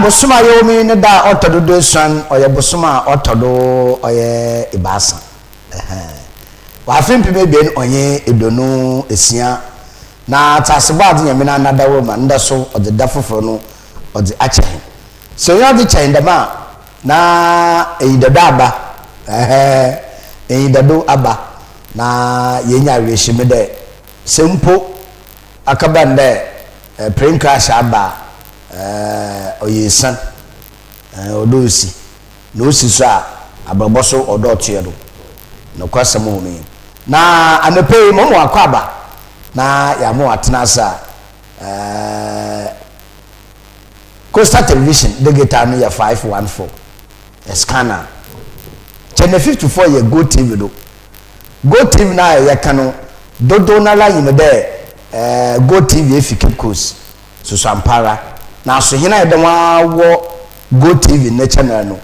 Bosoom a yɛwɔ mu yi ne da a ɔtɔ do duesuon, ɔyɛ bosoom a ɔtɔ do ɔyɛ ebiasa. Ɛhɛn. Wɔ afe 2026 na Tseasebɔadze Nyame n'anadawurma ndɛ so ɔdze da fofor no ɔdze akyɛ hɛn. Sɛ onyia ɔdze kyɛ hɛn dɛm a, na enyidado aba, ɛhɛn, enyidado aba, na yeenya awerɛhyɛmu dɛ sɛ mpo akɛba no dɛ plane crash aba a, ɔyɛ esian, ɔwɔ dɛ osi, na osi so a, abrabɔ so ɔwɔ dɛ ɔtoa do. Nokwasɛm wɔ mu nye. Na anɔpa yi, mama wakɔ aba na yɛama watena ase a, Coastal Television digital no yɛ 514 scanner. Channel 54 yɛ Go TV do. Go TV no a yɛka no, dodow noara nyim dɛ Go TV efi Cape Coast, Susuampara. Naaso hɛn a yɛda ho ara wɔ Go TV ne channel no,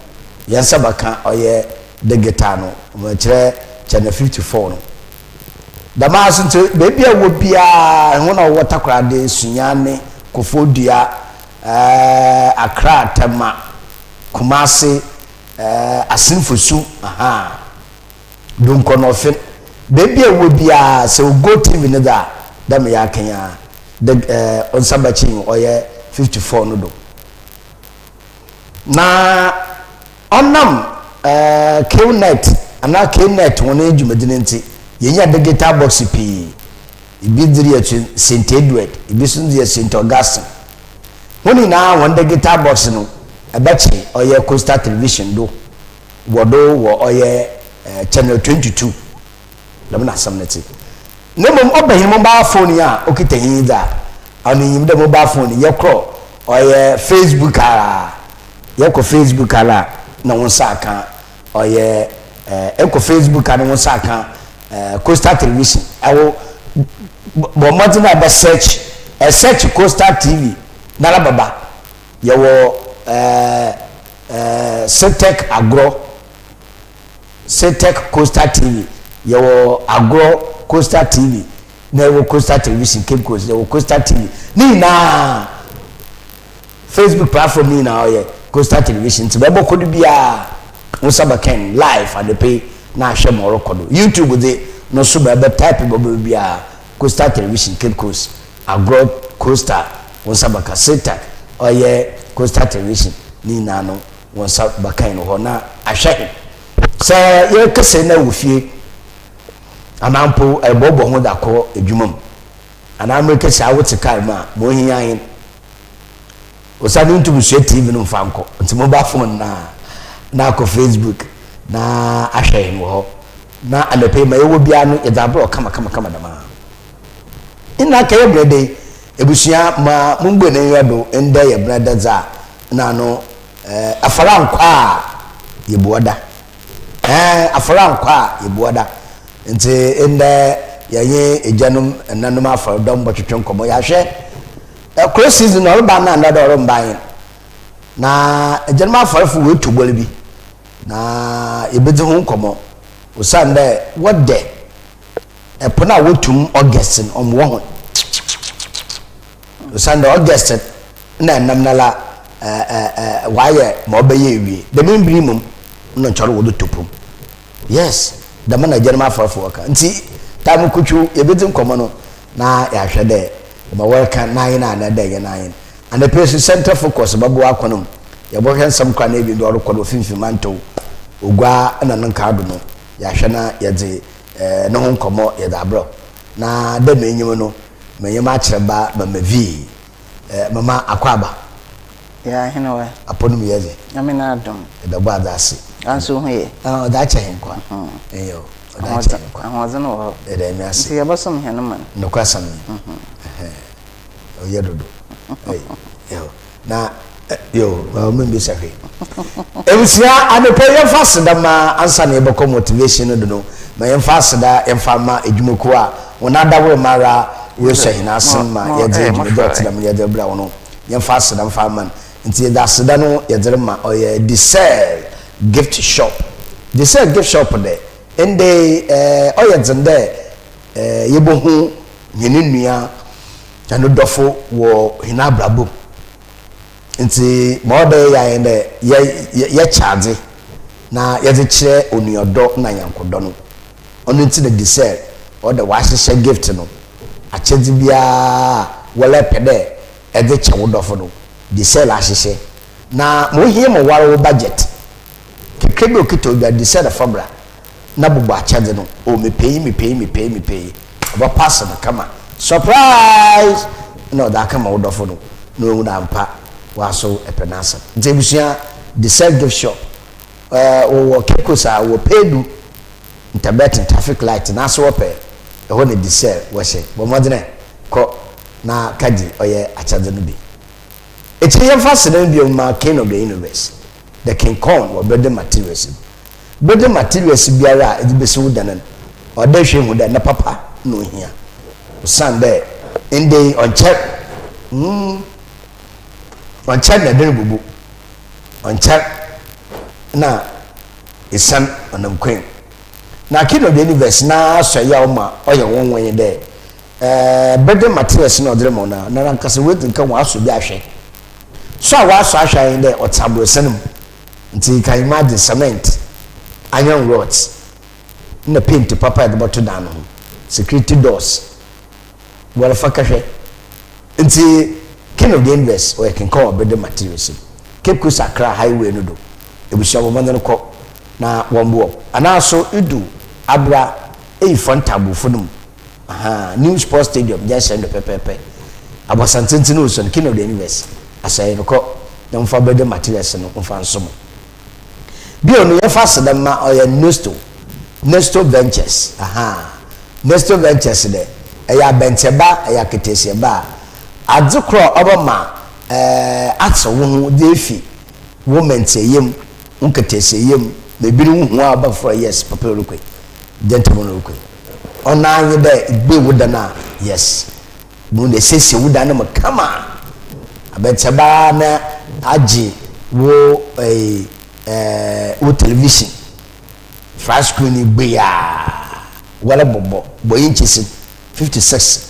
hɛn nsa bɛka ɔyɛ digital no, kyerɛ channel 54 no. Dɛm ara so ntsi, beebi a ewɔ biara, hɔn a wɔwɔ Takoradi, Sunyani, Koforidua, Accra, Tema, Kumasi, Asin Fosu, ahaa, Donkor-Nɔfe, beebi a ewɔ biara, sɛ o Go TV no dze a, dɛ meyɛ aka yi ara, dɛ wo nsa bɛkye ɔyɛ 54 no do. Na ɔnam Qnet anaa Knet hɔn dwumadzi no ntsi, yenya digital box pii. Bi dze yɛ Saint Edward, bi so dze yɛ Saint Augustine. Hɔn nyinaa hɔn digital box no, ebɛkye ɔyɛ Coastal Television do, wɔ do wɔ ɔyɛ channel 22. Dɛm na asɛm no tse. Na mbom ɔba hɛn mobile phone yi a okitsa hɛn yi dze a, ɔno inyim dɛ mobile phone yi yɛkɔ ɔyɛ Facebook ara, yɛkɔ Facebook ara a na wo nsa aka ɔyɛ ekɔ Facebook a na wo nsa aka Coastal Television. Ɛwo bɔ mbɔdzen a bɛ search, ɛ search Coastal TV nara bɛba. Yɛwɔ Citec Agorɔ. Citec Coastal TV, yɛwɔ Agorɔ Coastal TV, na yɛwɔ Coastal Television Cape Coast, yɛwɔ Coastal TV. Ne nyinaa Facebook platform ne nyinaa ɔyɛ Coastal Television. Nti bɛbɔ kɔ do biara wo nsa bɛkɛn live adepe na ahwɛ ma ɔrekɔ do. YouTube dze no so bɛbɛ type bɛbɔ biara Coastal Television Cape Coast, Agorɔ Coastal wo nsa bɛka, Citec ɔyɛ Coastal Television ne nyinaa no wo nsa bɛkan no hɔ na ahwɛ he. Sɛ yɛrekasa na wɔ fie anaa mpo ɛrebɔbɔ ho da kɔ adwuma mu anaa merekasa a wote kar mu a, ma ohia he osiane ntum sua TV no mfa nkɔ nti mobile phone na na akɔ Facebook na ahwɛ he wɔ hɔ na anɔpa yi ma yɛwɔ biara no yɛdze abrɛ kama kama kama dɛm a. Nna kɛyɛ berɛ dɛ ebusua ma mumbue n'enyiwa do ndɛ yɛ berɛ dɛ dza nna ano afɔr annkɔ a yebua da. Ɛɛn, afɔr annkɔ a yebua da. Ntsi ndɛ yɛnye egyanom, ɛnanom afɔr dɔm bɔtwetwe nkɔmbɔ. Yɛahwɛ kor season no ɔreba anaa ndɛ dɛ ɔremmba nye na egyanom afɔrfo woetu bɔl bi na yebedzi ho nkɔmbɔ osiandɛ wɔdɛ Ɛpo no a wotu mu August no, ɔmowɔ ho. Osiandɛ August na nam no ara ɔayɛ ma ɔbɛyɛ ewie. Dɛm mber yi mbom na nkyɛ ɔrowɔ do tɔ po mu. Yes, dɛm na egyanom afarfo wɔka. Ntsi time kotwiw yebedzi nkɔmbɔ no na yɛahwɛ dɛ ma wɔreka n'ahen anaa dɛ nnyɛ n'ahen. Anapa yi so Central Focus bɛboa akwan mu. Yɛbɔhwɛ nsɛm kor anaa ebien bi a ɔrokɔ do wɔ Finimfin Mantɔw, Oguaa na no nkaa do no, yɛahwɛ na yɛdze no ho nkɔmbɔ yɛdze abrɛ wo. Na dɛ m'enyim no, menye m'akyerɛba Mama Vee, Mama Akwaaba. Yeah, ahene wa. Apɔ no mu yɛ dze. Nyame n'adom. Yɛda bɔ adze ase. Anso ho yɛ. Ah, ɔdze akyɛ hɛn kwa. Eyo, ɔdze akyɛ hɛn kwa. Ahoɔdzen wɔ hɔ. Yɛda Nyame ase. Nti yɛbɔsom hɛn man. Nokwasɛm nye. Ɔyɛ dodo. Yo, na yo, ma membisa hwee. Ebusua, anɔpa yi yɛmfa aseda ma ansa na yɛbɛkɔ motivation no do no, ma yɛmfa aseda yɛmfa ma edwumakuw a hɔn adaworo ma ara woesua hɛn asen ma yɛdze dwumadzi a ɔtse dɛm no yɛdze rebrɛ hɔn no, yɛmfa aseda mfa mma no. Ntsi yɛdze aseda no yɛdze rema ɔyɛ Disel Gift Shop. Disel Gift Shop dɛ, ndɛ yi ɔyɛ dzen dɛ yebohu hɛn nua, hɛn dɔfo wɔ hɛn abrabɔ mu. Ntsi ma ɔwɔ dɛ yɛyɛ ara nye dɛ yɛ yɛkyɛ adze na yɛdze kyerɛ onuadɔ na anyɛnkodɔ no. Ɔno ntsi na Gisèle ɔwɔ dɛ ɔahyehyɛ gift no, akyɛdze biara a wɔrepɛ dɛ edze kyɛ wo dɔfo no, Gisèle ahyehyɛ. Na ma ohia ma woara wo budget kakra bi a okitsa wo biara, Gisèle fa bra na bobɔ akyɛdze no, oh mepɛ yi, mepɛ yi, mepɛ yi, mepɛ yi, ɔbɛpass no kama, surprise! Nna ɔdze akɛma wo dɔfo no na oehu dɛ ampa woaso epɛ n'asɛm. Ntsi ebusua, Gisèle Gift Shop, eh, wɔwɔ Cape Coast a, wɔwɔ Pedu, Ntabɛtn traffic light n'ase hɔ pɛɛ, ɛhɔ na Gisèle wɔhyɛ. Bɔ mbɔdzen ɛ, kɔ na kɛgye ɔyɛ akyɛdze no bi. Ekyir yi yɛmfa aseda no bio mma King of the Universe, the King Kong wɔ building materials mu. Building materials biara a edze besi wo dan no, ɔwɔ dɛ ehwɛ hu dɛ ne papa na ohia. Osiandɛ ndɛ yi ɔnnkyɛr, mm, ɔnnkyɛr na dan bubu, ɔnnkyɛr na esian ɔnam kwan mu. Na King of the Universe n'asɔyɛ a ɔma ɔyɛ nwanwa nye dɛ, eh, building materials na ɔdze rema wo no a, noara ankasa oedzi nkan ɔasɔ bi ahwɛ. Sɔ a ɔasɔ ahwɛ ara nye dɛ ɔtse aborɔsan mu. Ntsi you can imagine cement, iron rods, nna paint papa a edze bɔto dan no ho, security doors, wɔrefa kɛhwɛ. Ntsi King of the Universe ɔyɛ kenkan wɔ building materials mu. Cape Coast Accra highway no do, ebusua bɔ mbɔdzen kɔ na wɔmboa wo. Anaa so idu Abra eyi fa ntaaboofo no mu, ahaa, New Sports Stadium junction do pɛpɛɛpɛ, abɔsantsentsen osuon, King of the Universe asɔe no kɔ na wɔmfa building materials no mfa nsom. Bio no, yɛmfa aseda mma ɔyɛ Nesto, Nesto Ventures, ahaa, Nesto Ventures dɛ, ɛyɛ abɛntsɛba, ɛyɛ akatasiaba a, adze kor a ɔbɛma ɛɛ atsew wo ho dze efi wo mɛntsɛyɛ mu, wo nkatasiayɛ mu, ma binom hu a wɔbɛfrɛ yes, papa yi rokɔ yi, gentleman rokɔ yi. Ɔno ara nye dɛ ibue wo dan a, yes. Bohu dɛ esiesie wo dan no mu kama. Abɛntsɛmba ara na agye wo ɛɛ wo television flat screen yi bue a, wɔrobɔbɔ bɔ inches 56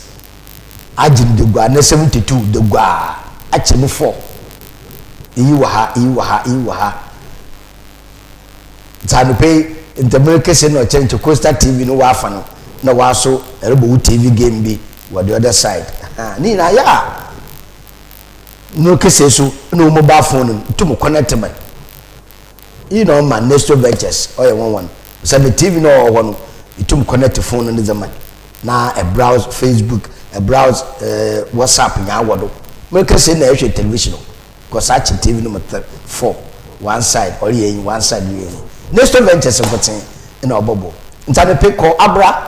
agye no degua anaa 72 degua akyɛ mu four. Iyi wɔ ha, iyi wɔ ha, iyi wɔ ha. Dza anɔpa yi ntamu rekɛse na ɔkyerɛ nkyɛ Coastal TV no wɔafa no na wɔaso ɛrobɔ wo TV game bi wɔ the other side. Ahaa, ne nyinaa yɛ a no rekɛse so na wo mobile phone no tum connect ma. Iyi na ɔma Nesto Ventures ɔyɛ nwanwa no. Osiandɛ TV no a ɔwɔ hɔ no, itum connect phone no ne dze ma na browse Facebook, browse eh, WhatsApp nyinaa wɔ do. Merekɛse na ɛhwɛ television o. Kɔ saa kye TV no mu thr four one side ɔreyɛ yi one side reyɛ yi Nesto Ventures nkotsee na ɔbɔbɔ ntsi amepe kɔ abra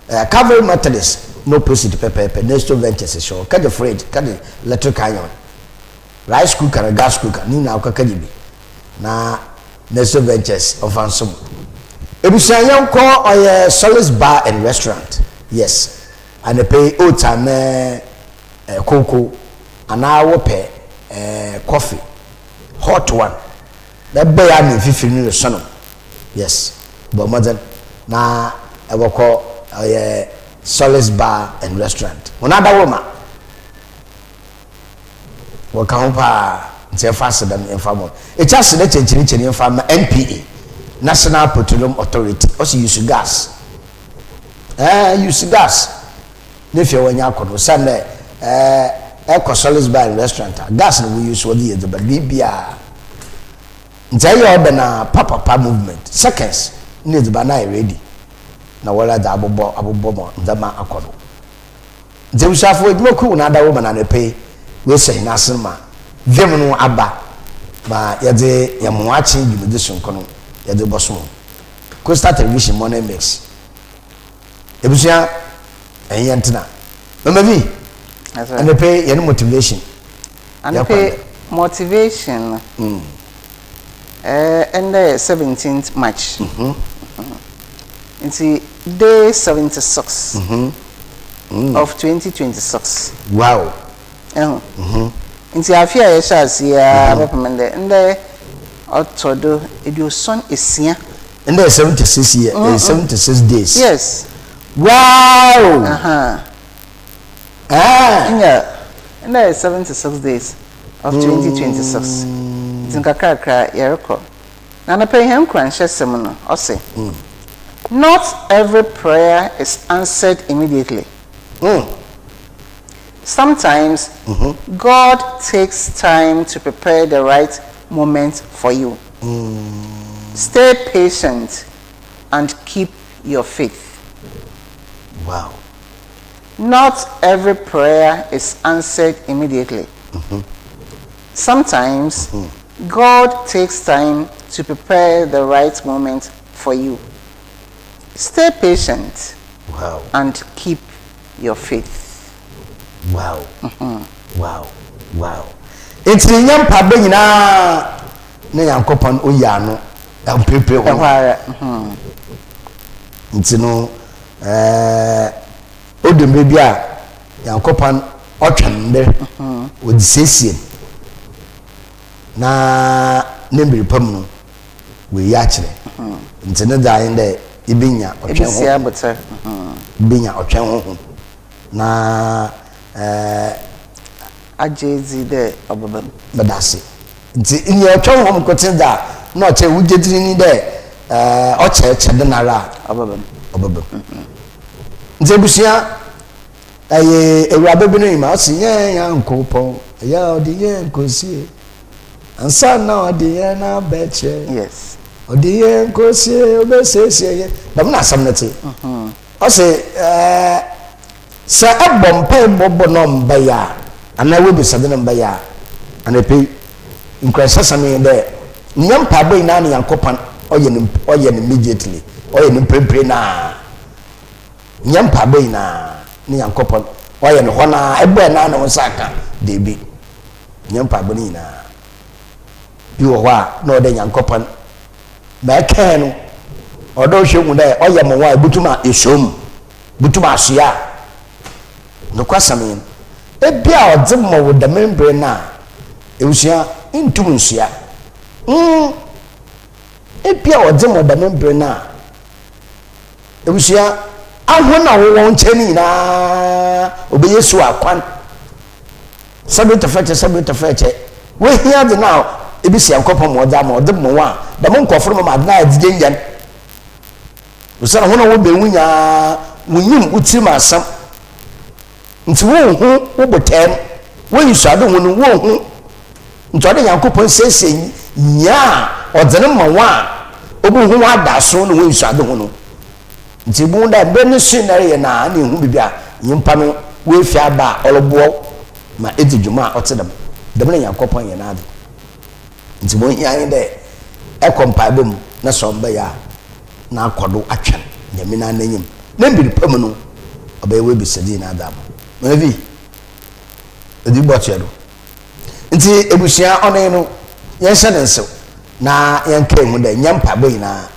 eh, Calvary Methodist no opposite pɛpɛɛpɛ Nesto Ventures hyɛ hɔ kɛgye fridge kɛgye electric iron rice cooker na gas cooker ne nyinaa kɔ kɛgye bi na Nesto Ventures ɔmfa nsom ebusua yɛnkɔ ɔyɛ Solace Bar and Restaurant yes anɔpɛ yi oats anɛ eh, koko anaa wopɛ eh, coffee hot one na ɛbɛyɛ a ne mfifiri no resɔ no yes bɔ mmɔden na ɛwɔkɔ ɔyɛ Solace Bar and Restaurant wɔn adaworo ma wɔka ho paa nti ɛfa aseda no ɛmfa mɔ ɛkyɛ aseda kyɛnkyɛnkyɛn ɛmfa ma NPA National Petroleum Authority ɔsɛ use gas ɛɛ use gas Ne fie hɔ nye akɔnɔ osiandɛ ekɔ Solace Bar and Restaurant a, gas na woyi so wɔdze yɛ edziban, biribiara. Ntsi eyɛ order no a, papapa movement, seconds nna edziban no ayɛ ready na woara dze abobɔ abobɔ ma ndzɛmba akɔ do. Ntsi ebusuafo, edwumakuw hɔn adawurma na anapa yi woehyɛ hɛn asen ma vim no aba ma yɛdze hɛn mboakye dwumadzi soronko no yɛdze bɔsom hɔn. Coastal Television Morning Mix. Ebusua ɛnyɛ yɛn tena. Mama vi. Anepe yɛn motivation. Anepe motivation no. Mm. Eh, ɛndɛ yɛ 17th March. Mm -hmm. Nti day 76 mm -hmm. of 2026. Wow. Ehu. Ntsi afe a yɛhyɛɛ ase yi ara bɛpem ndɛ, ndɛ ɔtɔ do eduosuon esia. Ndɛ yɛ 76 year, eh, 76 days. Yes. Wow! Aha. Ah. Nnyɛ, ndɛ yɛ 76 days. of 2026. Ntsi nkakrakra yɛrokɔ. Na anapa yi hɛn nkuranhyɛsɛm no, ɔse, Not every prayer is answered immediately. Sometimes God takes time to prepare the right moment for you. Stay patient and keep your faith. Wow. Not every prayer is answered immediately. Sometimes God takes time to prepare the right moment for you. Stay patient Wow. and keep your faith. Wow. Wow. Wow. Nti nyɛ mpaebɔ nyinaa na Nyankopɔn oyi ano mprepre ho. Ɛhɔ ara. Nti no ɛɛ odu mmerɛ bi a Nyankopɔn ɔtwɛn mber ɔde siesie na ne mber pa mu no oeyi akyerɛ. Ntsi ne dza nye dɛ ibenya ɔtwɛn Ebesi honhom. abotar. Ibenya ɔtwɛn honhom na ɛɛ. Agye edzi dɛ ɔbɛba mu. Meda ase. Ntsi nyia ɔtwɛn honhom nkotsee dze a, nna ɔkyerɛ wo gyedzi nye dɛ ɛɛ ɔkyɛkyɛ dɛn ara a Ɔbɛba mu. ɔbɛba mu. Ntsi ebusua, ɛyɛ ewuraba bi no nyim a ɔse yɛn Nyankopɔn, ɛyɛ a ɔde yɛn kosie. Ansa na ɔde yɛn abɛkyerɛ. Yes. Ɔde yɛn kosie, ɔbɛsiesie yɛn. Dɛm na asɛm no te. Ɔse ɛɛ sɛ ɛbɔ mpae bɔbɔ na ɔmba yɛ a, anaa w'ebisade no mba yɛ a, anapa yi, nkuranhyɛsɛm nye dɛ, nnyɛ mpaabɔ nyinaa na Nyankopɔn ɔyɛ no ɔyɛ no immediately, ɔyɛ no mprempren no ara. Nnyɛ mpaabɔ nyinaa na Nyankopɔn ɔyɛ no hɔ no ara, ebɔe no ara na wo nsa aka, dabi. Nnyɛ mpaabɔ no nyinaa. Bi wɔ hɔ a, nna ɔwɔ dɛ Nyankopɔn ma ɛkɛn no, ɔwɔ dɛ ɔhwɛ hu dɛ ɔyɛ mowɔ a ibotum a esuo mu, ibotum asoa a. Nokwasɛm nye no, bi a ɔdze ma wo dɛm mber no a, ebusua nntum nnsoa. Mm, bi a ɔdze ma wo dɛm mber no a, ebusua, ahɔn a wɔwɔ wo nkyɛn no nyina obeye siw akwan. Sɛbe tɛfɛkyɛ, sɛbe tɛfɛkyɛ, woehia adze no a ibisa Nyankopɔn ma ɔdze ama wo, ɔdze ma wo a, dɛm nkorɔfo no bɛma adze no ayɛ dze gyangyan. Osiandɛ hɔn a wɔbɛn wo nyina wonyim wo tsirmu asɛm, ntsi wonnhu wo botae no, w'enyisoadzehu no wonnhu. Ntsi ɔwɔ dɛ Nyankopɔn siesie nyia a ɔdze no ma wo a obohu w'adaaso na w'enyisoadzehu no. Ntsi ibohu dɛ mber no sui na ereyɛ no a nna ihu beebi a nyimpa no oefi aba a ɔroboa wo ma edzi dwuma a ɔtse dɛm. Dɛm na Nyankopɔn yɛ n'adze. Ntsi ma ohia nye dɛ ekɔ mpaabɔ mu na sɛ ɔmmbɛyɛ a na akɔ do atweɔn Nyame no n'enyim. Ne mber pa mu no, ɔbɛyɛ w'ebisadze nyina dze ama wo. Manavi, edze bi bɔtoa do. Ntsi ebusua ɔno yi no, yɛnhyɛ no nsew na yɛnkaa hu dɛ nnyɛ mpaabɔ nyina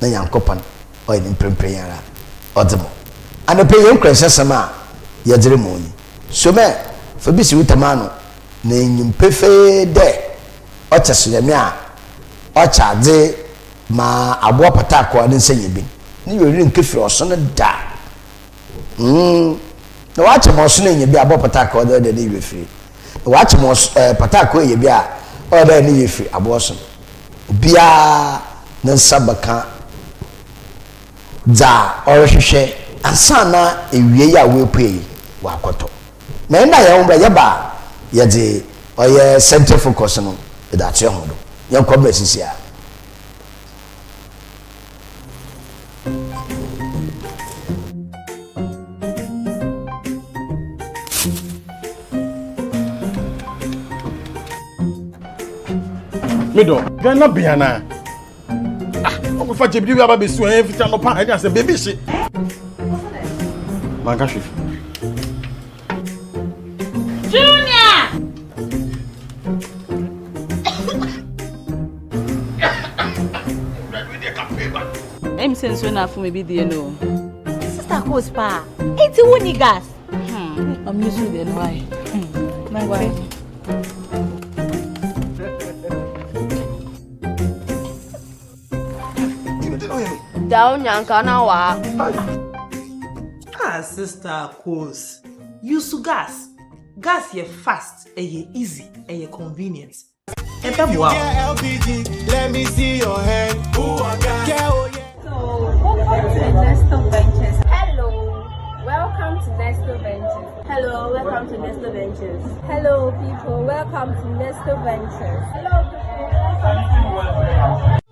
na Nyankopɔn ɔyɛ no mprempren ara ɔdze mo. Anɔpa yi hɛn nkuranhyɛsɛm a yɛdze rema wo nyi, Somɛ, fa bi si wo tam ano na inyim pefee dɛ ɔkyɛ so Nyame a ɔkyɛ adze ma abowa pataakor a ne nsa nnyɛ bin, ne werɛ rennkefir ɔson da. Mm, na ɔakyɛ ma ɔson enya bi a abowa pataakor ɔdɛ dɛ ne werɛ fir. Na ɔakyɛ ma ɔs ɛɛ pataakor enya bi a ɔyɛ dɛ ne werɛ fir abowa ɔson. Obiara ne nsa bɛka dza ɔrohwehwɛ ansaana ewiei a woepue yi ɔakɔtɔ. Na nna hɛn ho yɛba a, yɛdze ɔyɛ center focus no yɛdze ato hɛnho do. Yɛnkɔ mbra seseiara. Me dɔ, Ghana bɛn anaa? Ah, ɔkɔfa gyebiri wi aba bɛsi wɔn ɛyɛ fiti anɔpa ɛne asɛm baabi hye. Manka hwee. Junior! Ɛmi sɛ nsuo na afo mi bi die no. Sister Kos paa, enti wo ni gas? Hmm, I'm used to the why. Hmm, why? Dao nyanka na wa. Ah, sister Kos, use gas. Gas yɛ fast, ɛyɛ easy, ɛyɛ convenient. Ɛbɛboa wo. So, welcome to Nesto Ventures. Hello, welcome to Nesto Ventures. Hello, welcome to Nesto Ventures. Hello, people, welcome to Nesto Ventures. Hello, people, welcome to Nesto Ventures.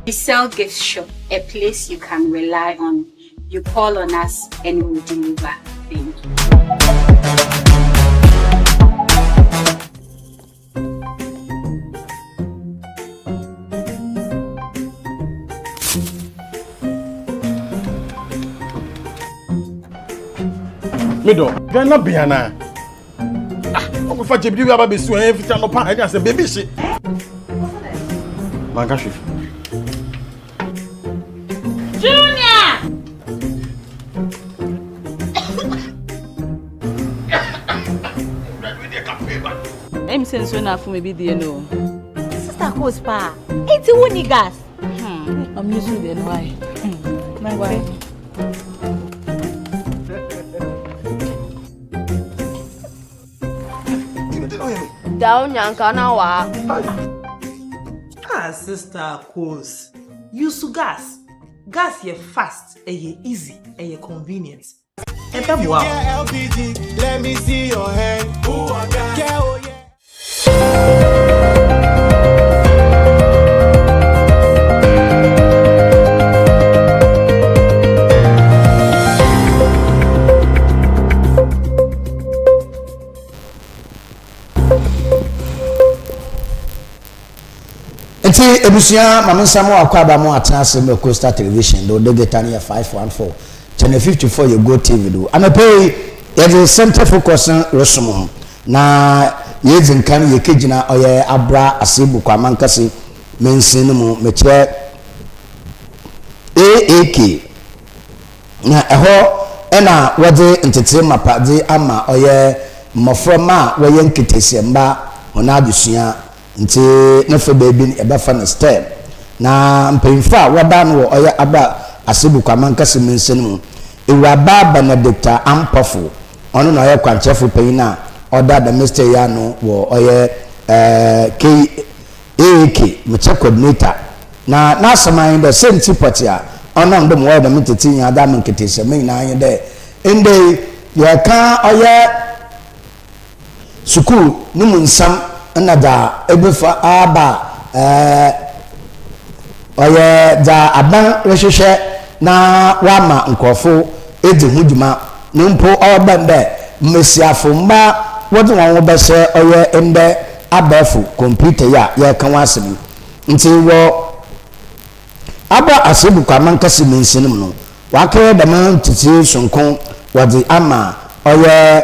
We sell gift shop, a place you can rely on. You call on us and we'll deliver. Thank you. Me dɔ, dwan na bea na. Ah, ɔkɔfa gyebiri wi aba bɛsi wɔn ɛfiti anɔpa ɛne asɛ beebi hye. Manka hwee. Junior! Ɛmi sɛ nsuo na afom ebi deɛ no. Sister Kos paa, enti wo ni gas? I'm using the why. Why? Down nyanka na wa. Ah, sister Kos, use gas. Gas yɛ fast, ɛyɛ easy, ɛyɛ convenient. Ɛbɛboa wo. Let me see your hand. Oh, yeah. Nti ebusua maame nsa mu akɔ aba mu atena ase mu Coastal Television do digital no yɛ 514 channel 54 yɛ Go TV do. Anɔpɛ yi yɛde center focus no resom ho na yɛdzi nkan yɛkɛgyina ɔyɛ abra asebu kwamankase mansin no mu mekyerɛ AAK na ɛhɔ ɛna wɔdze ntete mapa dze ama ɔyɛ mmɔframma a wɔyɛ nketesiamba wɔn adesua nti ne fa baabi no yɛbɛfa no STEM na mpanyinfo a wɔda no wɔ ɔyɛ aba asebu kwamankase mansin no mu Ewuraba Benedicta Ampɔfo ɔno na ɔyɛ kwankyerɛfo panyin a ɔda dɛm STEM yi ano wɔ ɔyɛ K AAK mekyɛ coordinator na n'asɛm anyi dɛ sɛnti pɔte a ɔnam dɛ mo wɔyɛ dɛm tete nyinaa dɛ ama nketesiamba nyinaa nye dɛ ndɛ yi yɛka ɔyɛ sukuu no mu nsɛm na dza ebefa aba a ɔyɛ dza aban rehwehwɛ na wɔama nkorɔfo edzi ho dwuma na mpo ɔbɛn dɛ mbasiafo mba wɔdze hɔn ho bɛhyɛ ɔyɛ ndɛ abɛɛfo kɔmputa yi a yɛreka ho asɛm yi. Nti wɔ aba asebu kwamankɛse mansin mu no wakɛyɛ dɛm ntete sonko wɔdze ama ɔyɛ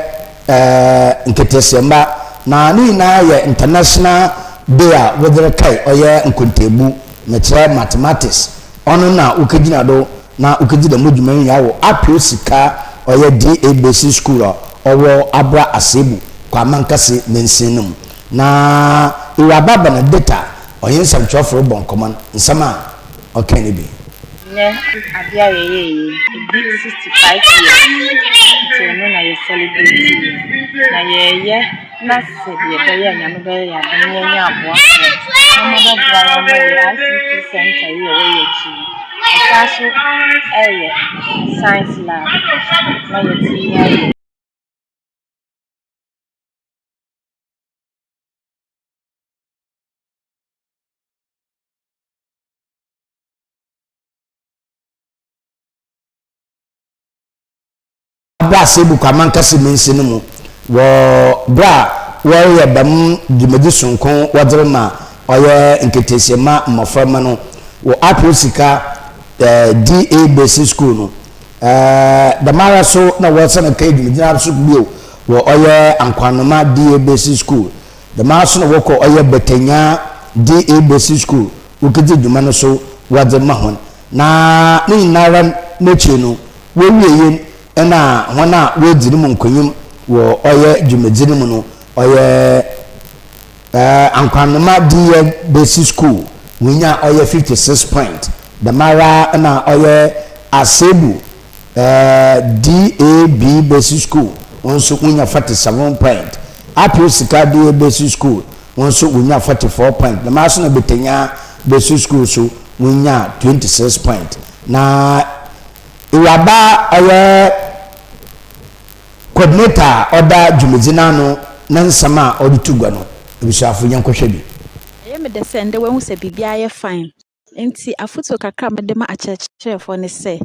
nketesiamba. Na ne nyinaa yɛ International Day a wɔdze rekae ɔyɛ nkontaabu, mekyerɛ Mathematics, ɔno na wokegyina do na wokedzi dɛm dwuma yi nyinaa wɔ Apio Sika ɔyɛ DA Basic School a ɔwɔ Abra Asebu, Kwamankase mansin no mu. Na Ewuraba Benedicta ɔnye nsɛnkyerɛwfo robɔ nkɔmbɔ no, nsɛm a ɔkãe no bi. Nnɛ adeɛ a yɛyɛɛ yi, ɛdi 65 years nti ɛno na yɛ celebrate yɛ. Na yɛyɛ na sɛ deɛ ɛbɛyɛ a Nyame bɛyɛ yɛn adom na yɛanya aboafoɔ na wɔabɛboa yɛn ama yɛ ICT center yi a ɛwɔ yɛn akyi yi, ɛsan so ɛyɛ science lab na yɛatumi ayɛ. Bra Asebu Kwamankɛse mansin no mu wɔ ber a wɔreyɛ dɛm dwumadzi soronko wɔdze rema ɔyɛ nketesiema mboframba no wɔ Apio Sika DA Basic School no. Dɛmara so na wɔsan kɛyɛ dwumadzi no ara so bio wɔ ɔyɛ Ankwanoma DA Basic School. Dɛmara so na wɔkɔ ɔyɛ Bɛtɛnyaa DA Basic School wokedzi dwuma no so wɔdze ma hɔn. Na ne nyinara n'ekyir no, wowiei nna hɔn a woedzi no mu nkonyim wɔ ɔyɛ dwumadzi no mu no, ɔyɛ Ankwanoma Diyɛ Basic School, wonyaa ɔyɛ 56 point, dɛmara na ɔyɛ Asebu DAB Basic School, hɔn so wonya 47 point, Apio Sika DA Basic School, hɔn so wonya 44 point, dɛmara so na Betenya Basic School so wonyaa 26 point. Na Ewuraba a ɔyɛ coordinator a ɔda dwumadzi no ano ne nsɛm a ɔdze to gua no, ebusuafo yɛnkɔhwɛ bi. Ɛyɛ me dɛ sɛ ndɛ woahu sɛ biribiara yɛ fine. Nti afotuo kakra a mede ma akyerɛkyerɛfoɔ ne sɛ,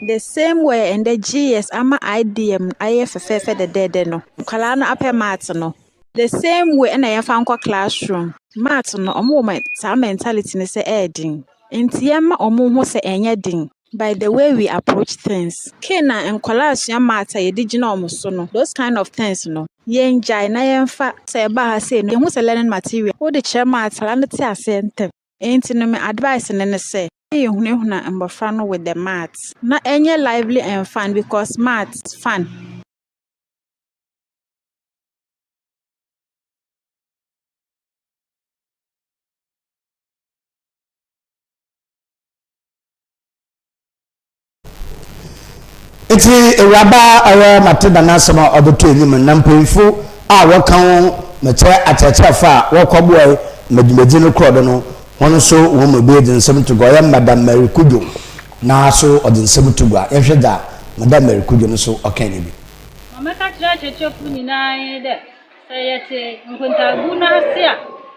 the same way a ɛndɛ GS ama IDM ayɛ fɛfɛɛfɛ dɛdɛɛdɛ no, nkwadaa no apɛ maths no, the same way ɛna yɛmfa nkɔ classroom. Maths no, wɔwɔ saa mentality no sɛ ɛyɛ den. Nti yɛmma wɔn hu sɛ ɛnyɛ den by the way we approach things. Ke na nkwadaa sua maths a yɛde gyina wɔn so no, those kind of things no, yɛngyae na yɛmfa sɛ ɛbaa ha sei no, yɛhu sɛ learning material, wode kyerɛ maths, nkwadaa no te aseɛ ntɛm. Nti no me advice ne ne sɛ, yɛhunahuna mbɔfra no with the maths na ɛnyɛ lively and fun because maths fun. Ntsi Ewuraba a ɔyɛ Matilda n'asɛm a ɔdze too enyim no, na mpanyimfo a wɔkã ho, mekyerɛ akyerɛkyerɛfo a wɔkɔboae ma dwumadzi no kɔr do no, hɔn so hɔn mu bi dze nsɛm to gua. Ɔyɛ Madam Mary Cudjoe noara so ɔdze nsɛm to gua. Yɛnhwɛ dza Madam Mary Cudjoe no so ɔkãe no bi. Ma mɛka kyerɛ akyerɛkyerɛfo nyina nye dɛ, sɛ yɛtse nkontaabu no ase a,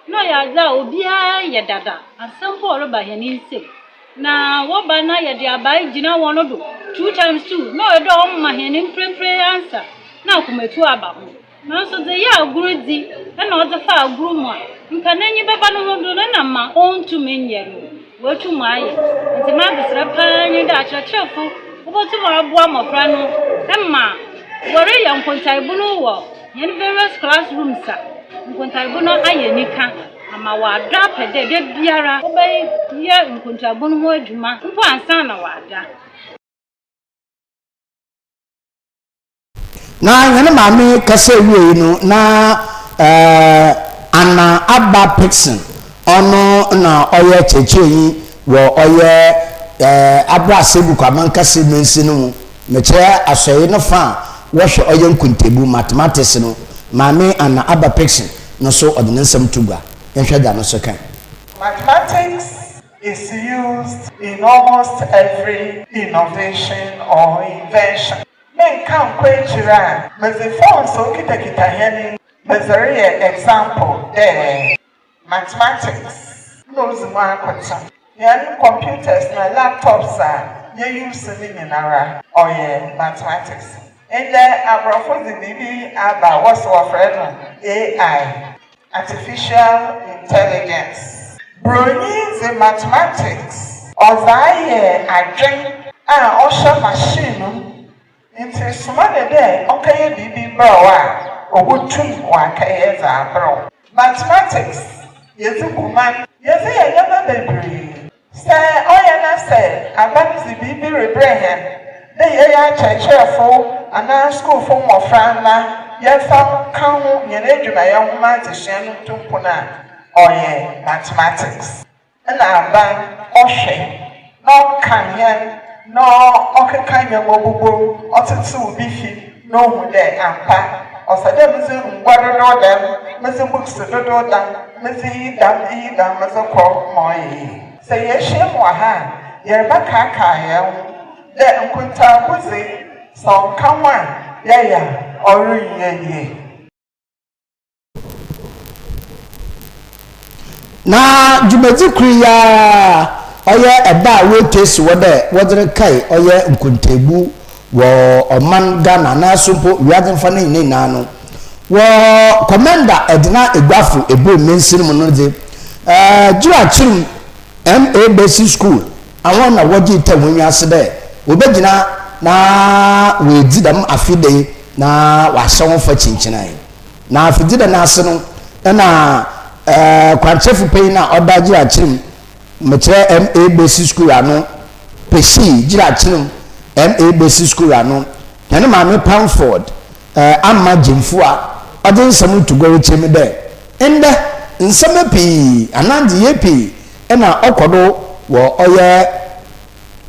nna ɔyɛ adze a obiara yɛ dada ansa mpo ɔreba hɛn nsamu. Na wɔba na yɛde abae gyina hɔn do, two times two, na ɔyɛ dɛ ɔma hɛn mprɛmprɛ ansa na akomatu aba ho. Naaso dze yɛ agordzi na ɔdze fa agor mu a, nka n'enyi bɛba no ho do no nna ma onntum nnyɛ no, oetum ayɛ. Ntsi m'adzeserɛ paa nye dɛ akyerɛkyerɛfo wobotum aboa mbofra no ma wɔreyɛ nkontaabu no wɔ hɛn various classrooms a, nkontaabu no ayɛ enyika. Ama wɔada apɛ dɛ da biara wɔbɛyɛ nkontaabu no ho adwuma mpo ansaana wɔada. Na hɛn maame kasa wiei no, na Anna Abba Pickson, ɔno na ɔyɛ kyerɛkyerɛnyi wɔ ɔyɛ Abra Asebu Kwamankɛse mansin no mu, mekyerɛ asɔɛe no fã a wɔhwɛ ɔyɛ nkontaabu, mathematics, no, Maame Anna Abba Pickson no so ɔdze ne nsɛm to gua. Yɛnhwɛ dza no so kã. Mathematics is used in almost every innovation or invention. Menka nnkɔ ekyir a, medze phones a okitakita hɛn yi medze reyɛ example dɛ Mathematics na odzi mu akotsen. Hɛn computers na laptops a ye use no nyinara ɔyɛ mathematics. Ndɛ aborɔfo dze biribi aba a wɔse wɔfrɛ no AI, Artificial Intelligence. Bronyi dze mathematics ɔdze ayɛ adwen a ɔhyɛ machine mu. Ntsi soma no dɛ ɔnkɛyɛ biribi mbrɛ wo a. obotum ɔakɛyɛ dze abrɛ wo. Mathematics, yɛdze bu man, yɛdze yɛ ndzɛmba beberee. Sɛ ɔyɛ na sɛ aban dze biribi rebrɛ hɛn dɛ yɛyɛ akyerɛkyerɛfo anaa skuulfo mbofra na yɛmfa nka ho hɛn edwumayɛ ho ma adzesua no ntu mpon a, ɔyɛ Mathematics. Nna aban ɔhwɛ na ɔka hɛn na ɔkeka ndzɛmba bobɔ mu, ɔtsetsew bi fi na ohu dɛ ampa ɔsɛ dɛ medze ngua dodow dɛm, medze books dodow dɛm, medze iyi dɛm, iyi dɛm medze kɔ ma ɔyɛ yie. Sɛ yehyia mu wɔ ha a, yɛrebɛkaakaa hɛnho dɛ nkontaabu dze, sɛ ɔnnka ho a yɛyɛ a ɔrennyɛ yie. Na dwumadzi kor yi ara ɔyɛ ɛda a woetu esi hɔ dɛ wɔdze rekae ɔyɛ nkontaabu wɔ ɔman Ghana anaaso mpo wiadze mfana nyina nyinaa no. Wɔ Kɔmɛnda Edna Eguafo Ebir mansin mu no dze, Gyirakyerem MA Basic School ahɔn na wɔgyee taa hɔn enyi ase dɛ wobegyina na woedzi dɛm afe da yi na wɔahyɛ ho fa kyinkyinaa. Na afedzi da no ase no, nna kwankyerɛfo panyin a ɔda Gyirakyerem, mekyerɛ MA Basic School ano, Pesii Gyirakyerem MA Basic School ano, hɛn Maame Pamford Amma Gyamfua, ɔdze nsɛm roto gua rekyerɛ mu dɛ, ndɛ nsɛmba pii anaa ndzeyɛɛ pii na ɔkɔ do wɔ ɔyɛ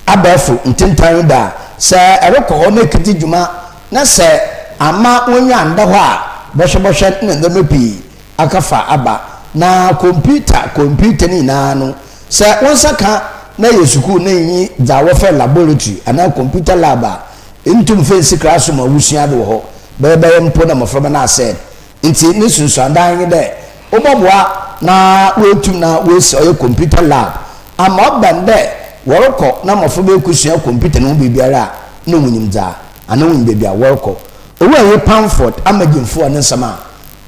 abɛɛfo ntentan yi do a, sɛ erokɔ hɔ na ekedzi dwuma na sɛ amma w'enyi annda hɔ a, bɔhwɛbɔhwɛ na ndzɛmba pii akɛfa aba. Na kɔmpiwta kɔmpiwta ne nyina no, sɛ wo nsa kã na eyɛ sukuu na innyi dza wɔfrɛ no laboratory anaa kɔmpiwta lab a, inntum mmfa nnsi classroom a wosua adze wɔ hɔ, bɛyɛbɛyɛ mpo na mboframba no asɛɛ. Ntsi no nsunsuando ara nye dɛ, wobɔboa na woetum na woesi ɔyɛ kɔmpiwta lab ama ɔba no dɛ wɔrokɔ na mbofra bi ekosua kɔmpiwta no ho biribiara a, nna wonyim dza anaa wonyim beebi a wɔrokɔ. Owura Pamford ama Gyamfua ne nsɛm a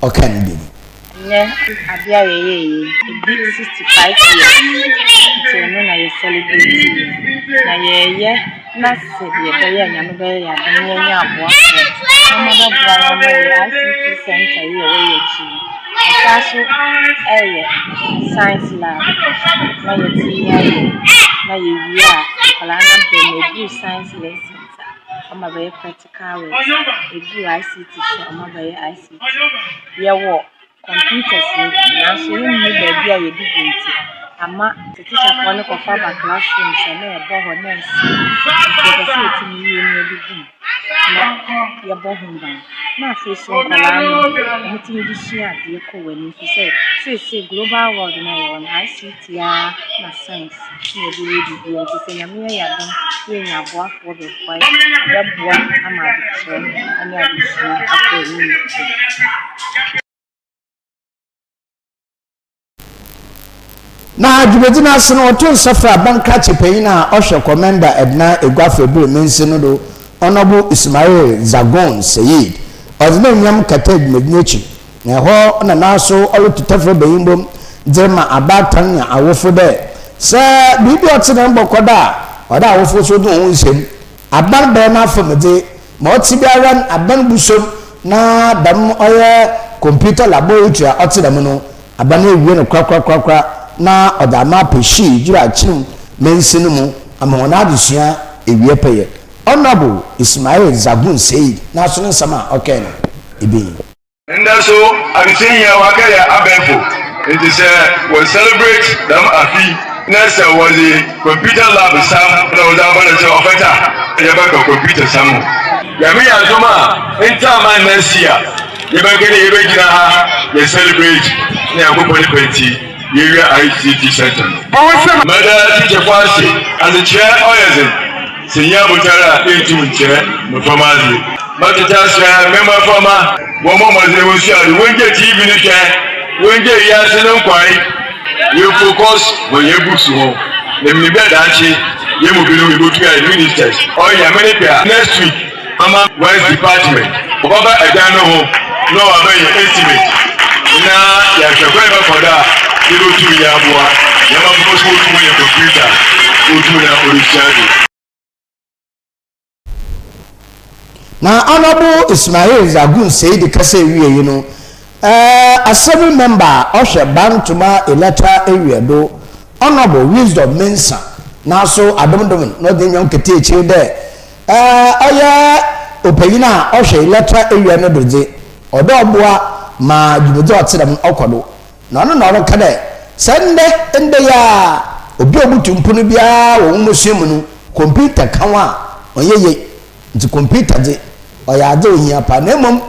ɔkae no bi ni. Nnɛ ade a yɛyɛɛ yi, ɛdi 65 years nti ɛno na yɛ celebrate yɛ. Na yɛyɛ na sɛdeɛ ɛbɛyɛ a Nyame bɛyɛ yɛn adom na yɛanya aboafoɔ na wɔabɛboa yɛn ama yɛ ICT center yi a ɛwɔ yɛn akyi yi. Ɛsan nso yɛ science lab na yɛatumi ayɛ na yɛwie a nkwadaa no aba mu ɛduru science lessons a wɔabɛyɛ practical works, ɛduru ICT so a wɔabɛyɛ ICT. Yɛwɔ computers no bi nanso yɛnni baabi a yɛde gu nti ama sɛ tikyafoɔ no kɔfa ba classrooms a na ɛbɔ hɔ na ɛsɛe nti yɛpɛ sɛ yɛtumi wie na yɛde gu mu na yɛbɔ ho ban. Na afei nso nkwadaa no wɔtumi de sua adeɛ kɔ wɔn anim firi sɛ seesei global world no a yɛwɔ no ICT ara na science na yɛde yɛ biribiara nti sɛ Nyame yɛ yɛn adom na yɛnya aboafoɔ bɛboa yɛn a, ɛbɛboa ama adekyerɛ ne adesua akɔ anim yie. Na dwumadzi no ase no, wɔtoo nsa frɛɛ aban krakye panyin a ɔhwɛ Komenda Edna Eguafo Ebere Mansin no do, Honourable Ismail Zagon Saeed. Ɔdze n'enyam kataa dwumadzi no ekyir, na hɔ na naaso ɔroto tɛfrɛ banyimbo dze rema abaatan nye awofo dɛ sɛ biribi a ɔtse dɛm bɔkɔ do a, ɔwɔ dɛ awofo so dze hɔnho hyɛ mu. Aban bɛyɛ n'afamu dze, ma ɔtse biara no, aban busom na dɛm ɔyɛ computer laboratory a ɔtse dɛm no, aban ewie no korakorakorakora na ɔdze ama Apehye Gyirakyem mansin no mu ama hɔn adzesua ewie pɛyɛ. Honourable Ismail Zagun Seid n'aso ne nsɛm a ɔkae no, bi nye. Ndɛ so adesua nyina wɔakɛyɛ abɛɛfo ntsi sɛ wɔ celebrate dɛm afe yi na sɛ wɔdze computer lab sam na wɔdze aba no sɛ ɔfata a yɛbɛka computer sam ho. Nyame yɛ adom a ntaama next year yɛbɛka dɛ yɛbɛgyina ha yɛ celebrate na Nyankopɔn ne pɛ ntsi yewia ICT center no. Mɛda teacherfo ase, adzekyerɛ ɔyɛ dzen. Sɛ nnyɛ abotar a yenntum nnkyerɛ mboframba adze. Mɛtete aserɛ me mboframba, wɔmbɔ mbɔdzen na wonsua adze, wongyaa TV no hwɛ, wongyaa wiadze no nkwae. Yɛn focus wɔ hɛn books ho, na minyim dɛ daakye hɛn mu binom yebotum ayɛ ministers. Ɔyɛ Nyame ne pɛ a, next week mɛma Works Department wɔbɛba dan no ho na wɔabɛyɛ estimate na yɛahwɛ kwan a yɛbɛfa do a yebotum yɛaboa hɛn mboframba so wotum nya computer wotum na wɔdze sua adze. Na Honourable Ismail Zagun Seidi kasa wiei no, Assembly Member a ɔhwɛ Bantoma Electoral Area do, Honourable Wisdom Mensah naaso adomdom no na ɔdze ndwom kɛtɛ ekyir dɛ ɔyɛ ɔpanyin a ɔhwɛ Electoral Area no do dze, ɔwɔ dɛ ɔboa ma dwumadzi a ɔtse dɛm no ɔkɔ do. Na ɔno na ɔreka dɛ, Sɛ ndɛ, ndɛ yi ara, obi a obutu mpon biara wɔ nwomasua mu no, kɔmpiwta ka ho a, ɔnnyɛ yie. Ntsi kɔmpiwta dze, ɔyɛ adze a ohia paa. Na mbom,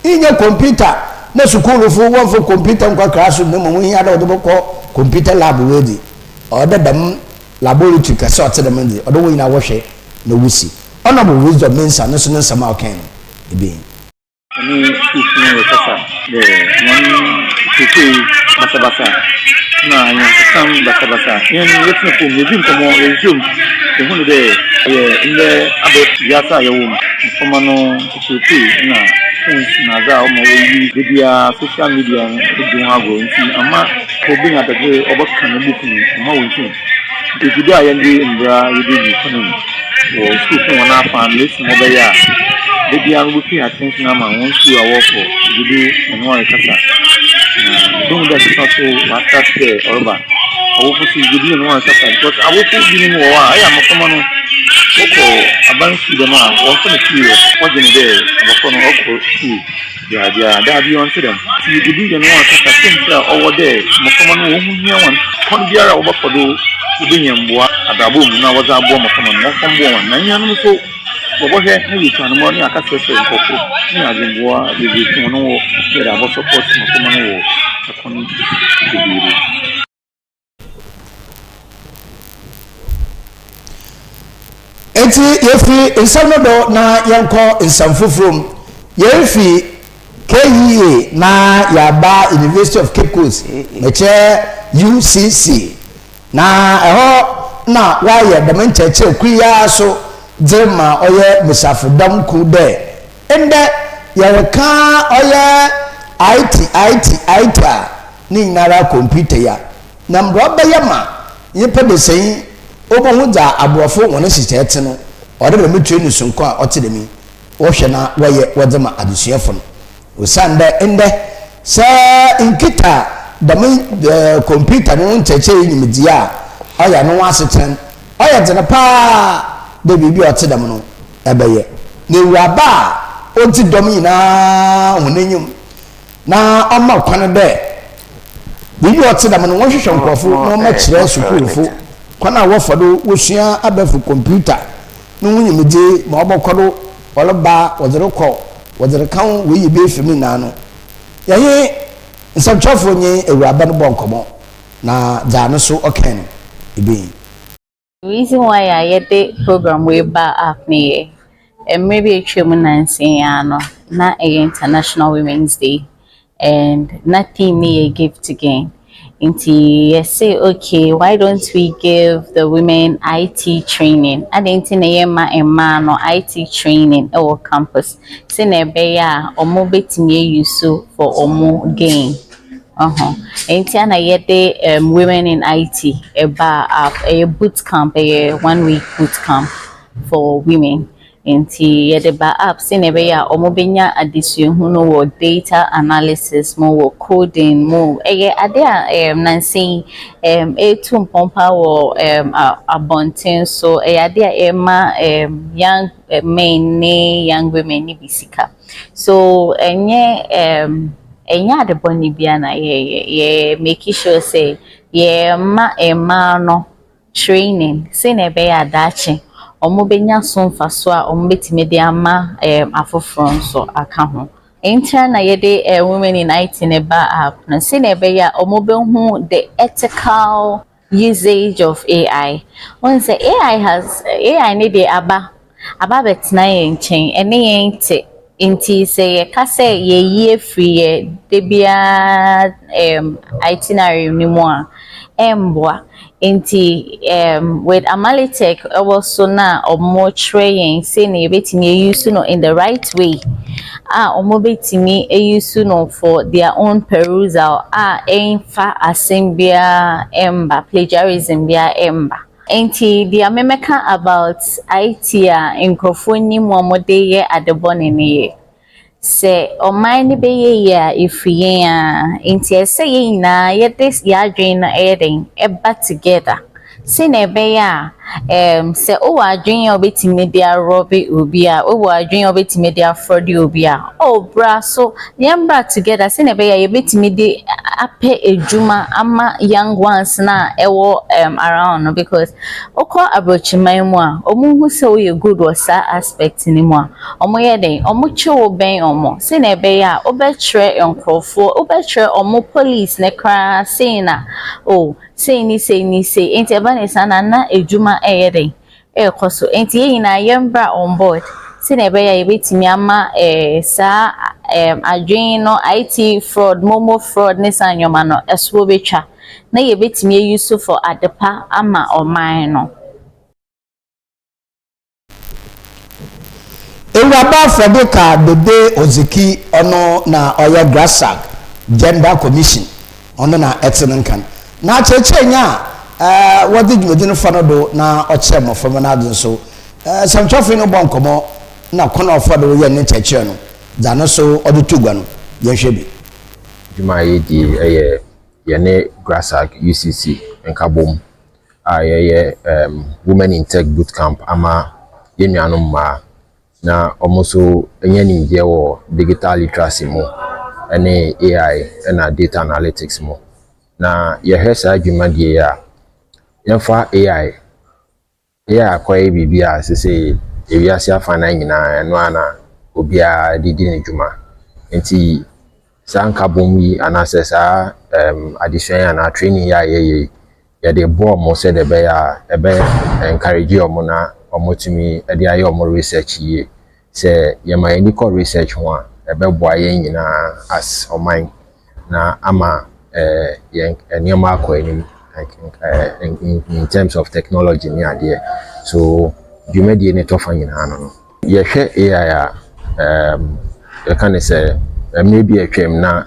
nnyɛ kɔmpiwta na sukuulfo wɔmmfa kɔmpiwta nnkɔ classroom na mbom ohia dɛ wɔdze bɔkɔ kɔmpiwta lab woedzi. Ɔwɔ dɛ dɛm laboratory kɛse a ɔtse dɛm no dze, ɔwɔ dɛ hɔn nyina wɔhwɛ na wosi. Honourable Wisdom Mensah no so ne nsɛm a ɔkãe no, bi nye. Ɔne sukuufo no rekasa dɛ hɔn nkyerɛkyerɛ yi basabasa na anyɛnkosɛm basabasa. Hɛn yɛtsena famu, yedzi nkɔmbɔ, yɛhwehwɛ mu, yehu no dɛ ɔyɛ ndɛ abɛɛfo wiadze a yɛwɔ mu. Mboframba no nkyerɛkyerɛ na phones na adze a ɔma woyi da biara social media no dzi ho agor ntsi amma obi nya adagyer ɔbɛka no book no ɔmma wonntum. Ntsi ogu do a yɛdze mbra rebegu kwan mu. Wɔ sukuufo hɔn afã no, mesi ma ɔbɛyɛ a da biara no wobepay attention ama hɔn skuul a wɔkɔ, ogu do hɔn wɔrekasa. Na ibohu dɛ sesa so ɔastart dɛ ɔreba. Awofo so ogu do nye hɔn wɔrekasa because awofo binom wɔ hɔ a ɔyɛ a mboframba no wɔkɔ aban skuul dɛm a wɔmmfa no serious, wɔdwen dɛ abofra no ɔkɔ skuul. Gyaagyaagyaabi, dabi, ɔnntse dɛm. Ntsi yedu hɛn ho akasa siantsir a ɔwɔ dɛ mboframba no hɔnho hia hɔn, kwan biara a wɔbɛfa do wobenya mboa abrabɔ mu na wɔdze aboa mboframba no, wɔmfa mboa hɔn. Na hɛnnom so yɛbɔhwɛ na yeetu anamɔn na yɛakasrɛsrɛ nkorɔfo na yɛadze mboa bebree efi hɔn hɔ na yɛdze abɔ support mboframba no wɔ akwan beberee do. Enti yɛfiri nsɛm no do na yɛnkɔ nsɛm foforɔ mu. Yɛrefi KEA na yɛaba University of Cape Coast, mekyerɛ UCC. Na ɛhɔ na wɔayɛ dɛm nkyerɛkyerɛ kor yi ara so dze rema ɔyɛ mbesiafo dɔm kuw dɛ ndɛ yɛreka ɔyɛ IT, IT, IT a ne nyinara kɔmputa yi a, na mbrɛ ɔbɛyɛ ma nyimpa dasanyi obohu dza aborɔfo hɔn nhyehyɛɛ tse no, ɔwɔ dɛ dɛm training soronko a ɔtse dɛm yi wɔhwɛ na wɔyɛ wɔdze ma adzesuafo no. Osiandɛ ndɛ sɛ nnkitsa dɛm kɔmputa no ho nkyerɛkyerɛ yi nyimdzee a, ɔyɛ no ho asetsena no ɔyɛ dzen paa dɛ biribi a ɔtse dɛm no ebɛyɛ. Na ewuraba a odzi dɔm nyina hɔn enyim na ɔma kwan dɛ biribi a ɔtse dɛm no wɔnhwehwɛ nkorɔfo na wɔmmɛkyerɛ sukuulfo kwan a wɔfa do wosua abaɛfor kɔmpiwta no ho nyimdzee ma ɔbɔkɔ do wɔreba, wɔdze rokɔ, wɔdze reka ho, woeyi bi efi mu nyina no. Yɛnye nsɛnkyerɛwfo nye ewuraba no bɔɔ nkɔmbɔ na dza no so ɔkãe no, bi nye. The reason why a yɛde program wei baa up ne yɛ, mmerɛ bi a atwa mu nansa yi ara no, na ɛyɛ International Women's Day and na theme no yɛ give to gain. Nti yɛse okay, why don't we give the women IT training? Adɛn nti na yɛmma mmaa no IT training wɔ campus sɛnea ɛbɛyɛ a wɔbɛtumi ayi so for wɔn gain. Ɔho nti a na yɛde um, Women in IT ɛbaa up. Ɛyɛ boot camp, ɛyɛ one week boot camp for women. Nti yɛde ba up sɛnea ɛbɛyɛ a wɔbɛnya adesuahu no wɔ data analysis mu, wɔ coding mu. Ɛyɛ ade a um, nansa yi um, ɛretu mpɔn paa wɔ um, abɔnten so. Ɛyɛ ade a ɛrema um, young men ne young women ne bi sika. So ɛnyɛ um, ɛnyɛ ade bɔne biara na yɛyɛ. Yɛ make sure sɛ yɛma mmaa no training sɛnea ɛbɛyɛ a daakye wɔbɛnya so mfasoɔ a wɔbɛtumi de ama afoforɔ nso aka ho. Nti na yɛde Women in IT no ba up no sɛnea ɛbɛyɛ a wɔbɛhu the ethical usage of AI. Wɔn sɛ AI ne deɛ aba abɛtena yɛn nkyɛn ɛne yɛn te nti sɛ yɛka sɛ yɛyi afiri yɛ da biara itinerary no mu a ɛmboa. Nti with Amalitech ɛwɔ so na ɔmo kyerɛ yɛn sɛnea yɛbɛtumi ause no in the right way a ɔmo bɛtumi ause no for their own perusal a ɛmfa asɛm biara ɛmba, plagiarism biara ɛmba. Nti deɛ memɛka about IT a nkurɔfoɔ nim a wɔde yɛ ade bɔne no yɛ sɛ ɔman no bɛyɛ yie a, ɛfiri yɛn a. Nti ɛsɛ yɛn nyinaa yɛde yɛn adwene no ɛyɛ den ɛba together sɛnea ɛbɛyɛ a sɛ wowɔ adwene a wobɛtumi de arob obi a, wowɔ adwene a wobɛtumi de afraud obi a, oh, bra so yɛmbra together sɛnea ɛbɛyɛ a yɛbɛtumi de apɛ edwuma ama young ones na ɛwɔ around no, because wokɔ aborɔkyiman mu a, ɔmo hu sɛ woyɛ good wɔ saa aspect no mu a, ɔmo yɛ den, ɔmo kye wo bɛn ɔmo sɛnea ɛbɛyɛ a wobɛkyerɛ nkurɔfoɔ, wobɛkyerɛ ɔmo police ne koraa sei na oh, sei ni, sei ni, sei. Nti ɛba ne saa na edwuma ɛyɛ den ɛrekɔ so. Nti yɛn nyinaa yɛmbra on board sɛnea ɛbɛyɛ a yɛbɛtumi ama saa adwene no, IT fraud, momo fraud ne saa nneɛma no ɛso bɛtwa na yɛbɛtumi ayi so for adepa ama ɔman no. Ewuraba Frederica Dede Oziki, ɔno na ɔyɛ GRASAG Gender Commission, ɔno na ɛte no nkan. Na akyerɛkyerɛnyi a wɔdze dwumadzi no fa no do na ɔkyerɛ mboframba no adze nso. Nsɛnkyerɛwfo no bɔ nkɔmbɔ na kwan a ɔfa do yɛ ne nkyerɛkyerɛ no, dza no so ɔdze to gua no, yɛnhwɛ bi. Dwuma a yɛdi yɛ yɛne GRASAG UCC nkabom a yɛyɛ Women in Tech Bootcamp ama yɛn nuanom mmaa na wɔn nso anya nimdeɛ wɔ digital literacy mu ne AI na data analytics mu. Na yɛhwɛ saa dwumadie yi a, yɛmfa AI. AI akɔyɛ biribi a sesei ewiase afanan nyinaa ɛno ara na obiara de di ne dwuma. Nti saa nkabom yi anaasɛ saa adesua yi anaa training yi a yɛyɛ yi, yɛde boa wɔn sɛdeɛ ɛbɛyɛ a ɛbɛ encourage wɔn na wɔtumi de ayɛ wɔn research yie. Sɛ yɛma yɛn ani kɔ research ho a, ɛbɛboa yɛn nyinaa as ɔman na ama yɛn nneɛma akɔ anim, like in terms of technology ne adeɛ. So dwumadie ne tɔfa nyinaa no, yɛhwɛ AI a, yɛka ne sɛ mmerɛ bi a atwam na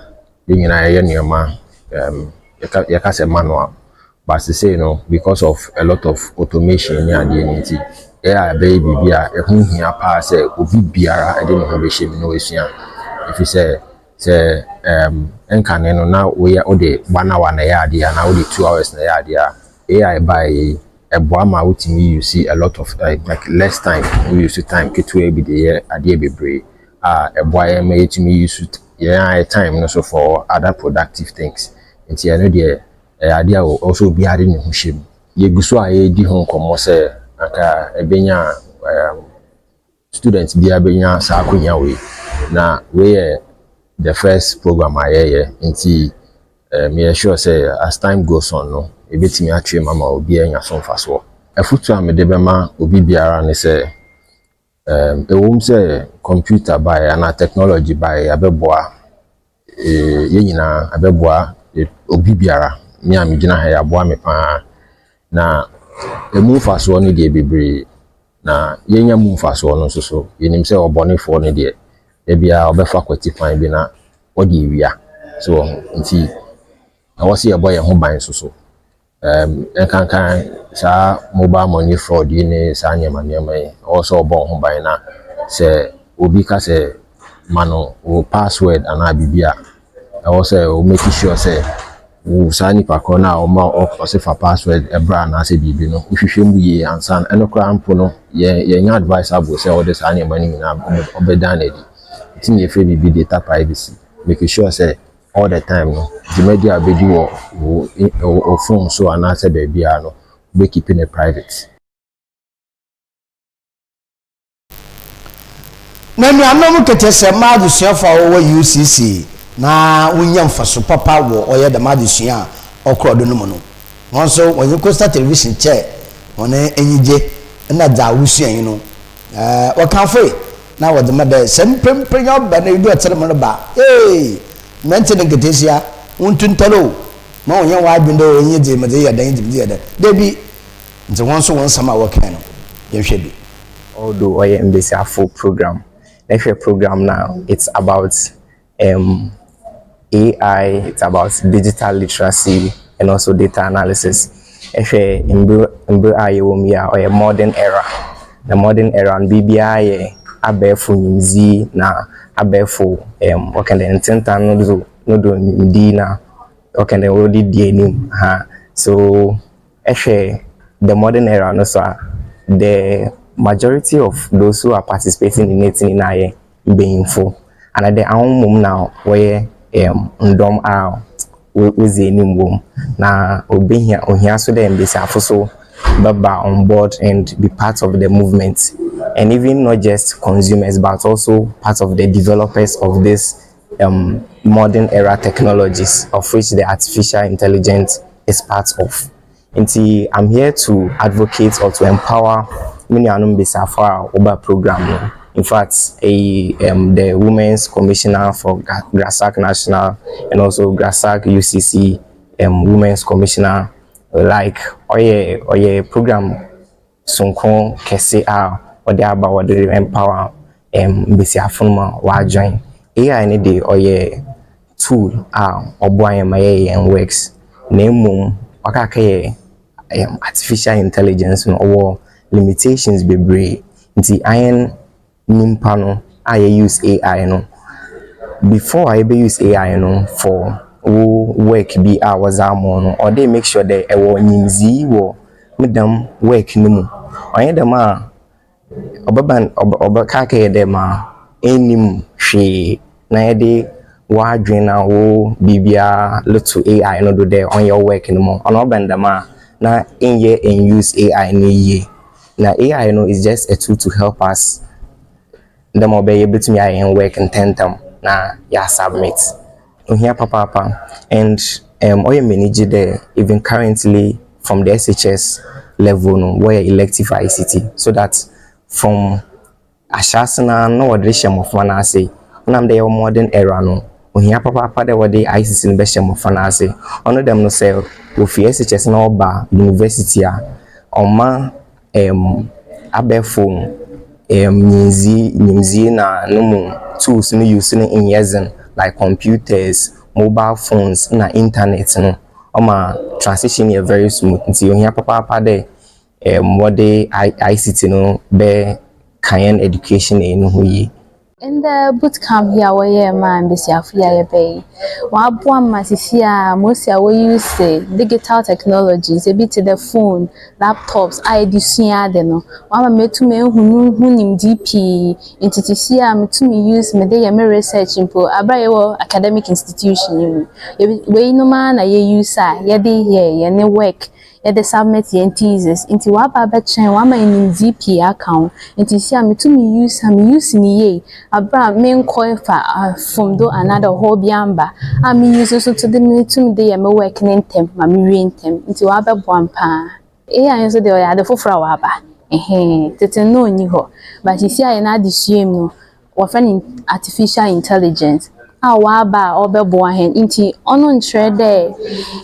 yɛn nyinaa yɛyɛ nneɛma yɛka sɛ manual, but sesei no, because of a lot of automation ne adeɛ no nti, AI bɛyɛ biribi a ɛho hia paa sɛ obi biara de ne ho bɛhyɛ mu na wasua, ɛfiri sɛ nkane no na woyɛ wode 1 hour na ɛyɛ adeɛ anaa wode 2 hours na ɛyɛ adeɛ a, AI baeɛ yi ɛboa ma wotumi use a lot of like less time. Wo use time ketewa bi de yɛ adeɛ bebree a ɛboa yɛn ma yɛtumi use yɛn ayɛ time no so for other productive things. Nti ɛno deɛ, ɛyɛ adeɛ a ɛwɔ sɛ obiara de ne ho hyɛ mu. Yɛgu so a yɛredi ho nkɔmmɔ sɛ anka ɛbɛnya student biara bɛnya saa akonnwa wei, na wei yɛ the first program a yɛyɛ, nti meyɛ sure sɛ as time goes on no, ebɛtumi atwe mu ama obiara anya so mfasoɔ. Afotu a mede bɛma obi biara ne sɛ ɛwɔ mu sɛ computer baeɛ anaa technology baeɛ, abɛboa yɛn nyinaa, abɛboa obi biara. Me a megyina ha yi, aboa me paa, na emu mfasoɔ no deɛ bebree, na yɛnya mu mfasoɔ no nso so, yɛnim sɛ ɔbɔnefoɔ no deɛ, ebiara ɔbɛfa kwati kwan bi na ɔde ewia so wɔ ho. Nti ɛwɔ sɛ yɛbɔ yɛn ho ban nso so, nkankan saa mobile money fraud yi ne saa nneɛma nneɛma yi. Ɛwɔ sɛ ɔbɔ wo ho ban, na sɛ obi ka sɛ ma no wo password anaa biribi a, ɛwɔ sɛ wo make sure sɛ wo saa nipa korɔ no a ɔma ɔsɛ fa password ɛbrɛ anaasɛ biribi no, wohwehwɛ mu yie ansa. Ɛno koraa mpo no, yɛ yɛnyɛ advisable sɛ wɔde saa nneɛma no nyinaa ɔbɛdan n'adi. Nti na yɛfrɛ biribi data privacy. Make sure sɛ all the time no, dwumadi a wobɛdi wɔ wo phone so anaasɛ baabiara no, wobɛkeep no private. Na anuanom nketesɛmma adesuafo a wɔwɔ UCC na wonya mfaso papa wɔ ɔyɛ dɛm adesua a ɔkɔr do no mu no, hɔn so wɔnye Coastal Television kyɛɛ hɔn enyigye na dza wosuae no. Wɔkamfoe na wɔdze ma dɛ sɛ mprempren ɔba na edu ɔtser mu reba a, ee, mberantsɛ na nketsesia, wontu ntar o, mma wɔnnyɛ hɔn adwen dɛ oh, iyi dze medze yɛ dɛn, iyi dze medze yɛ dɛn. Dabi! Ntsi hɔn so hɔn nsɛm a wɔkãe no, yɛnhwɛ bi. Although ɔyɛ mbasiafo program, na ehwɛ program no a, it's about AI, it's about digital literacy and also data analysis. Ehwɛ mber mber a yɛwɔ mu yi a, ɔyɛ modern era. Na modern era no, biribiara yɛ abɛɛfo nyimdzee na abɛɛfo wɔka dɛ ntentan no do nyimdii na wɔka dɛ wɔde di anim ha. So ehwɛ the modern era no so a, the majority of those who are participating in it nyinaa yɛ mbanyinfo anaadɛ ahom mmom na wɔyɛ ndɔm a wodzi anim wɔ mu. Na obehia ohia so dɛ mbesiafo so bɛba on board and be part of the movement, and even not just consumers but also part of the developers of this modern era technologies, of which the artificial intelligence is part of. Nti I'm here to advocate or to empower me nuanom mbesiafo a wɔba program no. In fact, a the Women's Commissioner for GRASAG National and also GRASAG UCC Women's Commissioner, like ɔyɛ program sonko kɛse a ɔde aba, wɔde empower mbesiafo no ma wɔajoin. AI ne de, ɔyɛ tool a ɔboa yɛn ma yɛyɛ yɛn works, na mmom ɔkaka yɛ artificial intelligence no, ɔwɔ limitations bebree. Nti ayɛn nipa no a yɛ use AI no, before a yɛbɛ use AI no for wo work bi a wɔdze ama wo no, ɔde make sure dɛ ɛwɔ nyimdzee wɔ me dɛm work no mu. Ɔnyɛ dɛm a, ɔbɛba ɔbɛka akɛyɛ dɛ ma ɛnnim hwee na yɛde w'adwene na wo biribiara loto AI no do dɛ ɔnyɛ wo work no mu. Ɔno ɔbɛn dɛm a, na ɛnyɛ use AI no yie. Na AI no is just a tool to help us dɛm a ɔbɛyɛ bɛtumi ayɛ yɛn work ntɛmntɛm na yɛ submit. Ohia papaapa, and ɔyɛ m'ani gye dɛ even currently from the SHS level no, wɔyɛ elective ICT, so that from ahyɛase no na wɔde hyɛ mmɔfra no ase. Ɔnam dɛ yɛwɔ modern era no, ohia papaapa dɛ wɔde ICT no bɛhyɛ mmɔfra no ase. Ɔno dɛm no, sɛ wofi SHS na ɔba university a, ɔma abɛɛfo nyimdzee na no mu tools no use no nyɛ dzen, like computers, mobile phones na internet no, ɔma transition yɛ very smooth. Nti ohia papaapa dɛ wɔde ICT no bɛ ka yɛn education no ho yie. Ndɛ bootcamp yi a wɔyɛɛ maa mbesiafo yi a yɛbɛyi yi, wɔaboa ma sisi a mosi a wɔuse digital technologies ebi te dɛ phone, laptops a yɛde sua ade no, wɔama metum ehu no ho nimdee pii. Nti sisi a metum use mede yɛ me research mpo aber a yɛwɔ academic institution yi mu. Weinom ara na yɛ use a yɛde yɛ yɛne work, yɛde submit yɛn thesis. Nti wɔaba abɛkyerɛ, wɔama nimdee pii aka ho. Nti sisi a metum use a me use ne yie aber a menkɔ fa mfomdo anaadɛ ɔhaw bi amba a me use nso to de metum de yɛ me work ne ntɛm ma mewie ntɛm. Nti wɔabɛboa me paa. AI nso deɛ, ɔyɛ ade foforɔ a wɔaba. Ɛhɛn, tete no na ɔnni hɔ. But sisi a yɛn adesua mu no, wɔfrɛ no artificial intelligence a wɔaba a ɔbɛboa hɛn. Nti ɔno nkyerɛ dɛ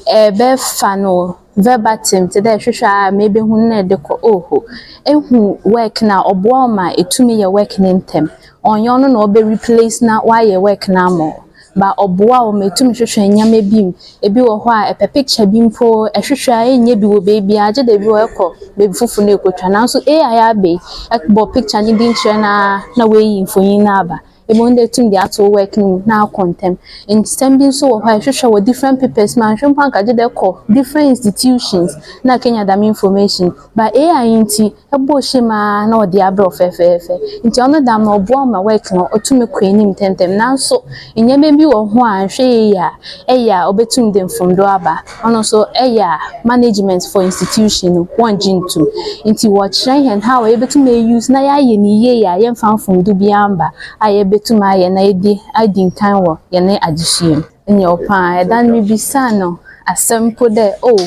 ɛbɛfa no verbatim te dɛ hwehwɛ a mebehu na ɛde kɔ oho. Ehu work na ɔboa wo ma etumi yɛ work ne ntɛm. Ɔnyɛ ɔno na ɔbɛ replace na wayɛ work no ama wo. But ɔboa wo ma etumi hwehwɛ nneɛma bi mu. Ebi wɔ hɔ a ɛpɛ picture bi mpo, ɛhwehwɛ a ɛnyɛ bi wɔ beebiara gye dɛ ebi wɔ ɛkɔ beebi foforɔ na ekotwa. Nanso AI aba yi, ɛbɔ picture ne din kyerɛ no ara na woeyi mfonyin no aba. Ebohu dɛ etum de ato wo work no mu na akɔ ntɛm. Nsɛm bi nso wɔ hɔ a ɛhwehwɛ wɔ different papers mu a nhwɛ mpo anka gye dɛ ɛkɔ different institutions na akenya dɛm information. But AI nti, ɛbɔ hyɛ mu ara na ɔde abrɛ wo fɛfɛɛfɛ. Nti ɔno dam no, ɔboa wo ma work no ɔtumi kɔ anim ntɛmntɛm. Nanso nneɛma bi wɔ ho a nhwɛ yie a, ɛyɛ a ɔbɛtum de mfomdo aba. Ɔno nso ɛyɛ a management for institution no wɔngye ntom. Nti wɔkyerɛ hɛn how a yɛbɛtum use na yɛayɛ no yie a yɛmfa mfomdo biara mba a yɛbɛtum ayɛ na yɛde adi nkan wɔ yɛne adesua mu. Nyɛ paa. Ɛda no mebisaa no asɛm mpo dɛ, oh,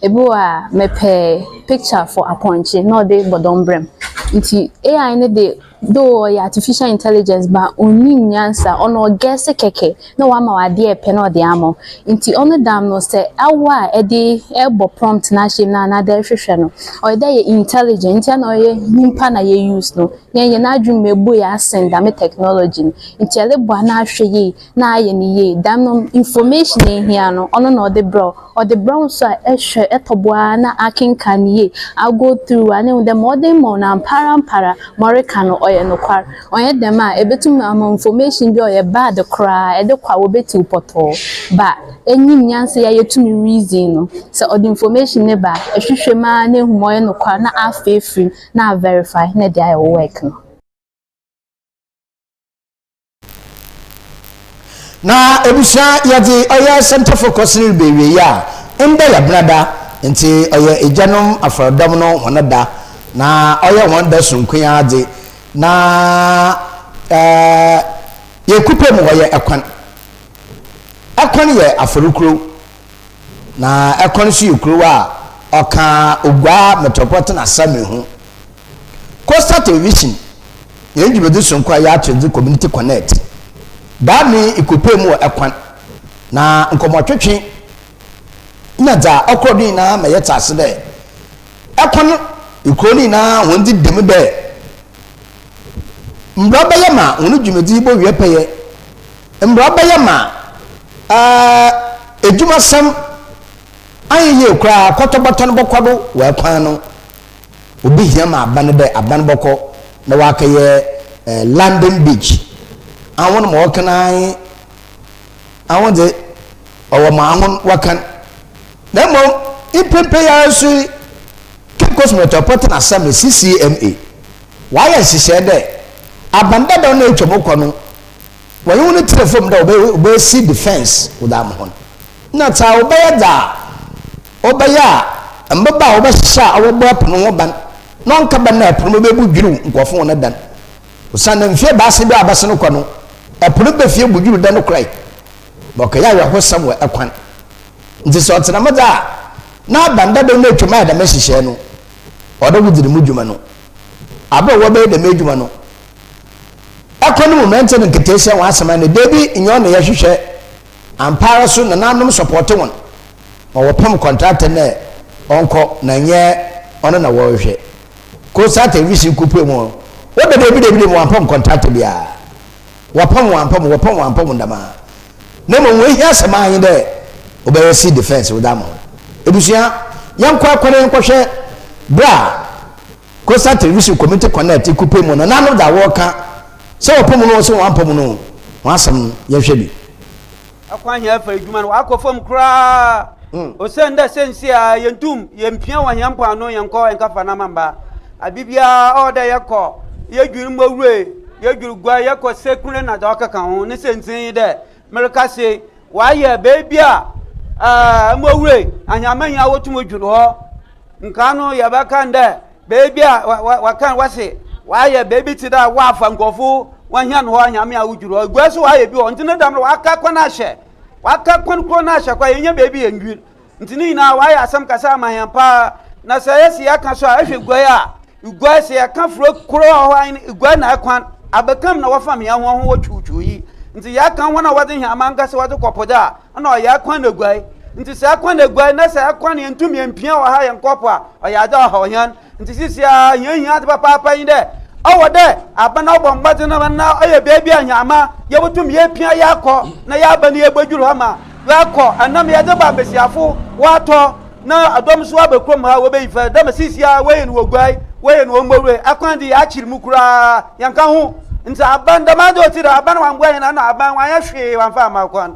ebi wɔ a mepɛ picture for apɔnkye na ɔde bɔdɔm brɛ me. Nti AI no de Though ɔyɛ artificial intelligence but onnyim nyansa, ɔno ɔguess kɛkɛ na ɔama wo adeɛ a ɛpɛ na ɔde ama wo. Nti ɔno dam no sɛ awo a ɛde ɛbɔ prompt no ahyɛ mu no anaa dɛ ɛhwehwɛ no, ɔyɛ dɛ yɛ intelligent nti ana ɔyɛ nyimpa na yɛ use no. Yɛn yɛn adwen mu ebue asen dɛm technology no. Nti ɛrobɔ a na ahwɛ yie na ayɛ no yie. Dɛm no information a ehia no ɔno na ɔde brɛ wo. Ɔde brɛ wo nso a ɛhwɛ ɛtɔ bo ara na akenkan no yie, ago through a na ehu dɛ ma ɔde ma wo no ampara ampara ma ɔreka no ɔyɛ nokwar. Ɔnnyɛ dɛm a ebetum ama information bi a ɔyɛ bad koraa ɛde kɔ a wobetsiw pɔtɔɔ. But enyim nyansa yi a yetum reason no, sɛ ɔde information no ba a, ehwehwɛ mu ara na ehu ma ɔyɛ nokwar na afa efir mu na averify na ɛde ayɛ wo work no. Na ebusua yɛdze ɔyɛ Center Focus no reba ewiei a, ndɛ yɛ Benada, ntsi ɔyɛ Egyanom Afɔrdɔm no hɔn da, na ɔyɛ hɔn da soronko yi ara dze, na yɛn kupɛ mu ɔyɛ Ɛkwan. Ɛkwan yɛ afɔr kurow, na Ɛkwan so yɛ kurow a ɔka Oguaa Metropolitan Assembly ho. Coastal Television, hɛn dwumadzi soronko a yɛato dze Community Connect, Daame ikopue mu wɔ kwan, na nkɔmbɔtwetwe na dza ɔkɔr do nyina ma yɛtse ase dɛ kwan ekurow no nyina hɔn dze da mu dɛ mbrɛ ɔbɛyɛ ma hɔn dwumadzi yi bowie pɛyɛ, mbrɛ ɔbɛyɛ ma edwumasɛm annyɛ yie koraa kɔtɔbɔtɔ no bɔkɔ do wɔ kwan no. Obi hia ma aban dɛ aban bɔkɔ na ɔakɛyɛ London beach. Ahon ma wɔkan ara nye ahon dze ɔwɔ ma ahon wɔkan. Na mbom mprempren yi ara so yi Cape Coast Metropolitan Assembly, CCMA, wɔayɛ nhyehyɛɛ dɛ aban dadaw no a etwa mu kɔ no wɔnye hɔn tsena famu dɛ wɔbɛsi defence wɔdze ama hɔn. Nna dza wɔbɛyɛ dza Ɔbɛyɛ a, mbabaa a wɔbɛhyehyɛ a wɔbɔbɔ ɛpo no ho ban na ɔnnkɛba no na ɛpo no bɛbu dwiriw nkorɔfo hɔn dan. Osiandɛ mfe ebiasa bi a abɛsen kɔ no, ɛpo no befie bu dwiriw dan no korae ma ɔkɛyɛ awerɛhosɛm wɔ ɛkwan. Ntsi sɛ ɔtse dɛm dze a, na aban dadaw no etwa mu ayɛ dɛm nhyehyɛɛ no, ɔwɔ dɛ wodzi dɛm dwuma no. Aber a wɔbɛyɛ dɛm edwuma no, ɛkwan no mu mberantsɛ na nketseesia hɔn asɛm ayɛ dɛ dabi, nnyɛ ɔno na yɛhwehwɛ. Ampaara so nananom sɔpɔɔte hɔn. Ma wɔpam kɔntrata no dɛ ɔnkɔ na nnyɛ ɔno na wɔrohwɛ. Coastal Television kopue mu hɔ, wɔda dabi dabi dabi wɔammpam kɔntrata biara. Wɔpam wɔammpam, wɔpam wɔammpam dɛmara. Na mbom hɔn ehiasɛm ara nye dɛ wɔbɛyɛ sea defence wɔdze ama hɔn. Ebusua, yɛnkɔ akɔ na yɛnkɔhwɛ ber a Coastal Television Community Connect kopue mu no, nananom dza wɔreka, sɛ wɔpam no o, sɛ wɔammpam no o, hɔn asɛm no, yɛnhwɛ bi. Kwan hɛn fa edwuma no ɔakɔ famu koraa osiandɛ seseiara yenntum yemmpia wɔ hɛn mpoano yɛnnkɔ nnkɛfa nam ammba. Aber biara ɔwɔ dɛ yɛkɔ yedwir mbowura, yedwir gua, yɛkɔ sekure na dza ɔkeka ho. Ne siantsir nye dɛ merekasa yi, wɔayɛ beebi a mbowura ahiamahia nyina wotum dwir hɔ. Nkaa no yɛbɛka no dɛ beebi a wɔka wɔse wɔayɛ beebi tse dɛ wɔafa nkorɔfo wɔhɛn hɔ anyame a wodwir hɔ. Eguai so wɔayɛ bi wɔ hɔ ntsi ne dɛm no wɔaka kwan ahyɛ, wɔaka kwan kor no ahyɛ koraa yennya beebi yendwir. Ntsi ne nyinaa wɔayɛ asɛm kɛse ama hɛn paa. Na sɛ yɛse yɛka so a, ehwɛ Eguai a, Eguai sɛ yɛka furo kor a ɔwɔ hɔ a nye Eguai na kwan, abakam na wɔfam hɛn ho ho wɔ twuwtwuw yi. Ntsi yɛka hɔn a wɔdze hɛn amankɛse wɔdze kɔ po dze a, nna ɔyɛ kwan na eguai. Ntsi sɛ kwan na eguai na sɛ kwan yenntum yemmpia wɔ ha yɛnnkɔ po a, ɔyɛ adze a ɔhaw hɛn. Ntsi seseiara hɛn hia adze papaapa nye dɛ ɔwɔ dɛ aban ɔbɔ mbɔdzen na ɔyɛ beebi a hɛn yebotum yepia yɛakɔ na yɛaba na yebodwir hɔ ma yɛakɔ anam yɛdze ba mbasiafo wɔatɔ na dɔm so aba kurom ha wobeyi fɛ dɛ ma seseiara wɔyɛ no wɔ guai, wɔyɛ no wɔ mbowura akwan dze yɛakyer mu koraa yɛnnka ho. Ntsi aban dɛm adze a otsi dɛ aban ɔammboa hɛn ana aban ɔannyɛ hwee ɔammfa amma kwan.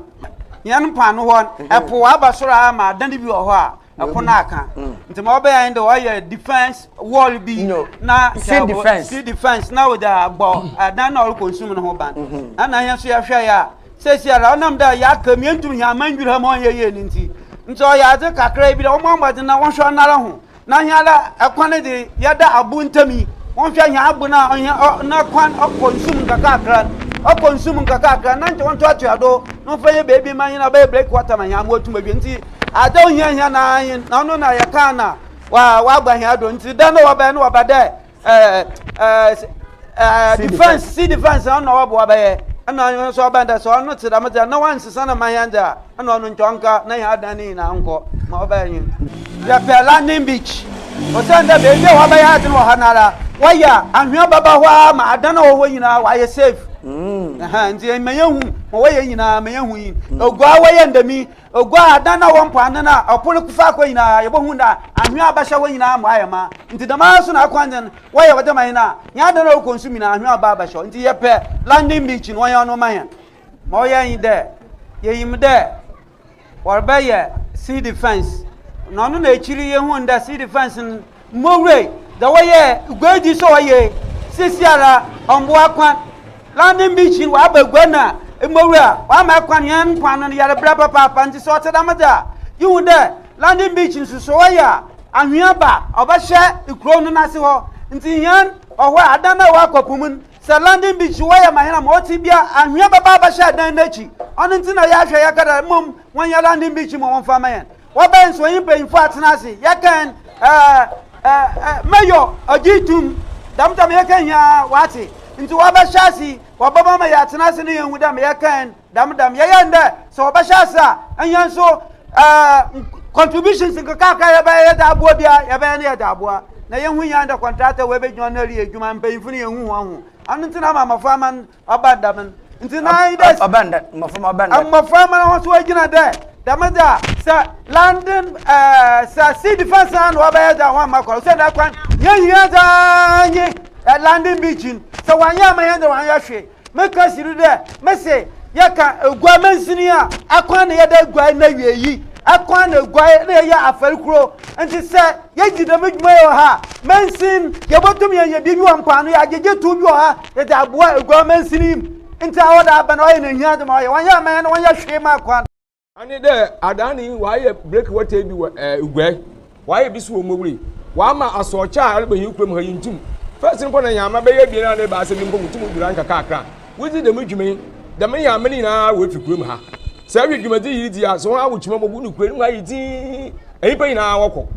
Hɛn mpoano hɔ no, po aba sor ara ma adan bi wɔ hɔ a po no aka. Ntsi ma ɔbɛyɛ nye dɛ wɔyɛ defence wall bi na sea defence sea defence na wɔdze abɔ adan no a ɔrokɔ nsu mu no ho ban. Ana hɛn so yɛhwɛe a, seseiara ɔnam dɛ yɛaka mu yenntum hɛn aman ndwir ha ma ɔnnyɛ yie no ntsi, ntsi ɔyɛ adze kakra bi dɛ wɔmbɔ mbɔdzen na wɔnhwɛ ɔnoara ho. Na hɛn ara kwan dze, yɛda abo ntamu yi, wɔnhwɛ hɛn abo no a ɔhɛn ɔ na kwan ɔkɔ nsu mu nkakrankra no, ɔkɔ nsu mu nkakrankra na nkyɛ wɔntoatoa do na wɔmfa nyɛ beebi mma hɛn a ɔbɛyɛ break water ma hɛn ama oetum edwe. Ntsi adze a ohia hɛn ara nye no, na ɔno na yɛkaa na wɔaba hɛn do. Ntsi da no wɔbae no wɔba dɛ ɛɛ ɛɛ. ɛɛ defence sea defence ɔno na wɔboa bɛyɛ ɛna ɔno nso ɔbɛn dɛ sɛ ɔno te dɛm dze na wɔnsesa no ma hɛn dze a ɛna ɔno nkyɛ ɔnka na hɛn adan no nyinaa nkɔ ma ɔbɛyɛ nye yɛpɛ landing beach osiandɛ beebi a wɔbɛyɛ adze no wɔ ha no ara wɔyɛ a anhwea bɛba hɔ ara ma adan a wɔwɔ hɔ nyinaa wɔayɛ safe mm. nti ma yɛhu ma wɔyɛ nyinaa ma yɛhu yi oguaa wɔyɛ ndɛmi Oguaa adan na wɔ mpoano no a ɔpo no fa kɔ nyina, yebohu dɛ anhwea abɛhyɛ hɔ nyina ma ayɛ mã. Ntsi dɛmara so na akwan dze no, wɔyɛ wɔdze ma hɛn a, hɛn adan a ɔkɔ nsu mu nyina anhwea aba abɛhyɛ hɔ. Ntsi yɛpɛ landing beach no wɔnyɛ ɔno mma hɛn. Ma ɔyɛ nye dɛ, yenyim dɛ wɔrebɛyɛ sea defence, na ɔno na ekyir yi yehun dɛ sea defence no Mowura, dza wɔyɛɛ guadzi so ɔye, seseiara ɔmmboa kwan. London Beach no wɔaba gua na Mowura, wɔama kwan hɛn mpoano no yɛrebrɛ papaapa ntsi sɛ ɔtse dɛm dze a, ihu dɛ London Beach no so sɛ ɔyɛ a, anhwea ba a ɔbɛhyɛ kurow no n'ase hɔ ntsi hɛn ɔhɔ a adan a ɔakɔ po mu no, sɛ London Beach wɔyɛ ma hɛn a ma ɔtse bia anhwea bɛba abɛhyɛ adan n'ekyir. Ɔno ntsi na yɛahwɛ yɛka dɛ mbom wɔnyɛ London Beach ma wɔmfa mma hɛn. Wɔbɛn nso wɔnye mpanyimfo atsena ase yɛkɛn ɛɛ ɛɛ mɛyɔ ɔgye tum dɛm tam yɛkɛn nyinaa wɔatse nti wɔbɛhyɛ ase wɔbɛba ma yɛatsena ase ne yɛnhu dɛ yɛkɛn dɛm dɛm yɛyɛ ndɛ sɛ wɔbɛhyɛ ase a ɛnyɛ nso ɛɛ contributions nkekakra yɛbɛyɛ yɛdze aboa bia yɛbɛyɛ ne yɛdze aboa na yɛhu nyɛ ndɛ contractor wɔbɛgyina no reyɛ adwuma mpanyimfo no yɛnhu wɔn ho ɔno nti na ama mmɔfra no ɔba dɛm no nti na ayi dɛ ɔba ndɛ mmɔframma ɔba ndɛ mmɔframma no ho so agyina dɛ dɛm dze a sɛ london ɛɛ sɛ sea defence na wɔbɛyɛ dze a wɔn amma kɔ sɛ dɛ kwan yɛn hia dze nye london beach no sɛ wɔanyɛ ama yɛn dze wɔanyɛ hwee meka si do dɛ mese yɛka egua mansini a akwan na yɛda egua na wie yi akwan na egua na yɛyɛ afɛr kuro nti sɛ yɛgye dɛm dwuma yi wɔ ha mansin yɛbɔtum yɛnyɛ biribi wɔ mpoano yɛagyegye tow bi wɔ ha Yɛdze aboa eguan mansin yi mu ntsi a ɔwɔ dɛ aban ɔyɛ n'ehia dze ma ɔyɛ. Wɔnnyɛ aman no wɔnnyɛ hwee ma akwan. Ɔne dɛ adan yi wɔayɛ break water bi wɔ ɛɛ Uguai, wɔayɛ bi so wɔ Mowuri, wɔama asorɔkye a ɛreba hɛn kurom ha yi nntum. First no mpo na nyaama bɛyɛ ebien anaa ebiasa bi mpo wotum dwura nkakraakra. Wodzi dɛm dwuma yi, dɛm nyaama no nyina woefi kurom ha. Sɛ ehwɛ dwumadzi yi ridzi a, sɛ hɔn awo kyima bogu no kuro no mu ayɛ dzinn, nyimpa nyina wɔkɔ.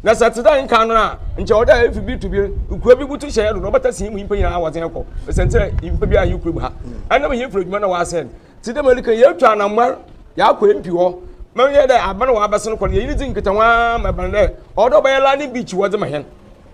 Na sɛ tse dɛ nkan no a, nkyɛ ɔwɔ dɛ efi bi to bi, kuro bi butu hyɛ do na ɔbɛta sin mu nyimpa nyina wɔdze kɔ. Osiandɛ nyimpa biara nnyi kurom ha. Ɛnam hɛn fir edwuma na wɔasɛɛ no. Tse dɛ ma erika yi, yeetu anamɔn yɛakɔ MP hɔ ma ɔnyɛ dɛ aban a wɔabɛsen kɔ no yɛnye no dzi nkitaho ara ma ebɛn dɛ ɔwɔ dɛ ɔbɛyɛ landing beach wɔdze ma hɛn.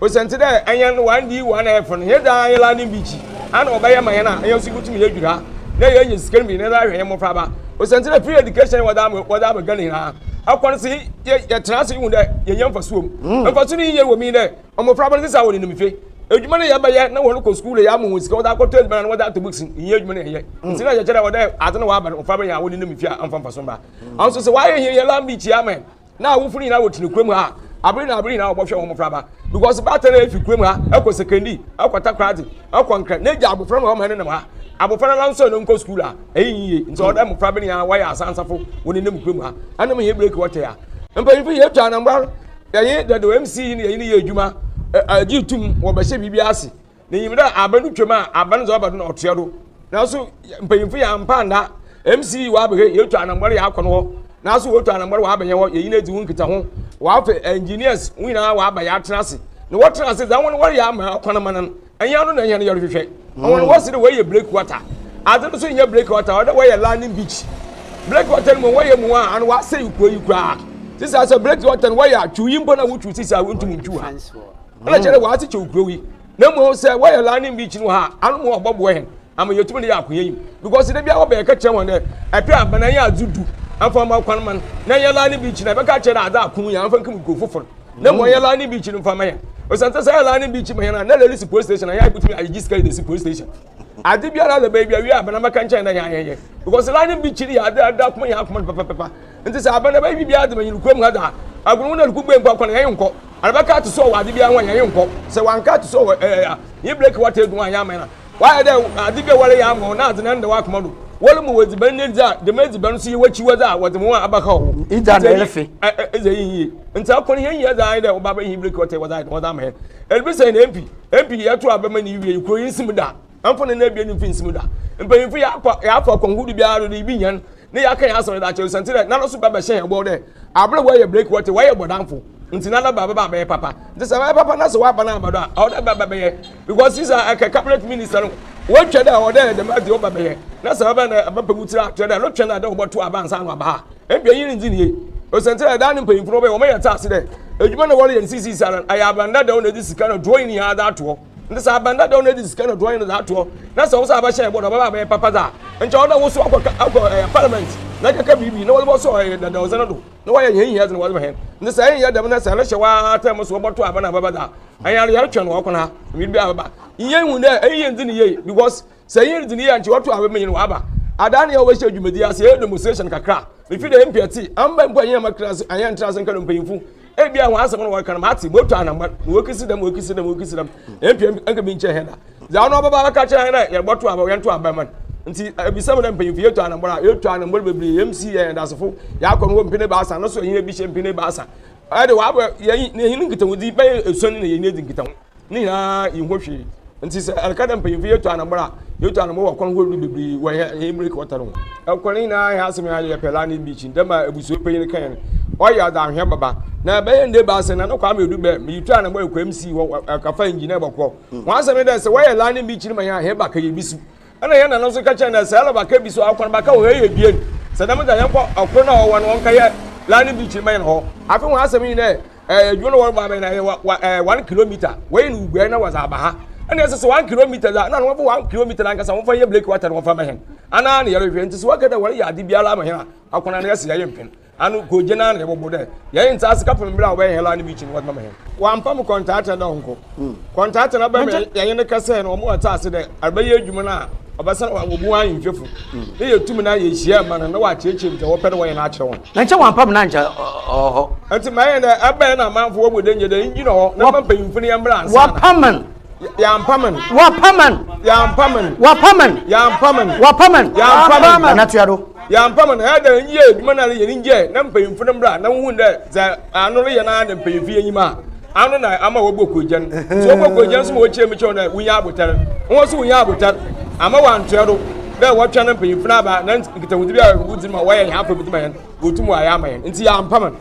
Osiandɛ dɛ hɛn 1D 1F no hɛn dze ara nye landing beach ana ɔbɛyɛ ma hɛn a hɛn so yebotum yeedwir ha na yeenya sika no bi na yɛdze ahwɛ hɛn mbofraba. Osiandɛ dɛ free education wɔdze ama wɔdze aba Ghana nyina akɔ no sɛ yɛtsena ase yehu dɛ yenya mfaso wɔ mu. Mfaso no nyɛ wɔ mu nye dɛ mbofraba no sesei a wɔnenam fie, edwuma no yɛbɛyɛ na hɔn kɔ skuul yɛama hɔn sika wɔdze akɔtɔ edziban na wɔdze atɔ books nnyɛ edwuma no yɛyɛ. Ntsi na yɛkyerɛ dɛ ɔwɔ dɛ adze no wɔaba no mbofraba nyina wɔnenam fie a ɔmmfa mfaso mmba. Naaso sɛ wɔayɛ hɛn landing beach yi ama hɛn na awofo no nyinaa wɔtena kurom ha a, aber na aber nyinaa wɔbɔhwɛ hɔn mbofraba. Because baatan a efi kurom ha kɔ Sekondi, kɔ Takoradi, kɔ Nkran na egya abofra no ma ɔma no nam ha. Abofra no ara so a no nnkɔ skuul a, ɛyɛ nnyɛ yie. Ntsi ɔwɔ dɛ mbofraba no nyinaa wɔyɛ asansafo, wɔnenam kurom ha. Ana mehia break wɔtɛ a. Mpanyimfo yɛtu anambra, yɛnye dadaw MC yi na yɛnye no yɛ edwuma, gye tum wɔbɛhyɛ biribi ase. Na inyim dɛ aber no twa mu a, aber no dze ɔba do na ɔtoa do. Naaso mpanyimfo yɛ ammpa annda. MC wɔabɛhwɛ, yeetu anambɔr yɛakɔ no hɔ. Naaso wotu anambɔr wɔaba hɛn hɔ, yɛnye no edzi ho nkitaho. Wɔafa engineers hɔn nyina wɔaba yɛatsena ase. Na wɔtsena ase dza hɔn wɔreyɛ ama kwan ama no no, nnyɛ ɔno na hɛn yɛrohwehwɛ. Hɔn wɔse dɛ wɔreyɛ break water. Adze no so nnyɛ break water, ɔwɔ dɛ wɔyɛ landing beach. Break water no mbom wɔyɛ mu a, ano wɔasɛɛ kurow yi koraa. Sesei sɛ break water no wɔyɛ a, twuw yi mpo na wotwuw sesei a wonntum nntwuw ha. Nna kyerɛ dɛ wɔatsekyew kurow yi. Na mbom sɛ wɔyɛ landing beach no wɔ ha a, ano mu ɔbɔboa hɛn ama yeetum ne yɛ akɔ enyim. Because da biara wɔba yɛka kyerɛ hɔn dɛ ɛpɛ aban na yɛ adze du amfa mma kwan ma no na yɛ landing beach no a, yɛbɛka akyerɛ dɛ adze ako yi amfa nkem kurow fofor na mbom yɛ landing beach no mfa mma hɛn. Osiandɛ sɛ yɛ landing beach ma hɛn a, na Lelisi police station a yɛ a yebotum ayegye sika yɛdze esi police station. Adze biara dze beebi a wie aban abɛka nkyɛn dɛ hɛn ayɛyɛ. Because landing beach no yɛ adze a ɔda akoma hɛn akoma do papapapa. Ntsi sɛ aban no bɛyɛ biribiara dze ma hɛn kurom ha dze a, agor no na rukubue mpo akɔ no hɛn nnkɔ. Ana bɛka ato so wɔ adze biara ho a hɛn nnkɔ. Sɛ wɔannka ato so wɔ ɛɛ a, hɛn break water edu ho annyɛ ama hɛn a, wɔayɛ dɛ adze bi a wɔreyɛ ama wo na adze no nnda w'akoma do. Wɔrema wo edziban na edzi a, dɛm edziban no so yɛ w'ekyiwadze a wɔdze ma wo a abɛhaw wo. Idza na erefe. Ɛ ɛ edze eyi yie. Ntsi akɔ no hɛn nyia dze ayɛ dɛ wɔba abɛyɛ hɛn break water wɔdze ayɛ dɛn wɔdze ama hɛn. Eribisa hɛn MP, MP yɛto aba ma no wie yi, kurow yi nnsim da. Amfa ne nan ebien mmfi nsim da. Mpanyimfo yɛakɔ yɛafa kwan horow biara do no ibi nyan na yɛaka hɛn asɛm dze akyerɛ osiandɛ dɛ nana so ba bɛhyɛ hɛn bɔ dɛ aber a wɔyɛ break wɔtse wɔyɛ bɔdamfo. Ntsi na n'aba bɛba abɛyɛ papa. Ntsi sɛ ɔbɛyɛ papa na sɛ ɔaba no aba do a, ɔwɔ dɛ bɛba bɛyɛ. Because sisi a ɛkɛ cabinet minister no, wɔatwa dɛ ɔwɔ dɛ dɛm adze ɔba bɛyɛ. Na sɛ ɔbɛn dɛ ɛbɛpɛ wo tsir akyerɛ dɛ no twɛn a dɛ wɔbɔto aba ansa na ɔaba ha. Ebia iyi rinndzi ne yie. Osiandɛ dɛ daa no mpanyimfo no wɔbɛyɛ wɔyɛ tse ase dɛ edwuma na wɔreyɛ no sisi ara no, ɛyɛ aban dadaw na edze sika na drawing nyinaa dze ato hɔ. Ntsi sɛ aban dadaw na edze sika na drawing no dze ato hɔ na sɛ wo so abɛhyɛ bɔ dɛ ɔbɛba abɛyɛ papa dze a, nkyɛ ɔwɔ dɛ wo so akɔ akɔ parliament na akɛka biribi na wɔdze bɔsɔ dadawdze no do. Na wɔayɛ hɛn hia dze na wɔdze ma hɛn. Ntsi sɛ ennyɛ dɛm na sɛ erehyɛ w'atar mu so wɔbɔto aba na abɛba dze a, annyɛ ara yɛrotweɔn wɔ kwan ha, biribi bi abɛba. Nnyɛ ihu dɛ iyi nndzi no yie because sɛ iyi ridzi no yie a nkyɛ wɔto aba ma nyin wɔaba. Adaa na yɛwɔ dwumadzi ase, yɛyɛ demonstration kakra a, mifi dɛ mp tse, amba mpo a nnyɛ mɛtra ase, annyɛ nntra ase nka no mpanyimfo, ebia hɔn asɛm na wɔreka no matse, motu anamɔn na wokesi dɛm, wokesi dɛm, wokesi dɛm, MP nka bi nkyerɛ hɛn da. Dza ɔno ɔbɛba abɛka akyerɛ hɛn dɛ yɛbɔto aba, yɛnto aba mma no. Ntsi ebisa mu dɛ mpanyimfo yetu anambɔr a, yetu anambɔr beberee, MC yɛ hɛn dasefo, yɛakɔ no hɔ mpɛn ebiasa, no so hɛn bi hyɛ mpɛn ebiasa. Ɔyɛ de wɔabɔ yɛnye hɛn nkitahodzi bɛyɛ esuon na yɛnye edzi nkitaho, ne nyina yennhu hwee. Ntsi sɛ ereka dɛ mpanyimfo yetu anambɔr a, yetu anambɔr wɔ kwan horow do beberee wɔ hɛn break water no ho. Kwan nyina hɛn asɛm yɛ yɛpɛ Lani Beach, dɛm a ebusua panyin kae no, ɔyɛ a ɔdze anhwea bɛba. Na bɛyɛ nda ebiasa na no Kwame Edu bɛ, meyi tu anambɔr ekɔ MC hɔ, kafa engineer bɔkɔ. Wɔn asɛm ne dɛ, sɛ wɔyɛ line bi kyiri ma yɛn a, hɛn baka yɛ bi so. Ɛna yɛn nana nso ka kyerɛ no dɛ, sɛ ɛla baka bi so a, ɔkwan baka wɔ hɔ yɛ ebien. Sɛ dɛm dze a, yɛnkɔ ɔkor no a ɔwɔ no ɔnkɛyɛ line bi kyiri ma yɛn hɔ. Afei wɔn asɛm nye dɛ, ɛɛ edwuma no wɔrobɔ abɛn no ɛyɛ wa wa ɛɛ one kilometer. Wɔyɛ no Uguay na wɔdze aba ha. Ɛna yɛsɛ sɛ one kilometer dze a, nna wɔmfa one kilometer no ankasa wɔmfa nyɛ break water no wɔmfa mma hɛn. Ana na yɛrohwɛ. Ntsi sɛ wɔka dɛ wɔreyɛ adze biara ama hɛn a, akwan ano yɛse yɛyɛ mpen. Ano kogye no ara na yɛbɔbɔ dɛ yɛnye ntse ase kɛpem ber a wɔbɛyɛ hɛn line meeting no wɔdze bɛma hɛn. Wɔammpa mo kɔntaata dɛ ɔnkɔ. Kɔntaata no bɛma yɛnye no kɛsɛɛ no, ɔma ɔtse ase dɛ arebɛyɛ edwuma no a, ɔbɛsan ɔabobu hɔn ahemfiefo. Na yetum na yehyia ma no na ɔakyerɛkyerɛ mu dza wɔpɛ dɛ wɔyɛ no akyerɛ hɔn. Na nkyɛ wɔammpa me na nkyɛ ɔwɔ hɔ. Ntsi ma yɛn dɛ ebɛn na amamfo wɔbɔ dɛ nye dɛ ngyina hɔ na ma mpanyimfo no yɛmbra ansaana. Wɔapam me. Yɛampam no. Wɔapam me. Yɛampam no. Wɔapam me. Yɛampam no. Wɔapam me. Yɛampam no. Nana tua do. Yɛampam no. Ɛyɛ dɛ nnyɛ edwuma no ara yɛ ne ngyɛ na mpanyimfo no mbra na wohun dɛ dza ano reyɛ no ara na mpanyimfo yi enyim a ano na ama wɔbɔ kogya no. Ntsi wɔbɔ kogya no so ma wɔkyerɛ mu kyerɛ wɔn dɛ wonya abotar. Hɔn so wonya abotar ama wɔanntoa do dɛ wɔtwɛn mpanyimfo no aba na nkitahodzi bi a wodzi ma wɔyɛ hɛn afamu dze ma hɛn, wotum wɔayɛ ama hɛn. Ntsi yɛampam no.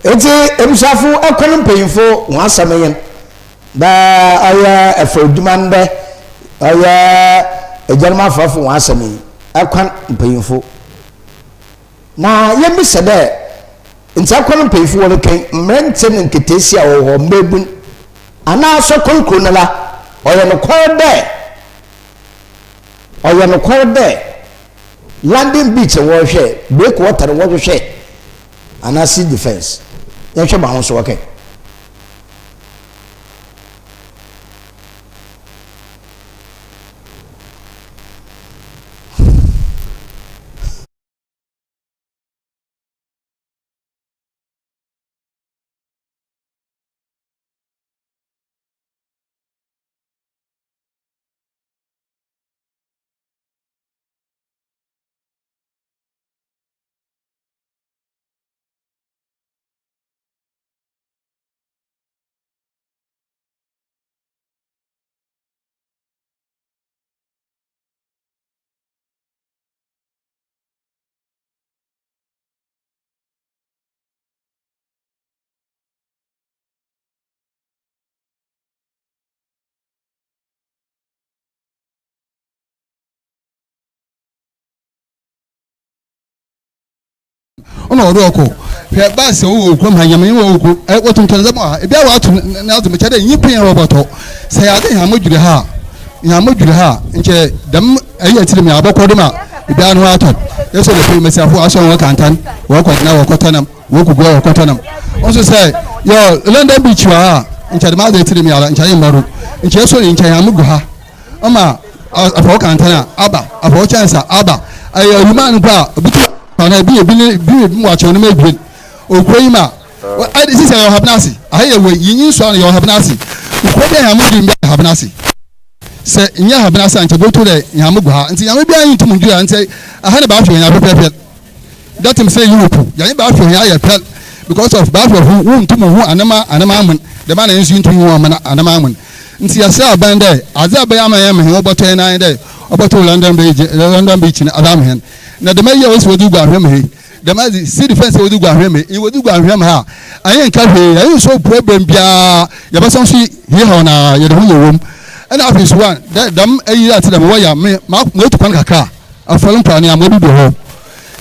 Ntsi ebusuafo kɔ no mpanyimfo hɔn asɛm nye no, dɛ ɔyɛ efɔrdwuma ndɛ, ɔyɛ egyanom afɔrfo hɔn asɛm yi, kwan mpanyimfo. Na yembisa dɛ, ntsi akwan mpanyimfo wɔrekɛn mberantsɛ na nketseesia a wɔwɔ hɔ, mbaebun, anaa asɔkɔr kurow no la, ɔyɛ nokwar dɛ, ɔyɛ nokwar dɛ London beach na wɔrehwɛ, breakwater na wɔhwehwɛ anaa sea defence. Yɛnhwɛ ma ho so wɔkɛ. Ɔna ɔdɔ ɔkɔ hwɛ baasi a ɔwɔ okurom ha nyame wɔ okuro ɛ wɔtontɔn ndzɛmba wɔ ha ebi a wɔato n'adze mekyɛ dɛ nyimpa yɛn wɔbɔtɔ sɛ yɛadze hɛn amodwiri ha a hɛn amodwiri ha a nkyɛ dɛm ɛyɛ akyiri mu abɔkɔ do ma ebi ano atɔ yɛsɔ dɛ pii mesiafo asɔn wɔ kantan wɔkɔ gyina wɔkɔtɔ nam wɔkɔ gua wɔkɔtɔ nam nso sɛ yɛ London beach wɔ ha a nkyɛ dɛm adze akyiri mu yɛara nkyɛ yɛ mma do nkyɛ yɛsɔ nkyɛ hɛn amogu ha Ɔma afɔw kantan a aba, afɔw kyɛnse a aba. Ɛyɛ ewumaa no mpo a, obi tu ana ebi ebi ne bi ebi mu akyɛw no ma ebien. Okuro yi ma ɛde sisi yɛ ɔhabena ase. Aha yɛ wei yinyi nsu ano yɛ ɔhabena ase. Okuro bi a nyame di mbɛ habena ase. Sɛ nyɛ habena ase a nkyɛ botu dɛ nyame gu ha. Nti nyame biara ntum nduru ha nti aha ne baahwɛ yɛn apɛpɛpɛ. Datem sɛ Europe yɛnye baahwɛ hɛn ayɛ pɛr because of baahwɛ ho wonntum nnhu anama anama amon dɛm ara na hɛn so yenntum nnhu amona anama amon. Ntsi yɛserɛ aban dɛ adze a ɔbɛyɛ ama hɛn ma hɛn ho bɔtɔ hɛn ara nye dɛ ɔbɔtow London Bridge London Beach no adze ama hɛn. Na dɛm ayi a wɔsi wɔdze gu ahwea mu ha yi, dɛm adze seed fence a wɔdze gu ahwea mu yi, wɔdze gu ahwea mu ha a, annyɛ nka hwee, annyɛ nsuo problem biara, yɛbɛsan so yi haw no ara, yɛde ho yɛ wɔ mu. Ɛna afei so one, dɛ dɛm ayi a tse dɛm wɔyɛ a, me ma metu kwan kakra a, afɔr mpoano yi a, moebubu hɔ.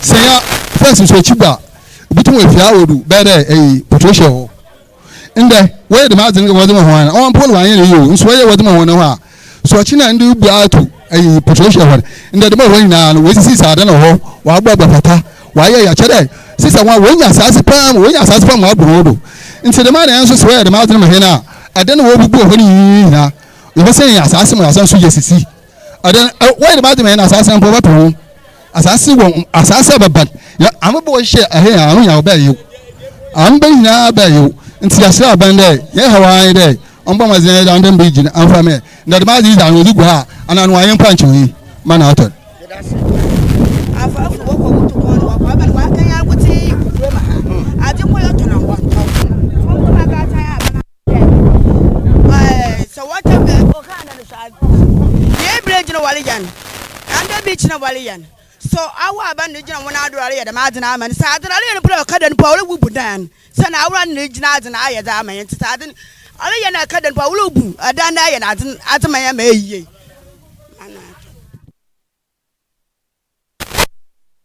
Sɛ ya fence so ekyi bu a, ibotum efia odu bɛyɛ dɛ eyi Patricia hɔ. Ndɛ, wɔyɛ dɛm adze no wɔdze ma hɔn a, ɔwɔ mpo no wɔannyɛ no yie o, nso wɔyɛ wɔdze ma hɔn hɔ a, sɔkye na ndɛ obu ato ayi Patricia hɔ no, ndɛ dɛm hɔ nyinaa no woesisisi adan wɔ hɔ, wɔabɔbɔ pata, wɔayɛ yɛ akyerɛ dɛ sisa hɔn a wonya asaase paa mu, wonya asaase paa mu wɔabɔ hɔn do. Ntsi dɛm ara na hɛn so sɛ wɔyɛ dɛm adze no ma hɛn a, adan a wobubu wɔ hɔ no nyina, yɛbɛsan enya asaase ma yɛasan so yesisi adan. Wɔyɛ dɛm adze ma hɛn a, asaase no mpo wɔbɛpɛ ho. Asaase wɔ asaase a bɛbɛn yɛ ano bɔ hyɛ ɛhe yɛn ano yɛn bɛyɛ yew ano bɛ nyinaa bɛyɛ yew nti yɛsrɛ aban dɛ yɛn haw ara nye dɛ ɔmbɔ mmɔdzen yɛ dɛ ɔndɛ mbɛ gyina amfa mɛ na dɛm adze yi dze ano ɔdze gu ha a ana ano ayɛ mpo ankyɛ oye ma na atɔ. Afafo wɔkɔ wotu kɔn no wɔkɔ aba no wɔaka yɛn akote kurom ha adze mpo yɛtɔ na wɔntɔ wɔn aka atan aba na sɛ wɔtɔ ɔka na no so yɛn bere gyina wɔre yɛn ɛnda bi kyina wɔre yɛn so awo aba no gyina wɔn ado wɔre yɛ dɛm adze na ama no sɛ adze na ɔreyɛ no mpo na ɔka dɛ no mpo a ɔrebubu dan sɛ na awura no gyina adze na ayɛ dze ama yɛn nti sɛ adze no ɔreyɛ na ɛka dɛ no mpo a ɔrebu ɛdan na ayɛ no adze adze ma yɛn ma ɛyɛ yie.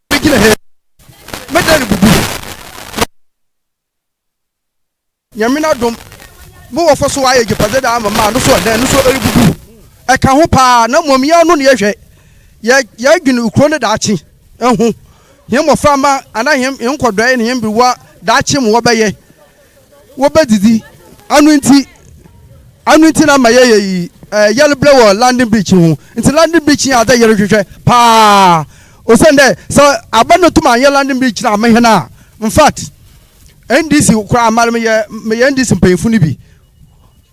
Gyina ha mɛda no bubu. Nyame n'adom, mo wɔfa so ayɛ agyapadze dze ama me a, no so ɔdan no so erububu. Ɛka ho paa, na mbom hɛn no na yɛhwɛ, yɛ yɛdwen kurow no daakye ho, hɛn mboframba anaa hɛn hɛn nkɔdɔe na hɛn mberwa daakye ma wɔbɛyɛ, wɔbɛdzidzi. Ano ntsi, ano ntsi na ama yɛyɛ iyi, yɛrebrɛ wɔ London Beach ho. Ntsi London Beach yɛ adze a yɛrohwehwɛ paa, osiandɛ sɛ aban no tum annyɛ London Beach no amma hɛn a, infact, NDC koraa mara meyɛ meyɛ NDC mpanyinfo no bi.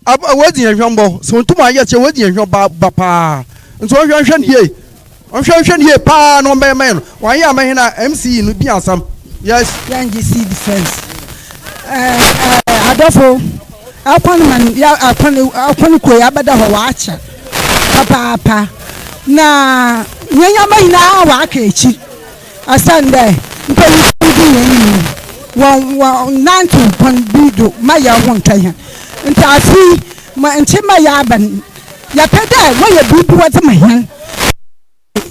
Ab wɔadzi hɛn hwambɔ. Sɛ wonntum annyɛ kyɛ wɔadzi hɛn hwambɔ ba paa. Ntsi wɔnhwɛ nhwɛ no yie. Wɔnhwɛ nhwɛ no yie paa na wɔmbɛyɛ mma hɛn. Wɔannyɛ amma hɛn a MCE no bi asɛm. Yes. Yɛngye seed fence. Ɛɛ adɔfo, ɛkwan man ya ɛkwan ɛkwan kuro ya bɛda hɔ wɔakyɛ papaapa na yɛn nneɛma nyinaa wɔaka akyi. Osiandɛ mpanyimfo dzi hɛn nyim no, wɔnntsew kwan bi do ma hɛnho nntɔ hɛn. Ntsi afe yi, ma nkyɛ ma yɛaba no, yɛpɛ dɛ wɔyɛ biribi wɔdze ma hɛn.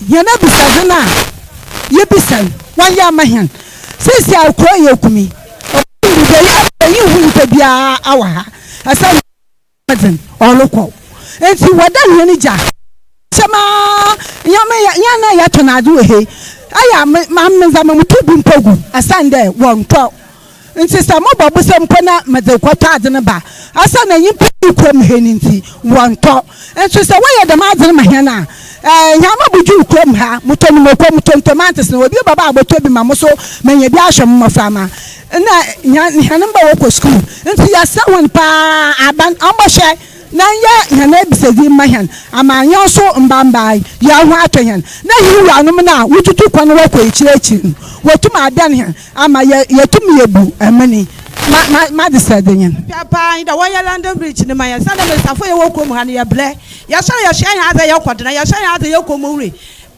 Hɛn ebisadze no a yebisa no, wɔnyɛ mma hɛn. Seseiara kurow yi eku me. Obi nnhu dɛ yennhu nyimpa biara wɔ ha. Osiandɛ. dzen ɔrokɔ. Ntsi wɔdan hɛn gya kyɛm ara, hɛn hɛn a yɛtɔn adze wɔ ha yi, ayɛ a me ma me ndzɛmba mutu bi mpo gu osiandɛ wɔnntɔ. Ntsi sɛ mobɔ bosa mpo na medze kɔtɔ adze no ba a, osiandɛ nyimpa nnyi kurom ha no ntsi wɔnntɔ. Nso sɛ wɔyɛ dɛm adze no ma hɛn a, hɛn mobodwuur kurom ha, motɔn moko, motɔn tomantos na obi bɛba abɔtɔ bi ma mo so menya bi ahwɛ mo mboframba. Nna hɛn mba wɔkɔ skuul ntsi yɛserɛ hɔn paa aban ɔmbɔhwɛ na nyɛ hɛn ebisadzi mma hɛn ama hɛn so mba mbaa hɛnho atɔ hɛn na hɛn wuranom no a wotutu kwan wɔkɔ ekyir ekyir no wotum abɛn hɛn ama yetum yebu amani ma ma m'adesrɛdze nye no. Pɛ paa nye dɛ wɔnyɛ London Bridge no ma hɛn osiandɛ mbasiafo a yɛwɔ kurom ha no yɛbrɛ, yɛsoɛr yɛsoa hɛn adze a yɛkɔ do na yɛsoa hɛn adze a yɛkɔ Mowura.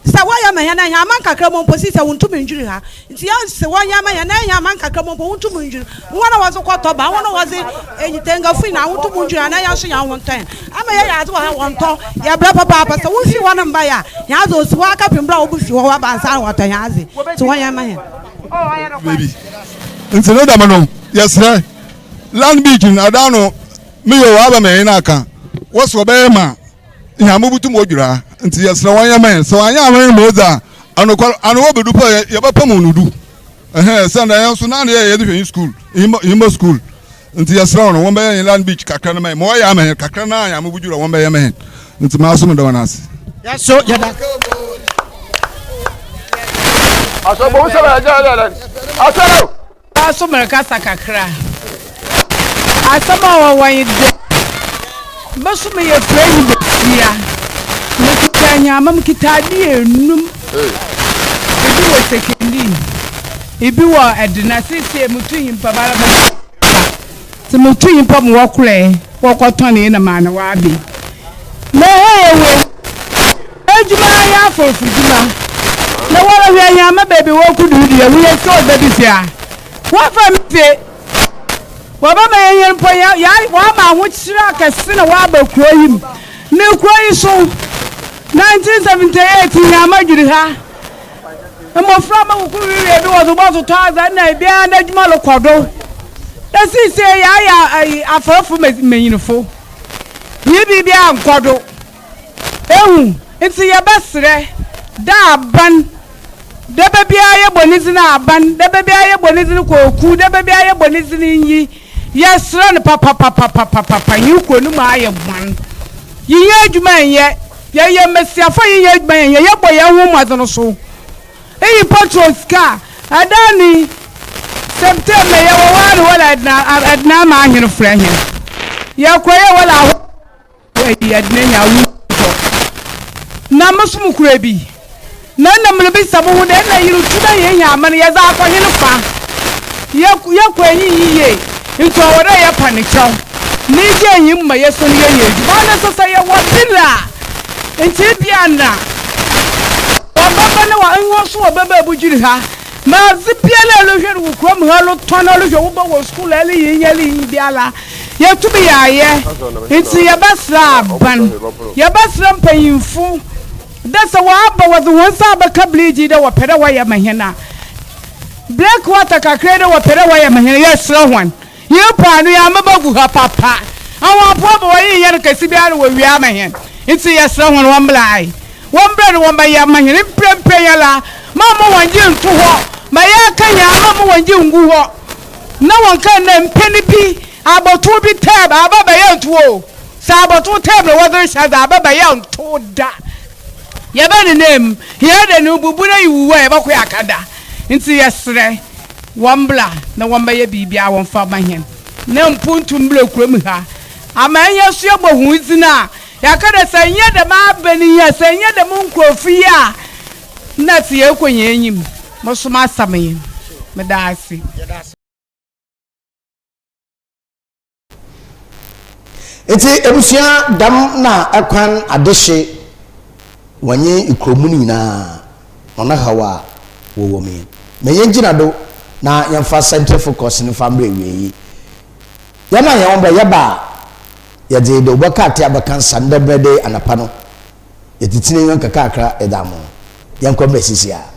Sɛ wɔyɛ ma hɛn a, hɛn aman kakra mu mpo sesei wonntum nnwir ha. Ntsi yɛse wɔnyɛ ma hɛn na hɛn aman kakra mu mpo wonntum nnwir. Hɔn a wɔdze kɔtɔ ba, hɔn a wɔdze enyitengafo nyina wonntum nnwir ha na hɛn so hɛnho nntɔ hɛn. Ama yɛyɛ adze wɔ ha wɔnntɔ, yɛbrɛ papaapa. Sɛ wofi hɔ no mbae a, hɛn adze osi hɔ ara kɛpem ber a wobefi hɔ wɔaba ansaana wɔatɔ hɛn adze. Ntsi wɔnyɛ ma hɛn. Baby. Nti ne dɛm no yɛsrɛ land beach no adan no meyɛ wɔ aba ma yɛn aka wɔsɛ ɔbɛyɛ ma Nyame botum odwira ntsi yɛserɛ wɔnyɛ ma hɛn. Sɛ wɔannyɛ amma hɛn ma odzi a, anokwar, ano obedu mpo a yɛbɛpam hɔn du. Ɛhɛn, siandɛ hɛn so nna yɛyɛ yɛdze hwɛ hɛn skuul, hɛn skuul. Ntsi yɛserɛ hɔn, wɔmbɛyɛ hɛn land beach kakra no ma hɛn. Ma wɔyɛ ama hɛn kakra no a Nyame bodwira wɔmbɛyɛ ma hɛn. Ntsi maa so meda hɔn ase. Yɛso yɛda. Naaso merekasa kakra. Asɛm a ɔwɔ hɔ nye dɛ, mo so meyɛ kuranyi basia. Mekitsa nyeama, mekitsa ade enum. Bi wɔ Sekondi, bi wɔ Edena. Sesei mutu nyimpa mara me Ntsi mutu nyimpa ma wɔkorɛe wɔkɔtɔnee na maa no wɔabe. Mehɛɛ wɔ edwuma ara nye aforfo dwuma. Na wɔrehwɛ hɛn ama beebi wokodur deɛ, woyɛ sure bebisia. Wɔmfa me fie. Wɔbɛma yɛn mpo yɛ yɛ wɔama ahokyerɛ akɛse na wɔaba kuro yi mu. Ne kuro yi so 1978 Nyaama dwiri ha. Mmofra ma wɔkɔ wiewie bi wɔdze bɔtotɔ adze na ebiara n'adwuma lokɔ do. Na seesei yɛayɛ ayi afɔrefo manyinfo. Yɛ biribiara nkɔ do. Ehu ntsi yɛbɛserɛ dɛ aban, dɛ beebiara yɛbɔ ne dzin aban, dɛ beebiara yɛbɔ ne dzin Kwaku, dɛ beebiara yɛbɔ ne dzin Nyi, yɛserɛ no papapapapapapa, hɛn kurow no mu ayɛ bɔn, yennyɛ edwuma nnyɛ, yɛyɛ mbasiafo a yennyɛ edwuma nnyɛ, yɛbɔ hɛnho mbɔdzen so. Iyi petrol sika a, ɛda ni September yɛwɔ hɔ a na wɔla ɛdena ama ahen frɛ hɛn, yɛkɔ yɛ wɔla ahɔ. Eyi yɛ den anya awu hɔ. Na mo so mokura bi. Na nna murubisa mo ho dɛ, nna yerutu na yenya aman yɛdze akɔ hen fa? Yɛkɔ enyi yie, ntsi ɔwɔ dɛ yɛpa no kyɛw na egyaa hɛn mu ma yɛsan yɛyɛ edwuma. Ɔno so sɛ yɛwɔ ber a, nkyɛ bi a nna wɔbɛba na hɔn so wɔbɛba ebodwir ha. Ma adze biara a erohwɛ no wɔ kurom ha, erotɔn, erohwɛ wo ba wɔ skuul, ereyi nye ereyi biara, yetum yɛayɛ. Ntsi yɛbɛserɛ aban, yɛbɛserɛ mpanyimfo dɛ sɛ wɔaba wɔdze hɔn nsa abɛka bleach yi dɛ wɔpɛ dɛ wɔyɛ ma hɛn a, break water kakra yi dɛ wɔpɛ dɛ wɔyɛ ma hɛn a, yɛserɛ hɔn. Hɛn paano yi amaba gu ha papa. Ahoaboa ba wɔnnyɛ no kɛse biara wɔ wia ama hɛn. Ntsi yɛserɛ hɔn wɔmbra ae. Wɔmbra na wɔmbɛyɛ ama hɛn mprɛmprɛ yi ara. Mamma wɔnngye nnto hɔ ma yɛaka hɛn ama mma wɔnngye nngu hɔ na wɔnka ndɛ mpɛn bi abɔtow bi term aba bɛyɛ ntow o. Sɛ abɔtow term na wɔdze rehyɛ dze aba bɛyɛ ntow da. Yɛbɛnenam mu, hɛn da no bubu na yewuwu a yɛbɔkɔ yɛaka Ntsi yɛserɛ wɔmbra na wɔmbɛyɛ biribiara wɔmfa mma hɛn na mpontu mbra kurom ha ama hɛn so yɛbɔ hɔn dzin a yɛaka dɛ sɛ nnyɛ dɛm aban yi a, sɛ nnyɛ dɛm nkorɔfo yi a nna tse yɛrokɔ hɛn enyim. Mo so m'asɛm nye no. Meda ase. Ntsi ebusua dɛm na kwan adehye wɔnye kurow mu no nyina hɔn haw a wɔwɔ mu yi. Ma yengyina do na yɛmfa centre focus no mfa mbra ewiei. Yɛn a hɛn ho brɛ, yɛba a, yɛdze dawubɔ krataa bɛka nsa ndɛ berɛ de anapa no, yɛdze tsena enyiwa nkakrakra yɛdze ama wo. Yɛnkɔ mbrɛ seseiara.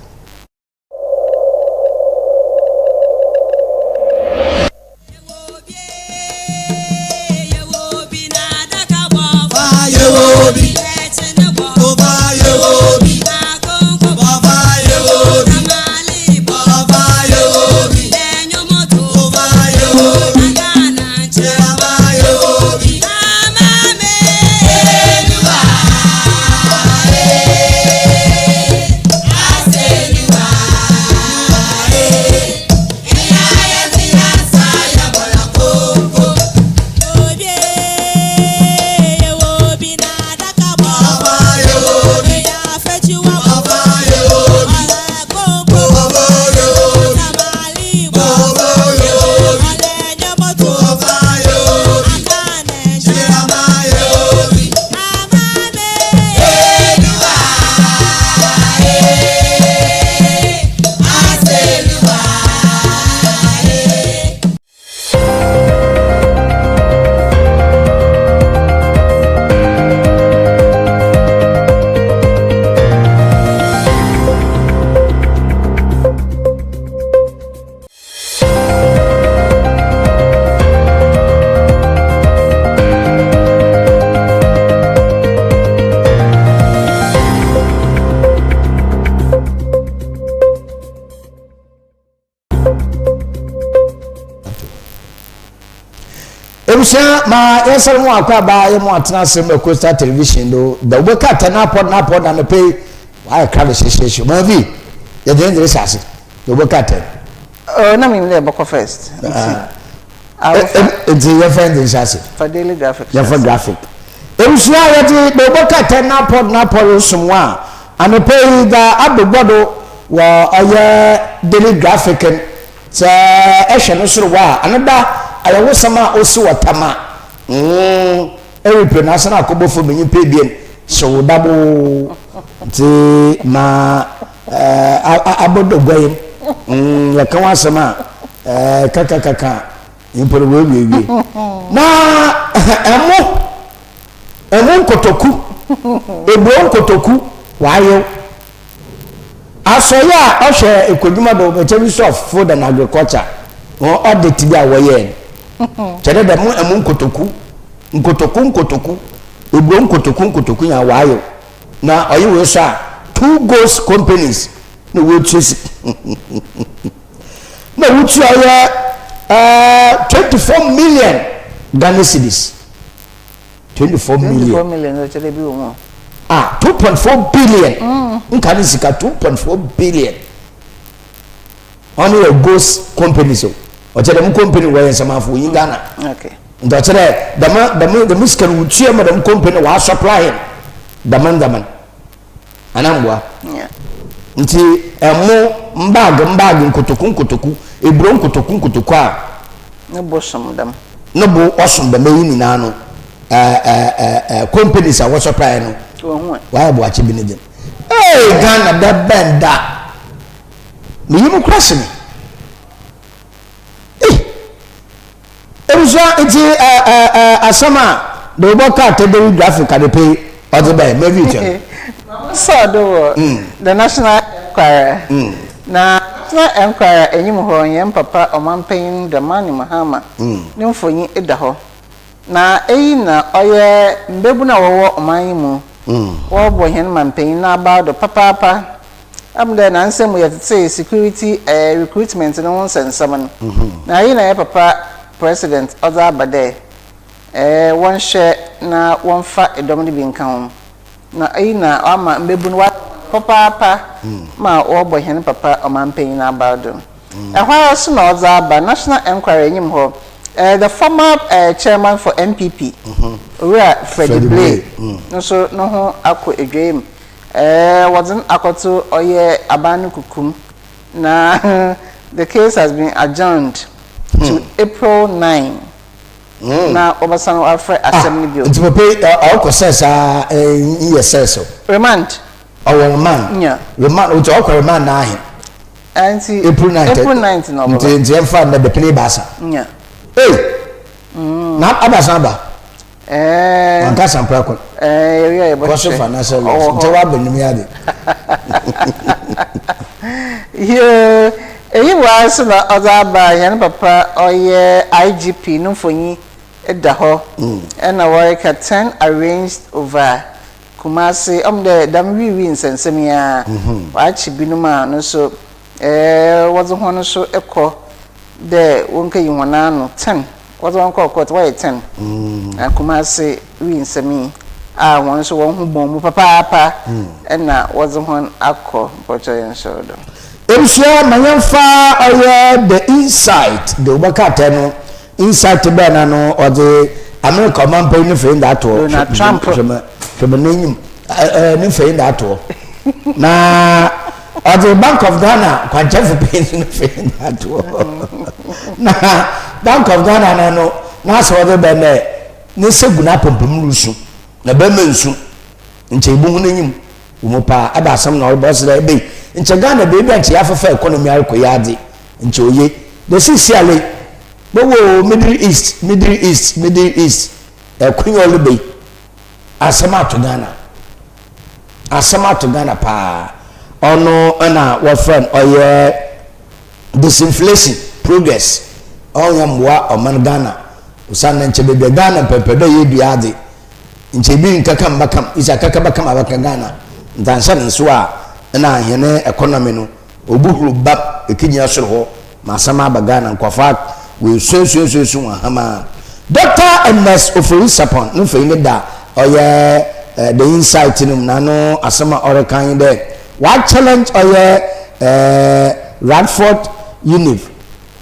Ebusua ma yɛnsɛre mu akɔ aba yɛ mu atena ase ma Coastal Television do da wobɛka atɛ n'apɔ n'apɔ na nɔpɛ yi wayɛ krado hyehyɛhyɛ ma vi yɛde ne dere hyɛ ase da wobɛka atɛ. Oh, na menim dɛ ɛbɔkɔ first. Nti. Ah. Nti yɛfa ndze nhyɛ ase. Fa daily graphic. Yɛfa graphic. Ebusua yɛdze da wobɛka atɛ n'apɔ n'apɔ resom wo a anɔpɛ yi da abobɔ do wɔ ɔyɛ daily graphic no. Sɛ ehwɛ no sor hɔ a, ano da ayɛwosɛm a osi wɔ Tama mm erepɛ no asan akɔbɔ famu nyimpa ebien hyew daboo. Ntsi ma ɛɛ abɔdɔ gua yi mm yɛka ho asɛm a ɛɛ kakakaka mpo no wɔawiewie na ɛmo ɛmo nkotoku ebuo nkotoku wɔayew asɔyɛ a ɔhwɛ ekodwuma do Ministry of Food and Agriculture wɔn audit bi a wɔyɛɛ no kyerɛ dɛ ɛmo ɛmo nkotoku nkotoku nkotoku ebuo nkotoku nkotoku yɛn wɔayew na ɔyɛ wei so a two ghost companies na wɔatua si na wotua yɛ ɛɛ 24 million Ghana cedis 24 million 24 million ɔkyerɛ bi wɔ mu ah 2.4 billion mm. nka ne sika 2.4 billion ɔno yɛ ghost companies o ɔkyerɛ dɛm company wɔyɛ nsɛmafo yi Ghana nti ɔkyerɛ dɛm dɛm dɛm sika no wotua ma dɛm company wɔ supply him dɛm dɛm anamboa nti ɛmo mbaag mbaag nkotoku nkotoku eburo nkotoku nkotoku a ne bo som dɛm ne bo ɔsom dɛm eyi nyinaa no ɛɛ ɛɛ ɛɛ companies a wɔsupply no wɔayɛ boakye bi ne gyem ee Ghana da bɛn da meyi mu kura sini. Ei! Ebusua ntsi ɛ ɛ ɛ asɛm a dawubɔ krataa Daily Graphic adepa yi ɔdze bae, Mary Twum. Sɔɔ do wɔ The National Enquirer. Na National Enquirer enyim hɔ, hɛn papa Ɔmampanyin Dramani Mahama ne mfonyin da hɔ. Na iyi na ɔyɛ mbabun a wɔwɔ ɔman yi mu wɔrobɔ hɛn mampanyin n'abaw do papaapa. Am dɛ naansa mu yɛtsetsee security recruitment no ho nsɛnsɛm no, na iyi na yɛ papa president ɔdze aba dɛ wɔnhwɛ na wɔmfa dɔm no bi nka ho. Na iyi na ɔama mbabun wɔayɛ hɔn papaapa ma wɔrobɔ hɛn papa ɔmampanyin aber do. Hɔ ara so na ɔdze aba National Enquiry enyim hɔ, the former chairman for NPP, Owura Freddie Blay no so no ho akɔ edwaa mu. Ɛɛ wɔdze no akɔto ɔyɛ aban no kukum na the case has been adjourned to April 9 na wɔbɛsan wɔafrɛ asɛm no bio. Nti papa yi ɔkɔ sɛs aa nyɛ sɛs o. Remand. Ɔwɔ remand. Nya. Remand nti ɔkɔ remand na ahe. Nti April 9 April 9 na ɔbɛba. Nti nti yɛmfa nnɛ dapɛn ebaasa. Nya. Ei! Na abaasa aba. Ɛɛ. Wankasa prɛko. Ɛɛ yɛwie a yɛbɛhwehwɛ. Kɔ so fa na sɛ lɔs. Nkyɛ waba nnwom yi ade. Yoo, eyi wɔ ara so na ɔdze aba a hɛn papa ɔyɛ IGP no mfonyin da hɔ na wɔreka ten arranged over Kumasi, ɔmo dɛ dɛm wiiwii nsɛnsɛm yi ara wɔakye binom a no so wɔdze hɔn so kɔ dɛ wonkeyi hɔn ano ten. Wɔdze hɔn kɔr court, wɔyɛ tsen na Kumasi wi nsɛm yi a hɔn so hɔnho bɔn mu papaapa na wɔdze hɔn akɔ mpɔkyɛr nsɔr do. Ebusua ma yɛmfa ɔyɛ The Insight de wo bɛka no Insight bɛn na no ɔdze America ɔmampanyin ne mfonyin dze ato hɔ. Donald Trump. Hwɛ me hwɛ me n'enyim ɛɛ ne mfonyin dze ato hɔ na ɔdze Bank of Ghana kwankyɛfo panyin no mfonyin dze ato hɔ na Bank of Ghana no no n'asɛ ɔdze bɛn dɛ ne nsa gu n'apampam rusu na bɛrima nsu nkyɛ ibohu n'enyim wɔ mu paa ɛba asɛm na ɔrebɔ ɔsɛ dɛ ebei nkyɛ Ghana beebi a nkyɛ yɛafefa economy arekɔ yi adze nkyɛ oye na seisiara Mowɔ Middle East, Middle East, Middle East. Ɛko yɛ ɔleba yi. Asɛm ato Ghana. Asɛm ato Ghana paa. Ɔno ɛna wɔfrɛ no ɔyɛ disinflation progress. Ɔnyɛ mmoa ɔman Ghana. Osiane nkyɛ baabi a Ghana mpɛmpɛ dɛ yɛdua adze. Nkyɛ ebi nkaka mbakam, isa akaka bakam abaka Ghana. Ntanhyɛ ne nso a ɛna hɛn economy no obuhuru ba ekegyina soro hɔ. Ma asɛm aba Ghana nkorɔfo a woesuasuasuasu hɔn hama. Dɔkta Ernest Ofori Sarpong no mfonyin no da ɔyɛ The Insight no mu na no asɛm a ɔrekã nye dɛ ɔachallenge ɔyɛ Radford Univ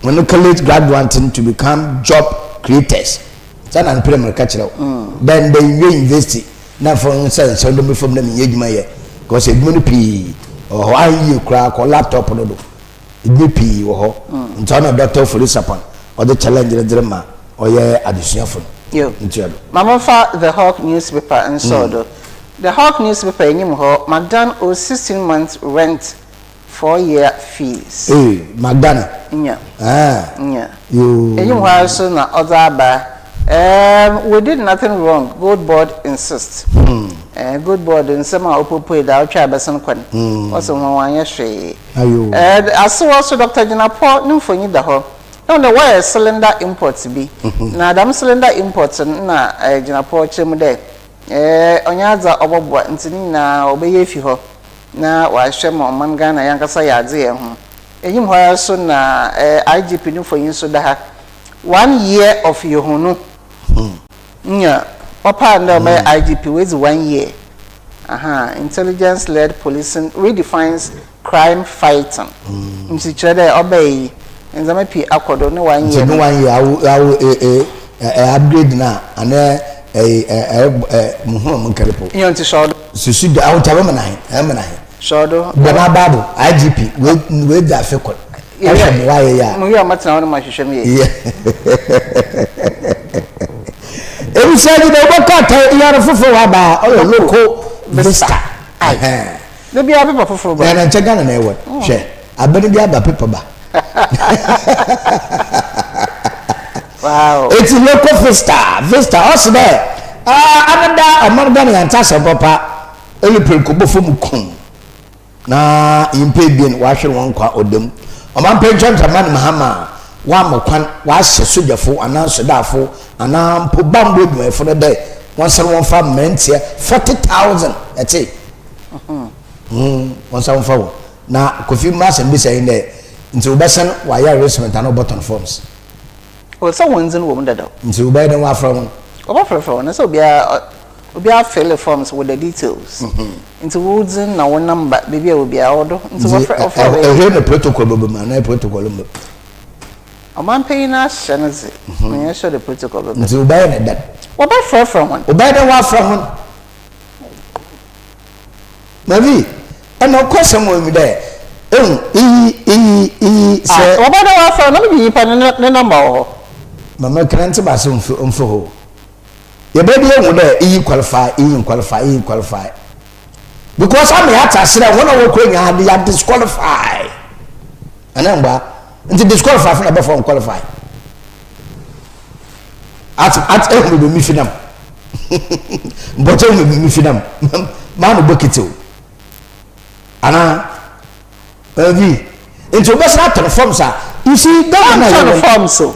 hɔn college graduantes no to become job creators. Saa na mepɛ dɛ mereka kyerɛ wo dɛ ndɛ innwie university na mfa wo nsa nhyɛ wo dɔm famu na mennyɛ edwuma yɛ because edwuma no pii wɔ hɔ annyɛ yie koraa kɔ laptop no do. Edwuma pii wɔ hɔ nti ɔno Doctor Ofori Sarpong ɔdze challenge no dze rema ɔyɛ adesuafo no. Yo. Ntua do. Ma momfa The Hawk newspaper nsɔw do. The Hawk newspaper enyim hɔ, McDan owes 16 months rent. 4-year fees. Ee, Magdana. Nya. Ah. Nya. Yoo. Enyim hɔ ara so na ɔdze aba. Um, we did nothing wrong, Gold Board insists. Hmm. Eh, Gold Board nsɛm a opopuei da ɔtwe abɛsen kɔ no. Hmm. Ɔse hɔn wɔannyɛ hwee. Ayo. Eh, asew so Doctor Jinapor ne mfonyin da hɔ. Ehu dɛ wɔyɛ cylinder import bi. Na dɛm cylinder import no nna eh, Jinapor kyerɛ mu dɛ eh, ɔnnyɛ adze a ɔbɔboa ntsi ne nyina wɔbɛyɛ efi hɔ na wɔahwɛ ma ɔman Ghana yankasa yɛadze hɛnho. Enyim hɔ ara so na eh, IGP no mfonyin so da ha. One year of Yohonu. Nya, ɔpaa ndɛ ɔbɛyɛ IGP, oedzi one year. Aha, intelligence led policing redefines crime fighting. Ntsi kyerɛ dɛ ɔbae yi, ndzɛmba pii akɔ do, ne one year Nti no. ne one year awo awo e e ɛ upgrade na anɛ ɛ ɛ ɛ muhu ɔmo nkɛrɛ po. Nyɛ ntsi sɔɔ do. Susu da awo nti abɛmena he ɛmena he. Sɔɔ do. Bɔ n'aba do IGP wei wei dzi afe kor. Ɛhwɛ mo wayɛ yɛ a. Mo wie a mɛtena hɔ na mahwehwɛ mu yie. Ebusua yi dɛ wobɛkɔ ata yare foforɔ wɔ aba a ɔyɛ local vista. Da biara paper foforɔ ba. Na nkyɛ Ghana na ɛwɔ hwɛ abɛn bi aba paper ba. Wow. Eti local vista vista ɔsi dɛ anada ɔman Ghana yɛn nta asɛm papa ɛlipere kɔbɔ fam kum. Na nyimpa ebien wɔahwer hɔn nkwa ɔda mu. Ɔmampanyin John Dramani Mahama a ɔama kwan wɔahyɛ sogyafo anaa nsordaafo anaa mpo bambɔ edwumayɛfo no dɛ wɔnsan wɔmfa mberantsɛ 40,000 ɛtse? Mm, wɔnsan wɔmfa hɔn. Na Kofi m'asɛmbisa nye dɛ, ntsi wɔbɛsan wɔayɛ arrangement anaa wɔbɔtɔn forms? Ɔwɔ sɛ hɔn dzin wɔ mu dadaw. Ntsi wɔbɛyɛ dɛn wɔafrɛ hɔn? Wɔbɔfrɛfrɛ hɔn, sɛ obiara obiara fill forms with the details. Ntsi wo dzin na wo number, beebi a ewɔ biara ɔwɔ do. Ntsi wɔfrɛ wɔfrɛ wo. Ntsi ɛhwɛ na protocol bɛba mu anaa protocol mmba mu? Ɔmampanyin no ahyɛ no dze, mennyɛ sure dɛ protocol bɛba mu. Ntsi wɔbɛyɛ no dɛn? Wɔbɛfrɛfrɛ hɔn. Wɔbɛyɛ dɛn wɔafrɛ hɔn? Mavi, ɛna ɔkɔ asɛm wɔ mu dɛ, ehu, iyi, iyi, iyi, sɛ. Ah, wɔbɛyɛ dɛ wɔafrɛ na mede nyimpa no ne number wɔ hɔ. Mama kra ntse baase mfi mfi hɔ. Yɛbɛyɛ dɛ ehu dɛ iyi qualify, iyi nqualify, iyi nqualify. Because ama yɛatse ase dɛ hɔn a wɔkɔ nyinaa they are disqualify. Ɛna mbaa, nti disqualify fo na bɛfa wɔn qualify. At at ehu bebe mi fi nam. Mpɔkyɛ ehu bebe mi fi nam. Maa no bokiti o. Ana ɛbi nti wobɛsan atɔn forms a you see Ghana na yɛ wɔn. forms o.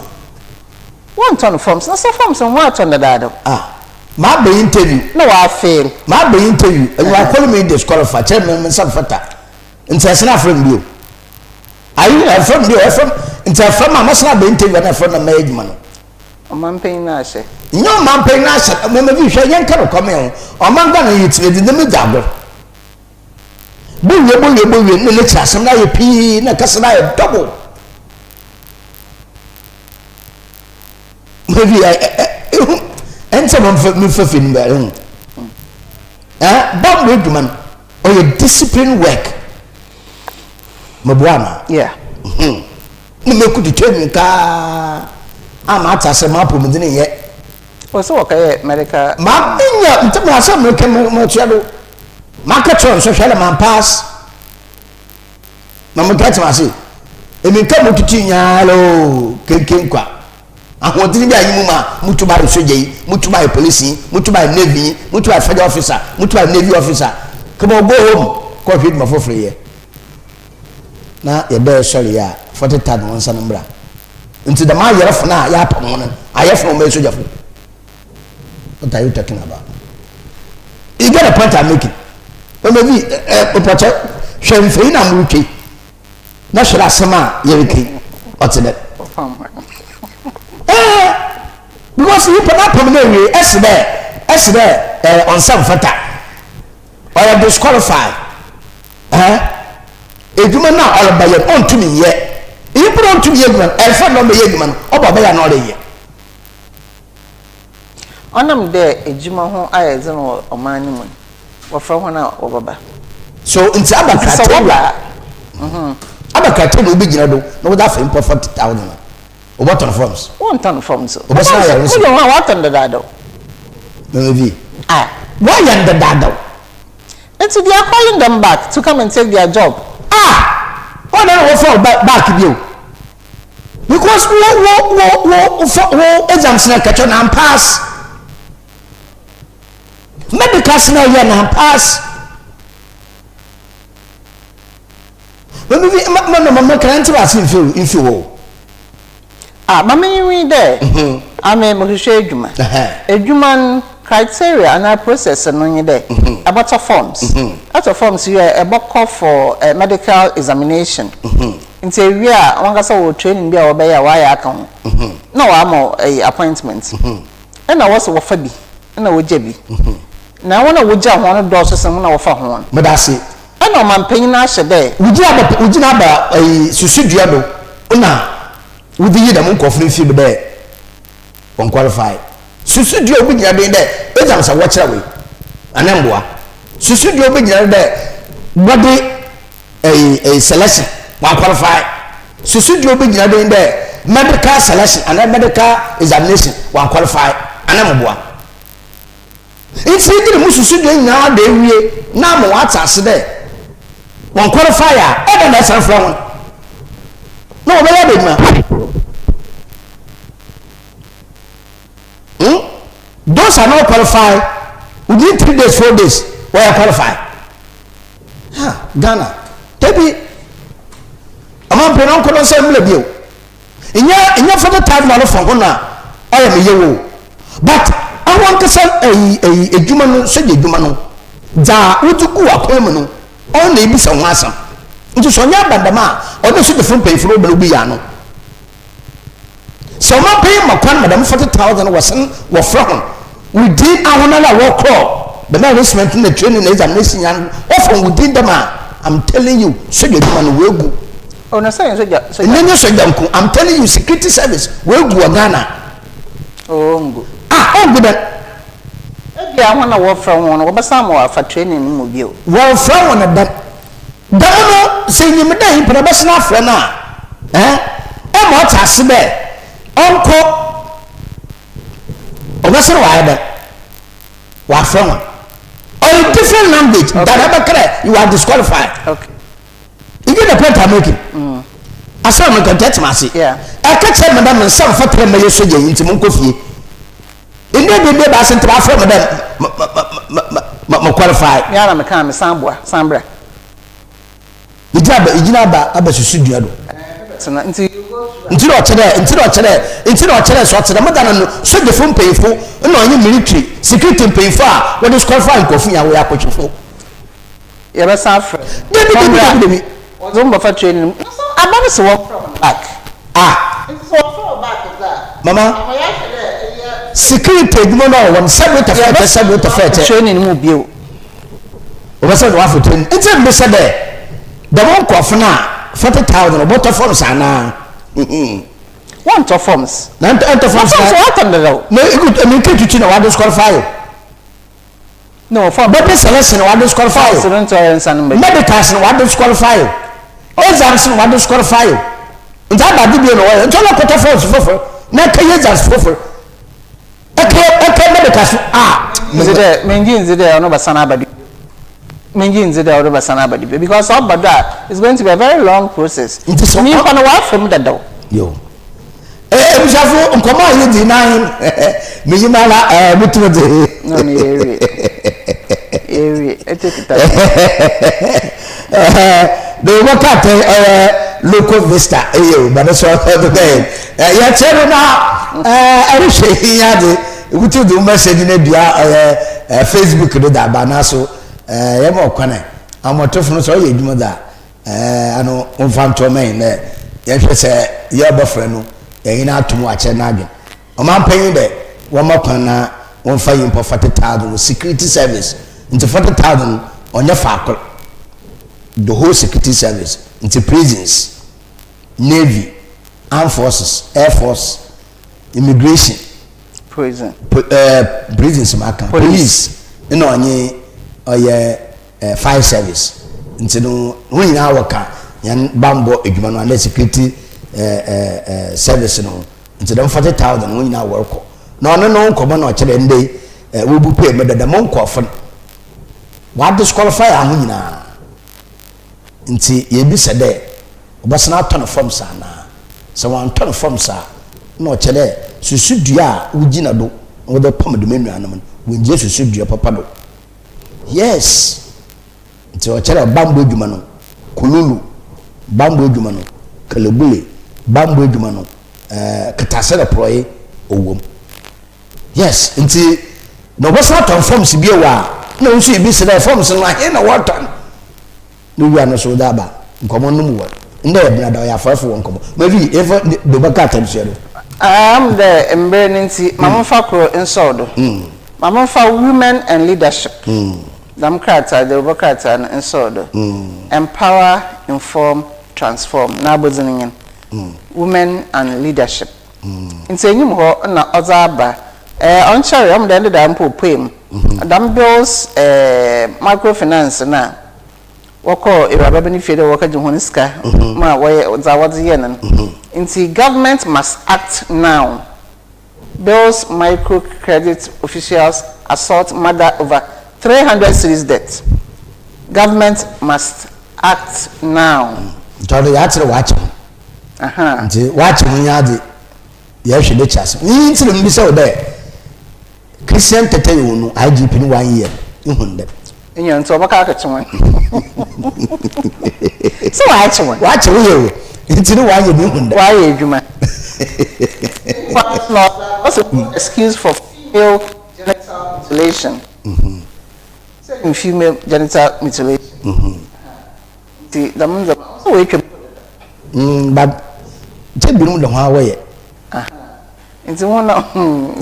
Wɔn tɔn forms na sɛ forms no wɔn atɔn dadaada. Ah maa bɛ interview. Na wɔn afeeli. Maa bɛ interview ɛnyi wɔn akɔli mi disqualify kyerɛ mi mi nsa fata nti ɛsɛn afrɛ mi bio. Ayi ɛfrɛ mi bio ɛfrɛ nti ɛfrɛ mi a mɛsɛn abɛ interview ɛna ɛfrɛ mi na mɛyɛ adwuma no. Ɔmanpanyin no ahyɛ. Nyɛ ɔmanpanyin no ahyɛ mɛmɛ bi hwɛ yɛn ka no kɔmɛ ho ɔman Ghana yɛ tiri di ne mi gya agorɔ. Bowie bowie bowie ne ne kyerɛ asɛm no ayɛ pii na kasa no ayɛ double. Maybe ehu ɛnsɛ mo nfa mi nfa fi no bɛ ehu. Ɛɛ bambɔ adwuma no ɔyɛ discipline work. Mɛboa ana? Yeah. Hmm. Ne mɛku twitwa mi kaa a maa te asɛ maa apɔmuden nyɛ. Wɔ sɛ wɔkɛyɛ medical. Maa nya nti mo asɛm mɛkɛ mo mo tua do. Maa kɛkyerɛ nsɔhwɛ na maa pass. Na mo kɛtɛ ase. Emi nka mo tutu nyaa loo kenken kwa. Ahoɔden bi a yi mu ma mutum ayɛ sogya yi, mutum ayɛ polisi yi, mutum ayɛ navy yi, mutum ayɛ federal officer, mutum ayɛ navy officer. Come on, go home. Kɔ hwɛ adwuma foforɔ yɛ. Na yɛbɛyɛ sɔre yɛ a, 40,000 wɔn nsa no mbra. Nti dɛm ayɛrɛfo no a yɛapam wɔn no, ayɛfo no wɔn bɛyɛ sogyafo. What are you talking about? You get the point I'm making? Maybe, eh, eh, hwɛ mfɛyi na mo retwe. Na hwɛ asɛm a yɛreka yi ɔte dɛ ɛɛ because nipa n'apam no awie ɛsi dɛ ɛsi dɛ ɛɛ ɔnsa nfata ɔyɛ disqualify ɛɛ edwuma no a ɔreba yɛ no ɔntumi nyɛ nipa no ɔntumi yɛ edwuma no ɛnfa na ɔbɛyɛ edwuma no ɔba ɔbɛyɛ na ɔreyɛ. Ɔnam dɛ edwuma ho ayɛ dzen wɔ ɔman no mu no, wɔfrɛ hɔn a wɔbɛba. So ntsi aba criteria aba criteria obi gyina do na wɔdze afa nyimpa 40,000 a, wɔbɔtɔn forms? Wɔnntɔn forms o. Wɔbɛsan ayɛ research. Woyɛ hɔn a wɔatɔn dedaadaw. Mama bi. Wɔayɛ no dedaadaw. Ntsi they are calling them back to come and take their job. Ah! Ɔna na wɔfa wo back bio. Because wo wo wo wo fa wo exams na kɛkyɛ na pass. Medicals na yɛ na pass. Mami bi ma ma ma ma kan ti ba se mfi mfi wo. Ah, ma menye wo yi dɛ, ame mohwehwɛ edwuma. Edwuma no, criteria anaa process no nye dɛ, ebɔtɔ forms. Etɔ forms wie a, ebɔkɔ for medical examination. Ntsi ewie a, wankasa wɔwɔ training bi a wɔbɛyɛ a wɔayɛ aka ho, nna wɔama wo appointment. Nna wɔse wɔfa bi na wogya bi. Na hɔn a wogya hɔn no dɔɔ so sen hɔn a wɔfa hɔn no. Meda ase. Nna ɔmampanyin no ahyɛ dɛ. Wogyina aba wogyina aba ayi susudua do na wodze yi dɛm nkorɔfo no fi mu dɛ wɔn qualify. Susudua a obegyina do nye dɛ exams a wɔkyerɛwee anaa mboa. Susudua a obegyina do dɛ wɔdze ɛyi ɛyi selection wɔn qualify. Susudua a obegyina do nye dɛ medical selection anaa medical examination wɔn qualify anaa mboa. Ntsi edze no mu susudua nyina da ewie na ama wɔatse ase dɛ wɔn qualify a, ebɛn na esan frɛ hɔn na wɔbɛyɛ aba edwuma? Hmm? Those are not qualify within 3 days, 4 days, wɔyɛ qualify. Ha, Ghana. Dabi, ɔmampɛ no nkɔ no nsɛ mmerɛ bio. Nnyɛ nnyɛ 40,000 no fa ho na ɔyɛ me yew o, but awo ankasa eyi eyi edwuma no sogya edwuma no dza wodze guu akwan mu no ɔno na ibisa ho asɛm. Ntsi sɛ ɔnnyɛ aban dɛm a ɔwɔ dɛ sogyafo mpanyimfo no wɔba no obi yɛ ano. Sɛ ɔmampanyin ma kwan ma dɛm 40,000 no wɔsen wɔfrɛ hɔn within ahɔn ara a wɔkɔɔ dɛm arrangement na training na examination nyinaa no wɔfa hɔn within dɛm a I'm telling you sogya edwuma no woegu. Oh na sɛ yɛ sogya sogya. Ɛnyɛ nyɛ sogya nko I'm telling you security service woegu wɔ Ghana. Oh ongu. Ah ongu dɛn. Ebia hɔn a wɔfrɛ hɔn no wɔbɛsan ama wɔafa training no mu bio. Wɔnfrɛ hɔn dɛm. Dɛm no sɛ inyim dɛ nyimpa no bɛsan afrɛ no a eh ɔma ɔtse ase dɛ ɔnkɔ ɔbɛsan ɔayɛ dɛn wɔafrɛ hɔn. Ɔyɛ different language than ɛbɛka dɛ you are disqualified. Okay. You get the point I'm making? Asɛm a meka nti ɛte ase. Ɛka kyerɛ me dɛ me nsa mfa tẹrɛ mɛyɛ sogya yi nti monkɔ fie. Ndɛ bi ndɛ baase nti afrɛ me dɛ mo qualify. Me ara na meka me san boa san bra. Egyina aba egyina aba aba susu dua do. Nti nti na ɔkyerɛ nti na ɔkyerɛ nti na ɔkyerɛ sɛ ɔkyerɛ mo dana no sogyafo mpanyinfo na ɔnye military security mpanyinfo a wɔde disqualify nkurɔfo nyinaa wɔyɛ akɔtwefo. Yɛbɛsan afrɛ. Dabi dabi dabi dabi. Wɔdze wɔn bɛfa training mu. Na sɛ aba no sɛ wɔfrɛ wɔn back. Ah. Nti sɛ wɔfrɛ wɔn back dze a. Mama. Ama yɛahwɛ dɛ ɛyɛ. Security edwuma no a wɔwɔ no sɛbi wotɔ fɛɛkyɛ sɛbi wotɔ fɛɛkyɛ. Training mu bio. Wɔbɛsɛ de wɔafɔ training. Nti mbisa dɛ dɛm nkorɔfo no a 40,000 wɔbɔtɔ forms anaa? Wɔntɔ forms. Na ntɔ forms. Na forms wɔatɔ no dadaw. Na egu emirika tutu na wɔadisqualify o. No, for body selection wa disqualify o. Medicals na wa disqualify o. Exams na wa disqualify o. Nti aba adi bio na wɔyɛ. Nti ɔlɔ kɔtɔ forms foforɔ na ɛka yɛ exams foforɔ. Ɛka ɛka medicals a. Nzi dɛ mengi nzi dɛ ɔno bɛsan aba do. Mengi nzi dɛ ɔno bɛsan aba do bio because ɔba do a it's going to be a very long process. Nti sɛ nyimpa no wɔafa mu dadaw. Yo. Eh, abusuafo nkɔmɔ a yɛdi nan meyi no ara eh, metumi de no no yɛwie yɛwie ɛte kita de wɔbɛka atɛn ɛyɛ local vista ɛyɛ o bɛno so ɔdo dɛ yɛkyerɛ no na ɛrehwɛ hia de wotu de wo message no dua ɛyɛ facebook do da aba na so yɛma ɔkwan amɔtofo no sɛ ɔyɛ adwuma da Ɛɛ, ano momfa nto ɔma yɛn dɛ yɛnhwɛ sɛ yɛrebɛfrɛ no yɛnye no ato mu akyerɛ n'adwen. Ɔmampanyin dɛ wɔmma kwan na wɔmfa nyimpa 40,000 wɔ security service ntsi 40,000 no ɔnnyɛ faakor, the whole security service ntsi prisons, navy, armed forces, air force, immigration, prison, po, ɛɛ prisons maka, police nna ɔnye ɔyɛ. Fire service ntsi no hɔn nyinaa wɔka hɛn bambɔ edwuma no anaa security service no ho ntsi dɛm 40,000 hɔn nyinaa wɔrokɔ na ɔno no nkɔmbɔ na ɔkyerɛ ndɛ yi wobupue mu dɛ dɛm nkorɔfo no wɔadisqualify hɔn nyinaa ntsi yebisa dɛ. Wɔbɛsan atɔ no forms anaa? Sɛ wɔanntɔ no forms a, nna ɔkyerɛ dɛ susudua a wogyina do na wɔdze pam dɛm enuanom no, wonngyina susudua papa do. Yes! Ntsi ɔkyerɛ dɛ bambɔ edwuma no, kululu, bambɔ edwuma no, kalabule, bambɔ edwuma no, eh, kɛtɛasehyɛ na prɔe, ɔwɔ mu. Yes, ntsi na wɔbɛsan atɔn forms bio a, nna wo so ibisa dɛ forms no ahe na wɔtɔn? No wura no so dze aba nkɔmbɔ no mu wɔ ndɛ yɛ bena da ɔyɛ afɔrfo wɔ nkɔmbɔ ma vi efa do bɛka atsɛmsua do. Aam dɛ mber no ntsi ma momfa kor nsɔw do. Ma momfa Women and Leadership dɛm krataa, dawurbɔ krataa no nsɔw do. Empower, Inform, Transform n'abɔdzin nye no. Women and Leadership. Ntsi enyim hɔ na ɔdze aba. Ɛɛ ɔnnkyɛree, ɔmo dɛ ndeda mpo opuei mu. Dɛm bills ɛɛ microfinance no a wɔkɔɔ ewuraba bi ne fie dɛ wɔrekɛgye hɔn sika ma wɔyɛ dza wɔdze yɛɛ no no. Ntsi government must act now. Bills microcredit officials assault mother over 300 cedis debt. Government must act now. Nti ɔno yɛakyerɛ wɔakyɛ ho. Nti wɔakyɛ ho yi adze yɛhwɛ n'ekyir asɛm. Iyi ntsi na mibisa wo dɛ Christian Tetteh Yohuno IGP no wɔannyɛ no, ihu no dɛn? Nyew, ntsi wɔbɛka akɛkye hɔn. Sɛ wɔakye hɔn. Wɔakye wo yɛ o, ntsi no wɔayɛ no ihu no dɛn? Wɔayɛ edwuma. Ɔse no excuse for female genital mutilation. Sɛ female genital mutilation. Nti dɛm ndzɛmba no ɔsɛ woetwa mu dada. Mm but nkyɛ binom da ho ara wɔyɛ. Aha nti ho na hmm.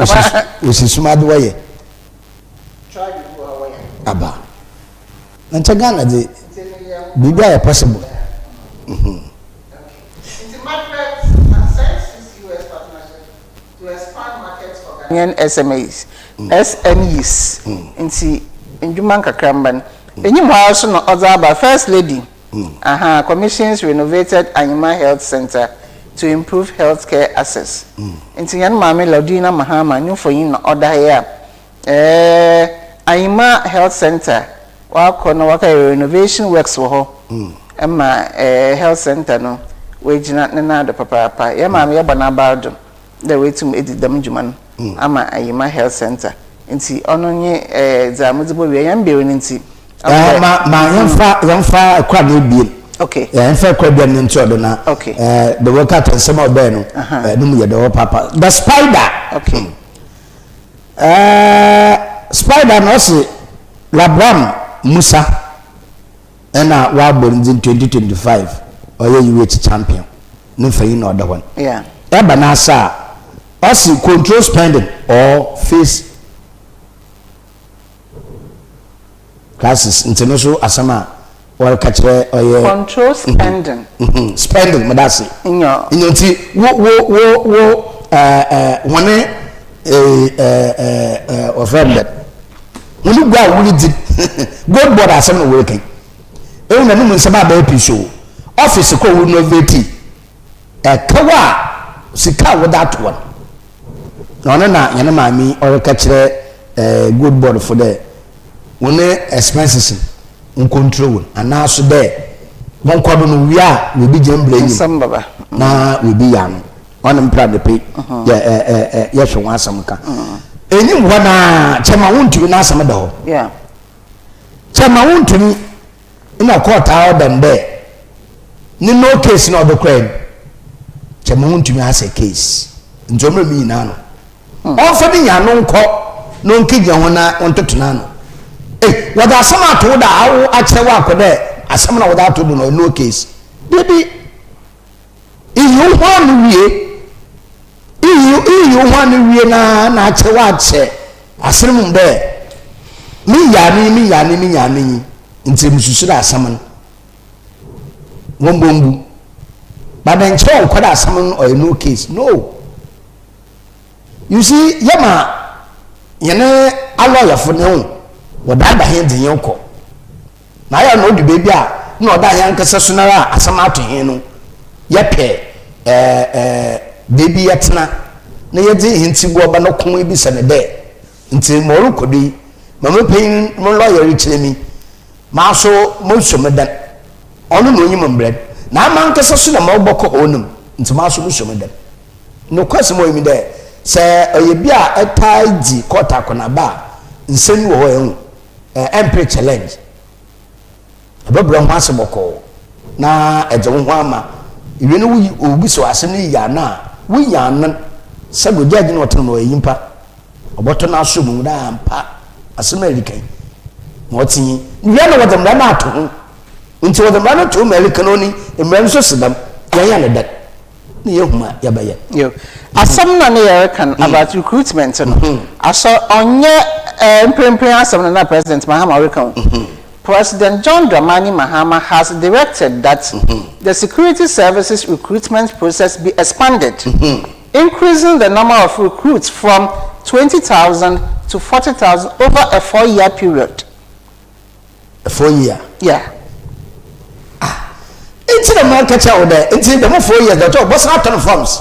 Osi sum ade wɔyɛ. Tribe bi wɔ ha wɔyɛ. Aba. Na nkyɛ Ghana dze biribi ayɛ possible. Mhm. Nti Margaret sent US partnership to expand markets for Ghanaian SMEs, SMEs, nti ndwuma nkakramba no. Enyim hɔ ara so na ɔdze aba, First Lady, aha, commissions renovated Anyima Health Centre to improve healthcare access. Nti hɛn maame Lordina Mahama no mfonyin na ɔda ha yi a, ɛɛ, Anyima Health Centre, wɔakɔ na wɔakɛyɛ renovation works wɔ hɔ ma ɛɛ health centre no oegyina ne nan do papaapa. Hɛn maame yɛbɔ n'abaw do dɛ oetum edzi dɛm dwuma no ama Ayima Health Centre ntsi ɔno nye ɛɛ dza medze bowie hɛn ber no ntsi. Ɛɛ ma ma yɛmfa yɛmfa kora no ebien. Okay. Ɛɛ yɛmfa kora ebien no ntoa do na. Okay. Ɛɛ the workout nsɛm a ɔbɛn no. Ɛɛ no mu yɛ dɛ paapa. The spider. Okay. Ɛɛ spider na ɔsi Labram Musa ɛna wabɔ ne dzin 2025 ɔyɛ UH champion ne mfanyin na ɔda hɔ no. Yeah. Ɛba n'asa a ɔsi control spending or face crisis nti no so asɛm a wɔreka kyerɛ ɔyɛ. Control spending. Spending mo da ase. Nyɔ. Nyɔ nti wo wo wo wo ɛɛ ɛɛ wɔne ɛɛ ɛɛ ɛɛ wɔfrɛ no dɛ wɔne gua a wɔredzi gold board asɛm na wɔreka yi ewu na ne mu nsɛm abɛyɛ pii so office kɔ wo innovate ɛkaw a sika a wɔde ato wɔn na ɔno na yɛn maame yi ɔreka kyerɛ ɛɛ gold board fo dɛ wɔn expenses nkontrol wɔn anaaso dɛ wɔnkɔ do no wie a wɔbi gyina mbra enyim na wɔbi yɛ ano ɔne mpra ne pe yɛ ɛ ɛ ɛ yɛhwɛ wɔn asɛm ka enyim hɔ naa kyɛma wontumi n'asɛm da hɔ kyɛma wontumi na court a ɔda no dɛ ne no case na ɔde kɔɛ no kyɛma wontumi asɛ case nti ɔmmerɛ mi nyinaa no Ɔmfa ne nya no nkɔ na ɔnkɛgyina hɔ na ɔntoto n'ano. Ei, wɔdze asɛm ato wo do a awo akyerɛ wo akɔ dɛ asɛm na wɔdze ato do no ɔyɛ no case. Dabi. Iyi wo ho ano wie. Iyi iyi wo ho ano wie na na akyerɛ wo akyɛ asɛm mu dɛ me nyaa no yi, me nyaa no yi, me nyaa no yi. Ntsi mususu dɛ asɛm no wɔmbɔ mbu. But nkyerɛ wo nkɔ dɛ asɛm no ɔyɛ no case. No. You see, yɛma hɛn alɔyɛfo no ho wɔdaada hɛn dze hɛn kɔ. Na ayɛ a na odu beebi a nna ɔda hɛn ankasa su noara a asɛm ato hɛn no, yɛpɛ ɛɛ beebi yɛtsena na yɛdze hɛn tsibowa ba no kõ ebisa no dɛ, Ntsi ma ɔrokɔ do yi, ma me panyin mo lɔya rekyerɛ me yi, maso mosuo me dan. Ɔno na onyim mbrɛ. Na mankasa so na mobɔkɔ hɔn mu, ntsi maso musuo me dɛm. Nokwasɛm a ɔwɔ mu nye dɛ, sɛ ɔyɛ bi a etaa dzi court akɔnaba a, nsɛm bi wɔ hɔ a ehu, ɛmmper challenge. Ebɛbrɛ ho ase bɔkɔɔ na edze woho ama. Iwie no woyi wobisa wo asɛm no iyi ano a, woyi ano. Sɛbe judge no a ɔtse no no ɔyɛ nyimpa, ɔbɔtɔ n'asomu mu dɛ ampa asɛm a ereka yi ma ɔtse yi. Iwie a na wɔdze mbra no ato ho. Ntsi wɔdze mbra no to ho ma ereka no ɔnye mbra no so si dɛm, yɛnyɛ no dɛn? na yɛhu a yɛbɛyɛ. Yo. Asɛm na ne yɛreka no about recruitment no, asɔ ɔnyɛ eh, mprempren asɛm no na President Mahama reka o. President John Dramani Mahama has directed that the security services recruitment process be expanded, increasing the number of recruits from 20,000 to 40,000 over a four-year period. 4 year. Yeah. Ah, nti na mmaa kɛkyɛ wo dɛ nti dɛm 4 years dɔtɔ ɔbɔsan atɔ no forms.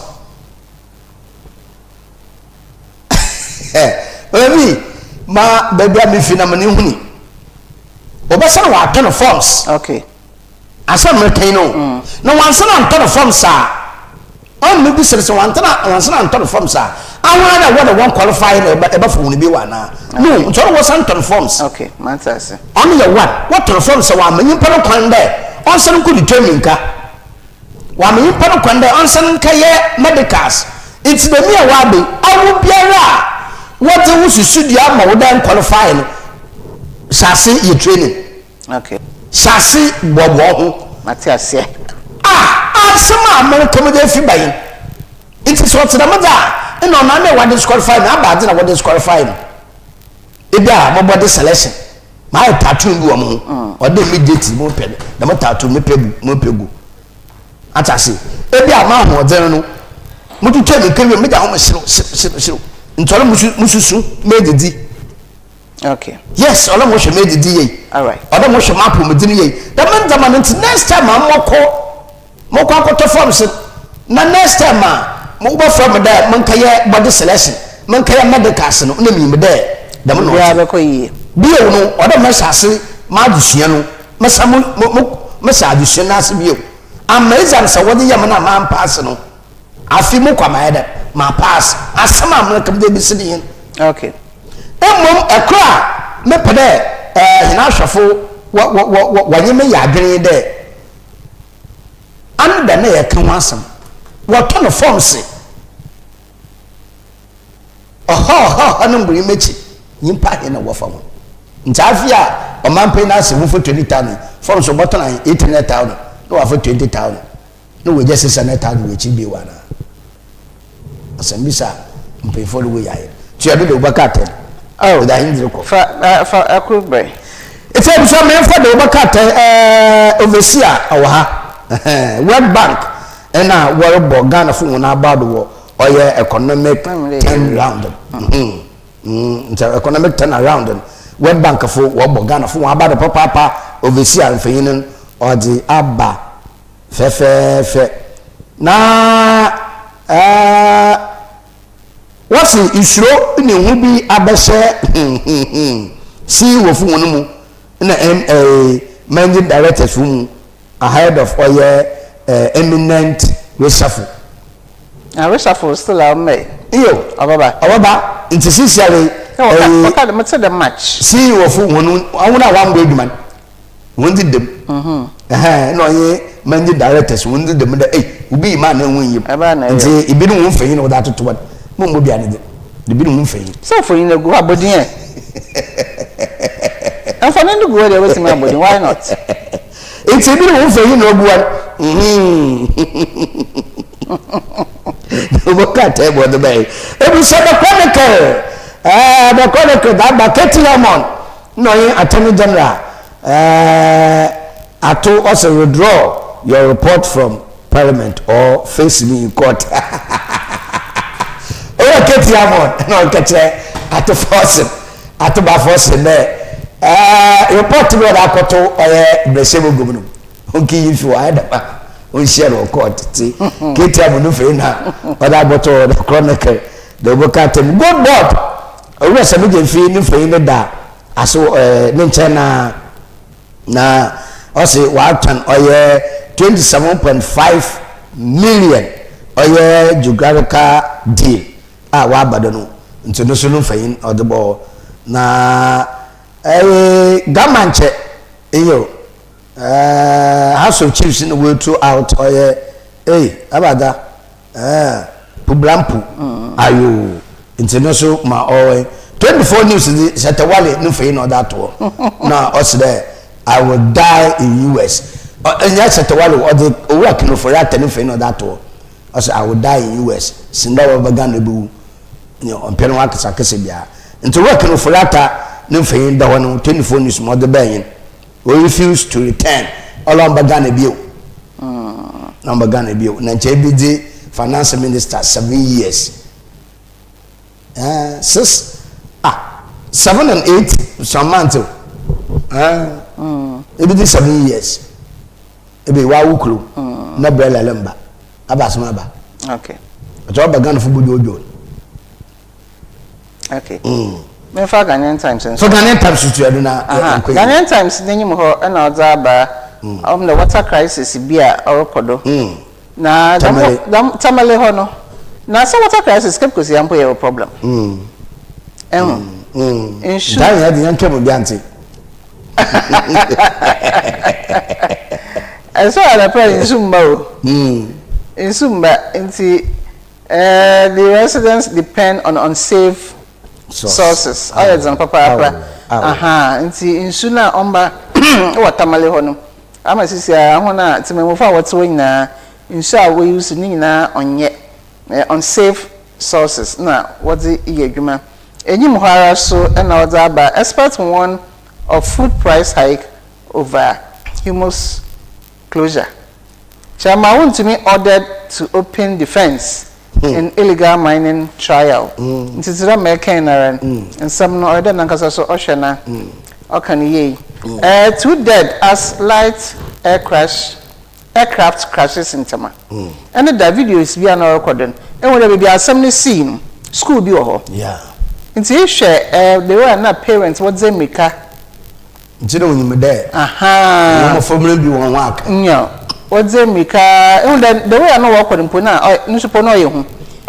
Baabi ma baabi a mefi na mene huni. Ɔbɛsan wɔatɔ no forms. Okay. Asɛm merekɛn no. Na wansan antɔ no forms a ɔn me bisa sɛ wantena wansan antɔ no forms a ahwan na wɔde wɔn qualify na ɛbɛ ɛbɛfo wɔn bi wɔ anaa. No, nti ɔno wɔsan tɔ no forms. Okay, mate ase. Ɔno yɛ one. Wɔtɔ no forms sɛ wɔama nyimpa no kwan dɛ ɔnsan nkɔ determine nka. Wɔama nyimpa no kwan dɛ ɔnsan nkɛyɛ medicals. Ntsi dɛm yi a wɔaba yi, awo biara a wɔdze wo susudua ama wo dɛ nqualify no, hyɛ ase yɛ training. Okay. Hyɛ ase boaboa wo ho. Mate aseɛ. Ah, asɛm a mereka mu de afi ba yi. Nti sɛ ɔte dɛm dze a, nna ɔno ara na wɔadisqualify no, aba adze na wɔdisqualify no. Ebi a mobɔ de selection, mayɛ tattoo bi wɔ mo ho, ɔde immediately mo pɛ dɛm tattoo mepɛ gu, mepɛ gu. Ate ase? Ebi a m'ahoɔdzen no, motwitwa mirika wie, megya hɔ mo hyew hyew hyew. Nti ɔno mususu medzidzi. Okay. Yes, ɔno mo hwɛ me didi yie. All right. Ɔno mo hwɛ m'apɔmuden yie. Dɛm ndzɛmba no nti next time a mɔkɔ mɔkɔ akɔtɔ forms na next time a mobɛfrɛ me dɛ menkɛyɛ body selection menkɛyɛ medicals no na minyim dɛ dɛm na ɔtse. bɛkɔ yie. Bio no ɔdɛ mɛhyɛ ase m'adzesua no mɛsa mo mo mɛhyɛ adzesua no ase bio ama exams a wɔdze yɛ me no a mampaase no. Afe mu kwa mayɛ dɛ ma pass asɛm a mereka medze ebesi ne hen. Okay. Mbom kor a mepɛ dɛ hɛn ahwɛfo wɔ wɔ wɔ wɔnye me yɛ adwen nye dɛ, ano da na yɛka ho asɛm, wɔtɔ no fɔm se ɔha ɔha ɔha no mboe m'ekyir, nyimpa ahe na wɔfa hɔn? Ntsi afe a ɔmampanyin n'ase ho 20,000, fɔm so wɔbɔtɔn ahe? 800,000 na wɔafa 20,000. Na wagya sesa no taa no wɔ akyiri bio anaa? Asɛmbisa a mpanyinfoɔ no wɔ ayɛ. Tua bi de wobɛka atɛn. Oh, Ɔde ahendire kɔ. Fa fa ɛkoro brɛ. Efi abusua mmeɛnfa de wobɛka atɛn ɛɛ overseer ɔwɔ ha. World Bank ɛna wɔrebɔ Ghana fo wɔn aba do wɔ ɔyɛ economic turn round. Nti economic turn around no World Bank fo wɔbɔ Ghana fo wɔn aba do papaapa overseer mfanyin no ɔdze aba. Fɛfɛɛfɛ. Na ɛɛ wɔsi nsuro ne hu bi abɛhyɛ CEO fo wɔn mu na ɛm ɛɛ managing directors fo mu ahead of ɔyɛ ɛɛ eminent reshuffle. Na reshuffle still a ɔmmɛ. Iyo. Ɔbɛba. Ɔbɛba nti sisiare. Ɛwɔ ka de mo te dɛ match. CEO fo wɔn wɔn a wɔambɔ adwuma no. Wɔn dzi dɛm. Ɛhɛn, nna ɔnye managing directors hɔn dzi dɛm dɛ, ei, obi yi maa no ho nnyim. Ntsi binom hɔn mfonyin na wɔdze atoto hɔ no, mommbɔ biara ne dzin, na binom hɔn mfonyin. Sɛ mfonyin no gu hɔ a, bɔ din ɛ. Mfonyin no gu hɔ deɛ wobɛtumi abɔ din, why not? Ntsi binom hɔn mfonyin na ogu hɔ no, mm-hmm. Wɔbɛka atɛn bɔ ɔdze bɛyɛ. Ebusua the chronicle, ɛɛ, the chronicle, that ba Katie Hammond. Nna ɔnye Attorney General Ato ɔse withdraw your report from parliament or face me in court. Owura Katie Hammond na ɔrekɛkyerɛ Ato Forson, Ato Ba Forson dɛ report bi ɔdze akɔto ɔyɛ mbrahyɛmugua mu no, onnkeyi mfi hɔ, ayɛ dɛm a onnhyia no wɔ court ntsi Katie Hammond no mfɛe na ɔdze abɔto The Chronicle, The Oboka Atem. Good Board! Owura Sami Gyamfi ne mfonyin no da aso ɛɛ ne nkyɛn na na ɔse ɔatɔn ɔyɛ 27.5 million ɔyɛ geographical deal a wɔaba do no ntsi no so no mfanyin ɔdze bɔ hɔ na ɛyɛ Gama nkyɛ nyew ɛɛ House of Chiefs na woetu out ɔyɛ ei abada ɛɛ Publampu ayoo ntsi no so ma ɔwɔ 24 news dze Shatta Wale no mfanyin na ɔdze ato hɔ na ɔse dɛ I will die in US ɔnnyɛ Shatta Wale ɔdze Owura Ken Ofori-Atta ne mfanyin na ɔdze ato hɔ. Ɔse I will die in US sen dɛ ɔbɛba Ghana ebewu nye ɔmmpɛ no ho akasakasa biara. Ntsi work no Ofori-Atta ne mfonyin da hɔ no 24 news ma ɔdze bae nye no, o refuse to return ɔla ɔmmba Ghana bio na ɔmmba Ghana bio na nkyɛ ebedzi finance minister 7 years eh, 6 ah 7 and 8 some months o eh, ebedzi 7 years. Ebe wa wo kuro na brɛ lɛlɛ mba aba asɛm aba. Okay. Ɔtɔ ɔba Ghana fo bojo ojo. Okay. Mm. Memfa Ghanaian Times nso. So Ghanaian Times tu ɛdo na nkɔ yi. Ghanaian Times n'enyim hɔ ɛna ɔdze aba ɔmo the water crisis bi a ɔrokɔ do. Na Tamale. Dɛm Tamale hɔ no na sɛ water crisis Cape Coast ya mpo yɛwɔ problem. Ɛho. Nsu. Ntaa yɛn de yɛn twɛm obi ante. Ɛsɛ anapa nsu mma o. Nsu mma nti eh, the residents depend on unsafe sources. Ɔyɛ dzen papaapa. Aha, nti nsu no a ɔmba wɔ Tamale hɔ no, ama sisi a hɔn a tsemamufo a wɔtse hɔ nyinaa, nsu a wɔ use no nyinaa ɔnnyɛ. Unsafe sources na wɔdze yɛ edwuma. Enyim hɔ ara so na ɔdze aba Experts warn of food price hike over humus closure. Chairman Wontumi ordered to open defence in illegal mining trial. Ntsi tse dɛ ma ɛkɛn noara no, nsɛm no ɔyɛ dɛ nankasa so ɔhwɛ na ɔka no yie. Two dead as light air crash aircraft crashes ntsɛm a, ɛne da videos bi a na ɔrokɔ do no, ehu dɛ beebi a asɛm no sii no, skuul bi wɔ hɔ. Ntsi ehwɛ the way a nna parents wɔdze mbirika. Ntsi na onyim dɛ hɔn mboframba no bi hɔn ho aka. Nyew, wɔdze mbirika, ehu dɛ the way a nna wɔrokɔ no mpo nna ɔyɛ, no so mpo nna ɔyɛ hu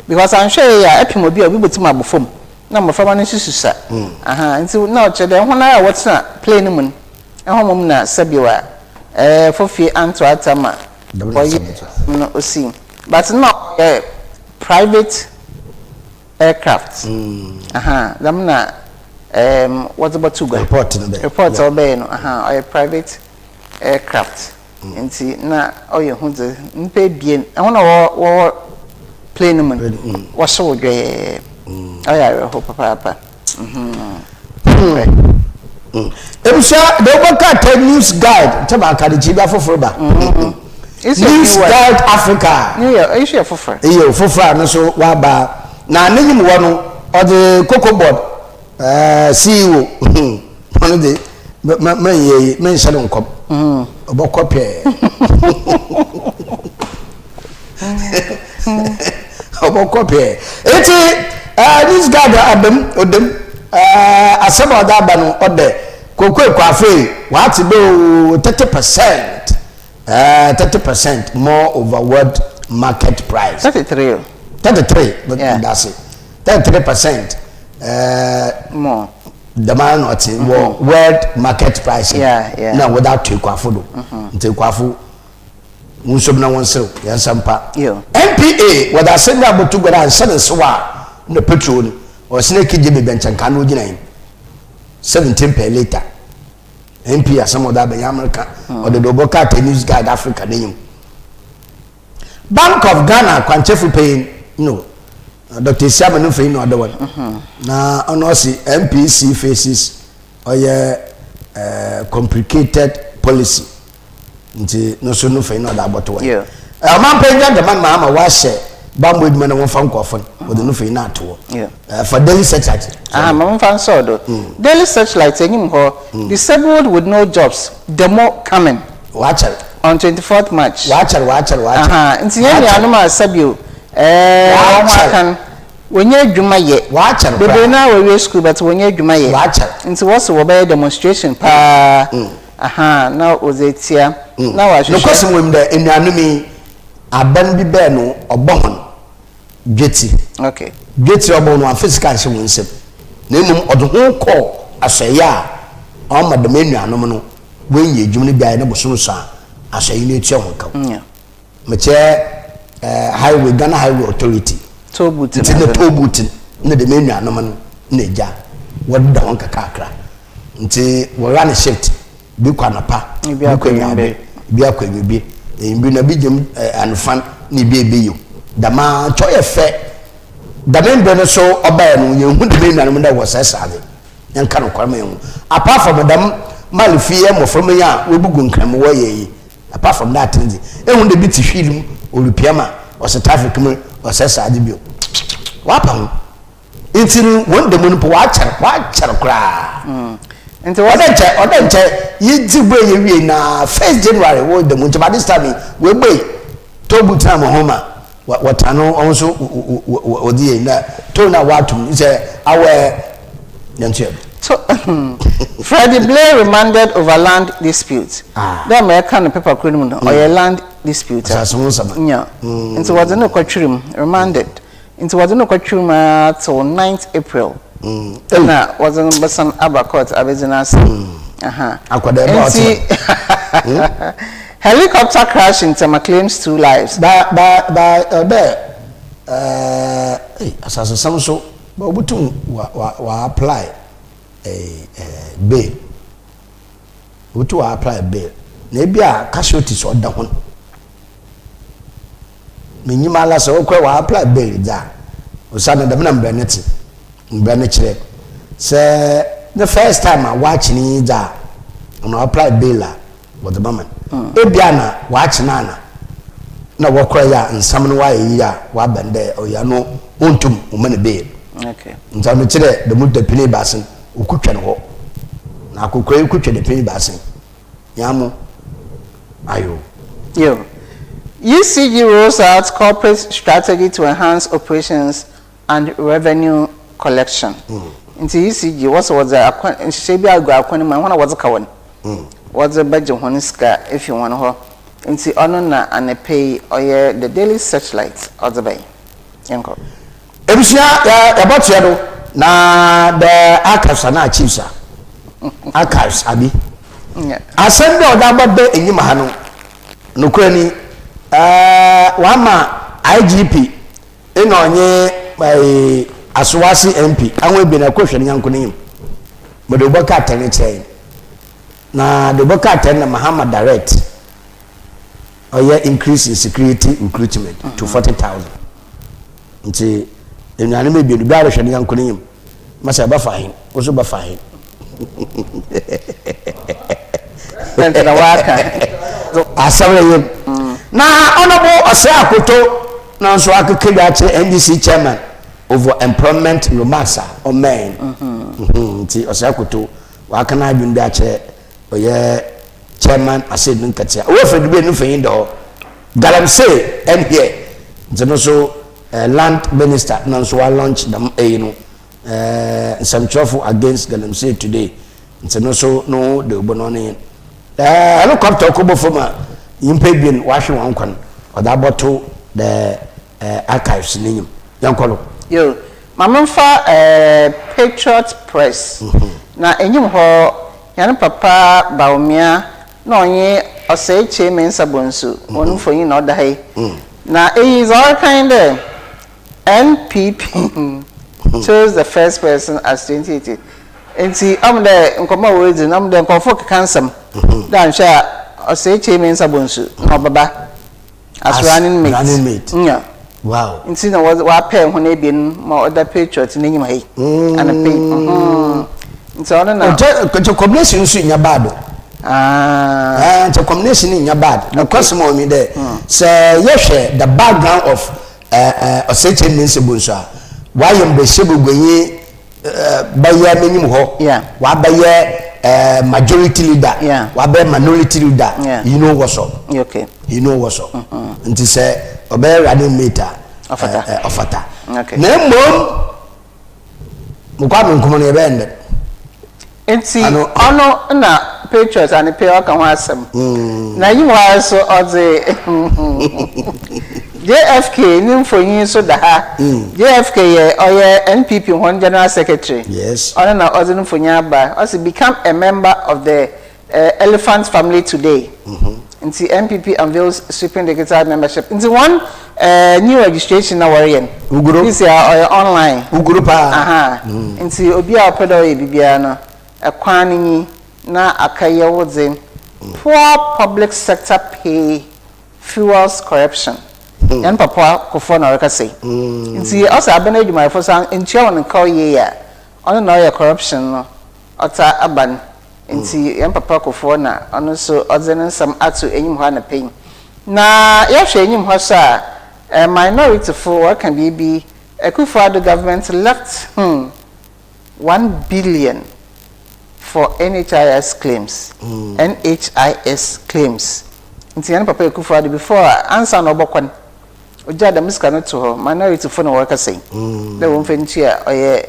because annhwɛ yie a epem obi a obi botum abɔ famu na mboframba no so susua. Ntsi nna ɔkyerɛ dɛ hɔn ara a wɔtsena plane no mu no, Hɔ mmom na sɛbio a ɛɛ fofie anto ata ma ɔyɛ no osii but na ɔyɛ private aircraft ahaa dɛm na ɛɛm wɔdze bɔto gua Report no bɛ report a ɔbɛyɛ no ahaa ɔyɛ private aircraft nti na ɔyɛ hu dze nyimpa ebien hɔn a wɔwɔ wɔwɔ plane no mu no wɔhyew dwɛɛ ɔyɛ awerɛhow papaapa. Ebusua de wobɛka tɛ news guide nkyɛ baaka de kyiri afoforo ba. News guide Africa. Eyi foforɔ. Eyi foforɔ a no so waba na n'enyim wɔ no ɔde cocoa board ɛɛ CEO ɔno de mɛ mɛ nyɛ yi mɛ nhyɛ no nkɔm ɔbɛkɔ pɛɛ. Ɔbɔkɔ pɛɛ. Eti ɛɛ news guard abam odam ɛɛ asɛm a ɔde aba no ɔdɛ koko ekwafe wate dɛ oo 30% ɛɛ 30% more over world market price. 33 o. 33 yeah. Dase 33% ɛɛ more. Dɛm ara na ɔte wɔ world market price. Yeah, yeah. Na wɔde ato ekwafo do. Nti ekwafo. Wonsom na wɔnserew yɛn nsɛm pa. NPA wɔde asɛm bi abɔto gua dɛ anhyɛ ne nsew a na petrol no ɔsen ekegye beebi a nkyɛ nka no ogyina yi 17 per litre. NPA asɛm ɔde aba yi America ɔde de ɔbɔ krataa News Guide Africa n'enyim. Bank of Ghana akwankyɛfo panyin no Dr. Esiama no mfanyin na ɔde wɔn na ɔno ɔse MPC faces ɔyɛ eh, complicated policy. nti no so no fɛn na ɔde abɔto hɔ ɔman panyin dama ma ama wahyɛ bambɔ adwuma na wɔmfa nkurɔfo no wɔde no fɛn na ato hɔ fa daily searchlight. ah ma wɔmfa nsɔɔ do daily searchlight enyim hɔ disabled with no jobs demo coming. Wakyɛr. On 24th March. Wakyɛr wakyɛr wakyɛr. Aha nti yɛn nuanom a sɛbio ɛɛ wɔn ho akan wɔnyɛ adwuma yɛ. Wakyɛr koraa. Bebree naa wɔwie school but wɔnyɛ adwuma yɛ. Wakyɛr. Nti wɔso wɔbɛyɛ demonstration paa. Ahaa na wɔdze etsia. Na wɔahwehwɛ. Nokwasɛm wɔ mu dɛ, enuanom yi, aban bi bɛɛ no ɔbɔ hɔn dwetsi. Okay. Dwetsi a ɔbɔ hɔn no, ɔammfa sika annhyɛ hɔn nsamu, na mbom ɔdze hɔn kɔɔ asɔɛe a ɔama dɛm enuanom no woenya edwuma no bi ayɛ na bosoom so a, asɔɛe no etua hɔn kaw. Yeah. Mekyerɛ eh, highway, Ghana Highway Authority. Toll booth Nti na toll booth no na dɛm enuanom no na egya wɔdeda hɔn kakrakra. Nti wɔra no shift, bi kɔ anɔpa, bi kɔ ewiaber, bi akɔ ewimbir, ewimbir no bi gye mu anofan na bi ebeyew. Dɛm ara nkyɛ ɔyɛ fɛ. Dɛm mber no so ɔbae no, yennhu dɛm enuanom no dɛ wɔsɛɛsɛɛ adze. Yɛnka nokwar ma hɛnho. Apart from dɛm Mali fie mboframba yi a woebugu nkran mu wɔyɛ yi, apart from that no dze, ehu dɛ bi tse wheel mu orupia ma ɔsɛ traffic mu ɔsɛɛsɛɛ adze bio. Wɔapa ho. Ntsi no hɔn da mu no mpo wɔakyɛr, wɔakyɛr koraa. Ntsi Ɔdɛ nkyɛ, ɔdɛ nkyɛ yedzi bue yewie na first January wɔ da mu nkyɛ by this time yi woebue toll booth no ama hɔn ma wɔtena no ɔno so wɔdze yɛ na toll no a wɔato mu sɛ awɔ yɛnto yɛ do. To Freddie Blay remanded over land dispute. Dɛ mbrɛ ɛka no paper kor no mu no, ɔyɛ land dispute a. Asase ho nsɛm a. Nya. Ntsi wɔdze no kɔtwer mu, remanded. Ntsi wɔdze no kɔtweer mu ara till ninth April nna wɔdze no bɛsan aba court abedzi n'asɛm. Aha. Akwadaa bi a ɔte Ntsi helicopter crash in Tema claims two lives. Ba ba ba ɔdɛ ɛɛ ei asasesɛm so ba obotum wa wa wa apply ɛɛ ɛɛ bail obotum wa apply bail na ebi a casualties ɔda ho. Minyim ara sɛ ɔkora ɔa apply bail dze a, osiandɛ dɛm na mbrɛ no tse, mbrɛ no kyerɛ. Sɛ ne first time a wɔakye no yi dze a, ɔno ɔapply bail a, wɔdze bɛma no. Ebia na wɔakye no ana na wɔkora yi a nsɛm no wɔayɛ yie a wɔaba no dɛ ɔyɛ ano onntum wɔma no bail. Ntsi ɔno kyerɛ dɛ dɛm dapɛn ebiasa no okotwa no hɔ. Na akokora yi kotwa dapɛn ebiasa yi. Nyamo ayo. Yo. ECG rolls out corporate strategy to enhance operations and revenue collection. Nti ECG wɔsɛ wɔdze akwan nhyehyɛe bi agu akwan mu a hɔn a wɔdze ka hɔn wɔdze bɛgye hɔn sika efi hɔn hɔ. Nti ɔno na anapa yi ɔyɛ The Daily Searchlight ɔdze bae. Yɛnkɔ. Ebusua yɛ yɛbɔtoa do na the archives anaa archives a archives abi asɛm bi a ɔde aba dɛ enyim ha no nokorɛ ni ɛɛ wama IGP ɛna ɔnye ɛɛ Asowase MP ahɔn ebien ɛkɔ hwɛ ne nyanko n'enyim mede wobɛka atɛn kyerɛ yɛn na de wobɛka atɛn na Mahama direct ɔyɛ increase in security recruitment to 40,000 nti enuanom ebien obiara rehwɛ ne yanko n'enyim ma sɛ ɛbɛfa he wo so bɛfa he Nti na waka asɛm no yɛ na ɔnɔbo ɔsɛ akoto na nso akeka dwa akyerɛ NDC chairman over employment remarks a ɔmɛn nti ɔsɛ akoto waka n'adwene bi akyerɛ ɔyɛ chairman Asiedu Nketia ɔwɔ fɛdu bi enu fɛnyin dɔ galamsey ɛn here nti no so eh, land minister na nso wa launch dɛm ɛyi no eh, nsɛmtwerɛfo against galamsey today nti no so no de obo no ne eh, helicopter ɔkɔbɔ fam a nyimpa ebien wahwe wɔn kwan ɔde abɔto the eh, archives n'enyim yɛnkɔ no. Yo, ma memfa eh, Patriot Press na enyim hɔ Hɛn papa Bawumia na ɔnye Osei Kyei Mensah Bonsu hɔn mfonyin na ɔda ha yi. Na iyi dza ɔreka nye dɛ NPP chose the first person as 2018. Ntsi ɔmo dɛ nkɔmbɔ a woridzi no ɔmo dɛ nkorɔfo rekeka nsɛm dɛ annhwɛ a Osei Kyei Mensah Bonsu na ɔbɛba. As running mate. Running mate. Nya. Wow. Nti na wɔdze wɔapɛɛ hɔn ebien ma ɔda Patriot n'enyim ha yi. Anapa yi. Mhm. Nti ɔno na. Nkyɛ nkyɛ combination nso nnya bad o. Ah. Eh, nkyɛ combination nnya bad. Nokwasɛm a ɔwɔ mu dɛ sɛ yɛhwɛ the background of eh, eh, Osei Kyei Mensah Bonsu a, wɔayɛ mbrɛhyɛbaguanyi bɛyɛ n'enyim hɔ, ɔabɛyɛ majority leader, ɔabɛyɛ minority leader, you know what's up. Okay. You know what's up. Mm-hmm. Nti sɛ ɔbɛyɛ running mate a, ɔfata. Ɔfata. Okay. Na mmom, mokɔ ame nkɔmɔ no yɛbɛyɛ ndɛ. Nti ɔno na. Patriot anepɛ ɔka ho asɛm. Na enyim hɔ ara so ɔdze JFK ne mfonyin so da ha. JFK yɛ ɔyɛ NPP hɔn General Secretary. Yes. Ɔno na ɔdze no mfonyin aba. Ɔse become a member of the Elephant family today. Nti NPP unveils sweeping digital membership. Nti hɔn new registration na wɔreyɛ no. Wuguro. Sisi a ɔyɛ online. Wuguro paa. Aha. Nti obi a ɔpɛ dɛ ɔyɛ biribiara no, kwan no nyi na akɛyɛ wo dze. Poor public sector pay fuels corruption. Hɛn papa Kufuor na ɔrekasa yi. Nti ɔsɛ aban edwumayɛfo so enntua hɔn kaw yie a, ɔno na ɔyɛ corruption no ɔtaa aba no. Ntsi hɛn papa Kufuor na ɔno so ɔdze ne nsɛm ato enyim hɔ anapa yi. Na yɛhwɛ enyim hɔ so a, minorityfo wɔreka biribi, Akufo-Addo government left hmm one billion for NHIS claims, NHIS claims. Ntsi hɛn papa Akufo-Addo before a ansaana ɔbɔkɔ no, Ogyaa dɛm sika no to hɔ, minority fo na wɔrekasa yi, dɛ wɔmfa ntua ɔyɛ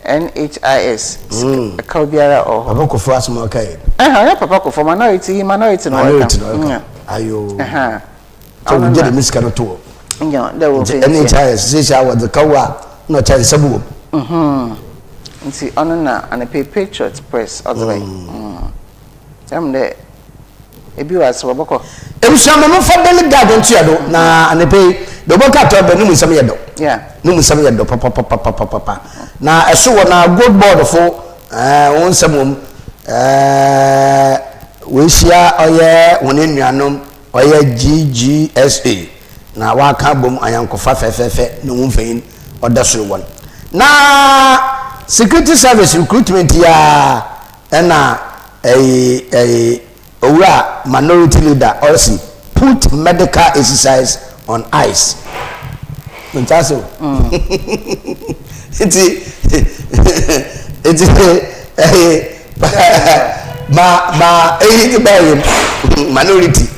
NHIS sika kaw biara a ɔwɔ hɔ. Papa Kofoɔ asɛm a ɔka yi. Ɛhã, ɔnyɛ Papa Kofoɔ, minority yi, minority na wɔreka. Minority na wɔreka. Ayoo. Ɛhã. Sɛ wɔgya dɛm sika no to hɔ. Nyɛ, dɛ wɔmfa ntua. Nti NHIS seesei a wɔdze kaw a na ɔkyɛ nsɛm wɔ mu. Nti ɔno na anapa yi Patriot Press ɔdze bae. Ɛm dɛ ebi wɔ ase wɔbɔkɔ. Ebusua ma momfa Daily Guide ntoa do na anapa yi deɛ wɔbɛka ato abɛn no mu nsɛm yɛ dɔ. No mu nsɛm yɛ dɔ papapapapapa. Na ɛso wɔ na gold board fo ɛɛ wɔn nsɛm wɔm ɛɛ wɔahyia ɔyɛ wɔn anuanom ɔyɛ GGSA na wɔaka abom ayɔnkofa fɛfɛɛfɛ na wɔn mfanyin ɔda soro wɔn. Na security service recruitment yi ara Ɛna ɛyi ɛyi owura minority leader ɔsi put medical exercise on ice. Nti ase o. Nti nti ɛyi ma ma eyi ti ba yi minority.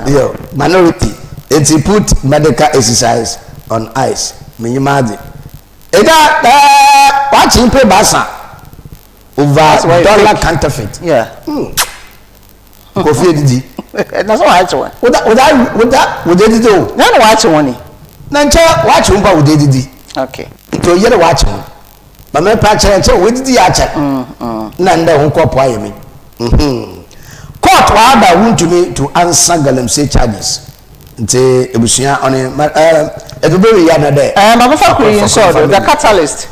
Yo minority nti put medical exercise on ice. Menyima adze. Eda ɛɛ wakye mpe baasa. Over dollar counterfeit. Yeah. Hmm. Kofi edidi. Na so waakye wɔn. Woda woda woda woda edidi o. Na na waakye wɔn ni. Na nkyɛn waakye wɔn pa woda edidi. Okay. Nti oyere waakye wɔn. Maame pa kyerɛ nkyɛn wodidi yɛ akyɛ. Na ndɛ ho kɔpo ayɛ mi. Court waada wuntumi to answer galamsey charges. Nti ebusua ɔne ɛɛ ebibiri yɛ na dɛ. Ɛɛ maame fa koro yi nso ɔdo the catalyst.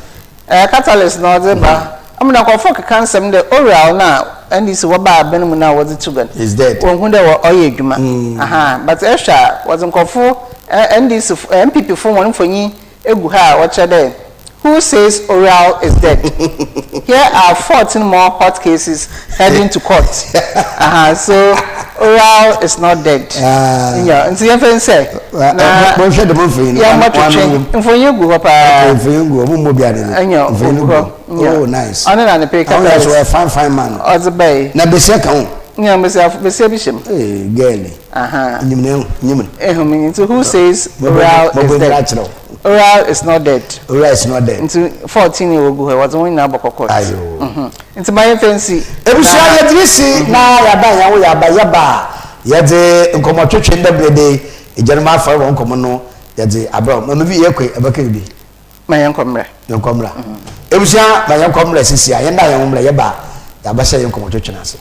Ɛyɛ catalyst na ɔdze ba. Ama na nkorɔfo rekeka nsɛm dɛ Oral no a NDC wɔbaa aban mu no a wɔdze to gua no, Is dead. wonnhu dɛ wɔ ɔyɛ edwuma. Ahaa, but ehwɛ a wɔdze nkorɔfo, NDC fo, NPP fo hɔn mfonyin egu ha a wɔkyerɛ dɛ Who says Oral is dead? Here are 14 more hot cases heading to court. Ahaa, so Oral is not dead. Nyew, ntsi yɛmfa nsɛ na Monhwɛ dɛm mfonyin no. yɛmmɔ twetwe. Mfonyin gu hɔ paa. Okay, mfonyin gu hɔ. Mo mmɔ biara de. Nyew, Mfonyin ogu gu hɔ. hɔ. Nyew. Oh, nice. Ɔno na ne pay Ahun yɛ so catalyst. ɔyɛ fine fine man. Ɔdze bae. Na besia ka ho. Nyew, besia besia bi hyɛ mu. Ee, girl. Aha. Nyim ne nyim no. Ehu me nti who says Oral is Mɔbɔ dead? akyerɛ wo. Oral is not dead. Oral is not dead. Nti 14 wɔ gu hɔ, wɔdze wɔn nyinaa bɔkɔ court. Ayo. Mhm. Nti ma yɛmfa nsi. Ebusua Na yɛdze resi na yɛaba hɛn ho yɛaba yɛba a yɛdze nkɔmbɔtwetwe ndɛ ber de egyanom afɔr hɔn nkɔmbɔ no yɛdze abrɛ wo. Mama bi yɛkɔ yɛbɛka biribi. Ma yɛnkɔ mbra. Yɛnkɔ mbra. Ebusua ma yɛnkɔ mbra sisi a yɛnda hɛn ho mbra yɛba a yɛabɛhyɛ hɛn nkɔmbɔtwetwe no ase.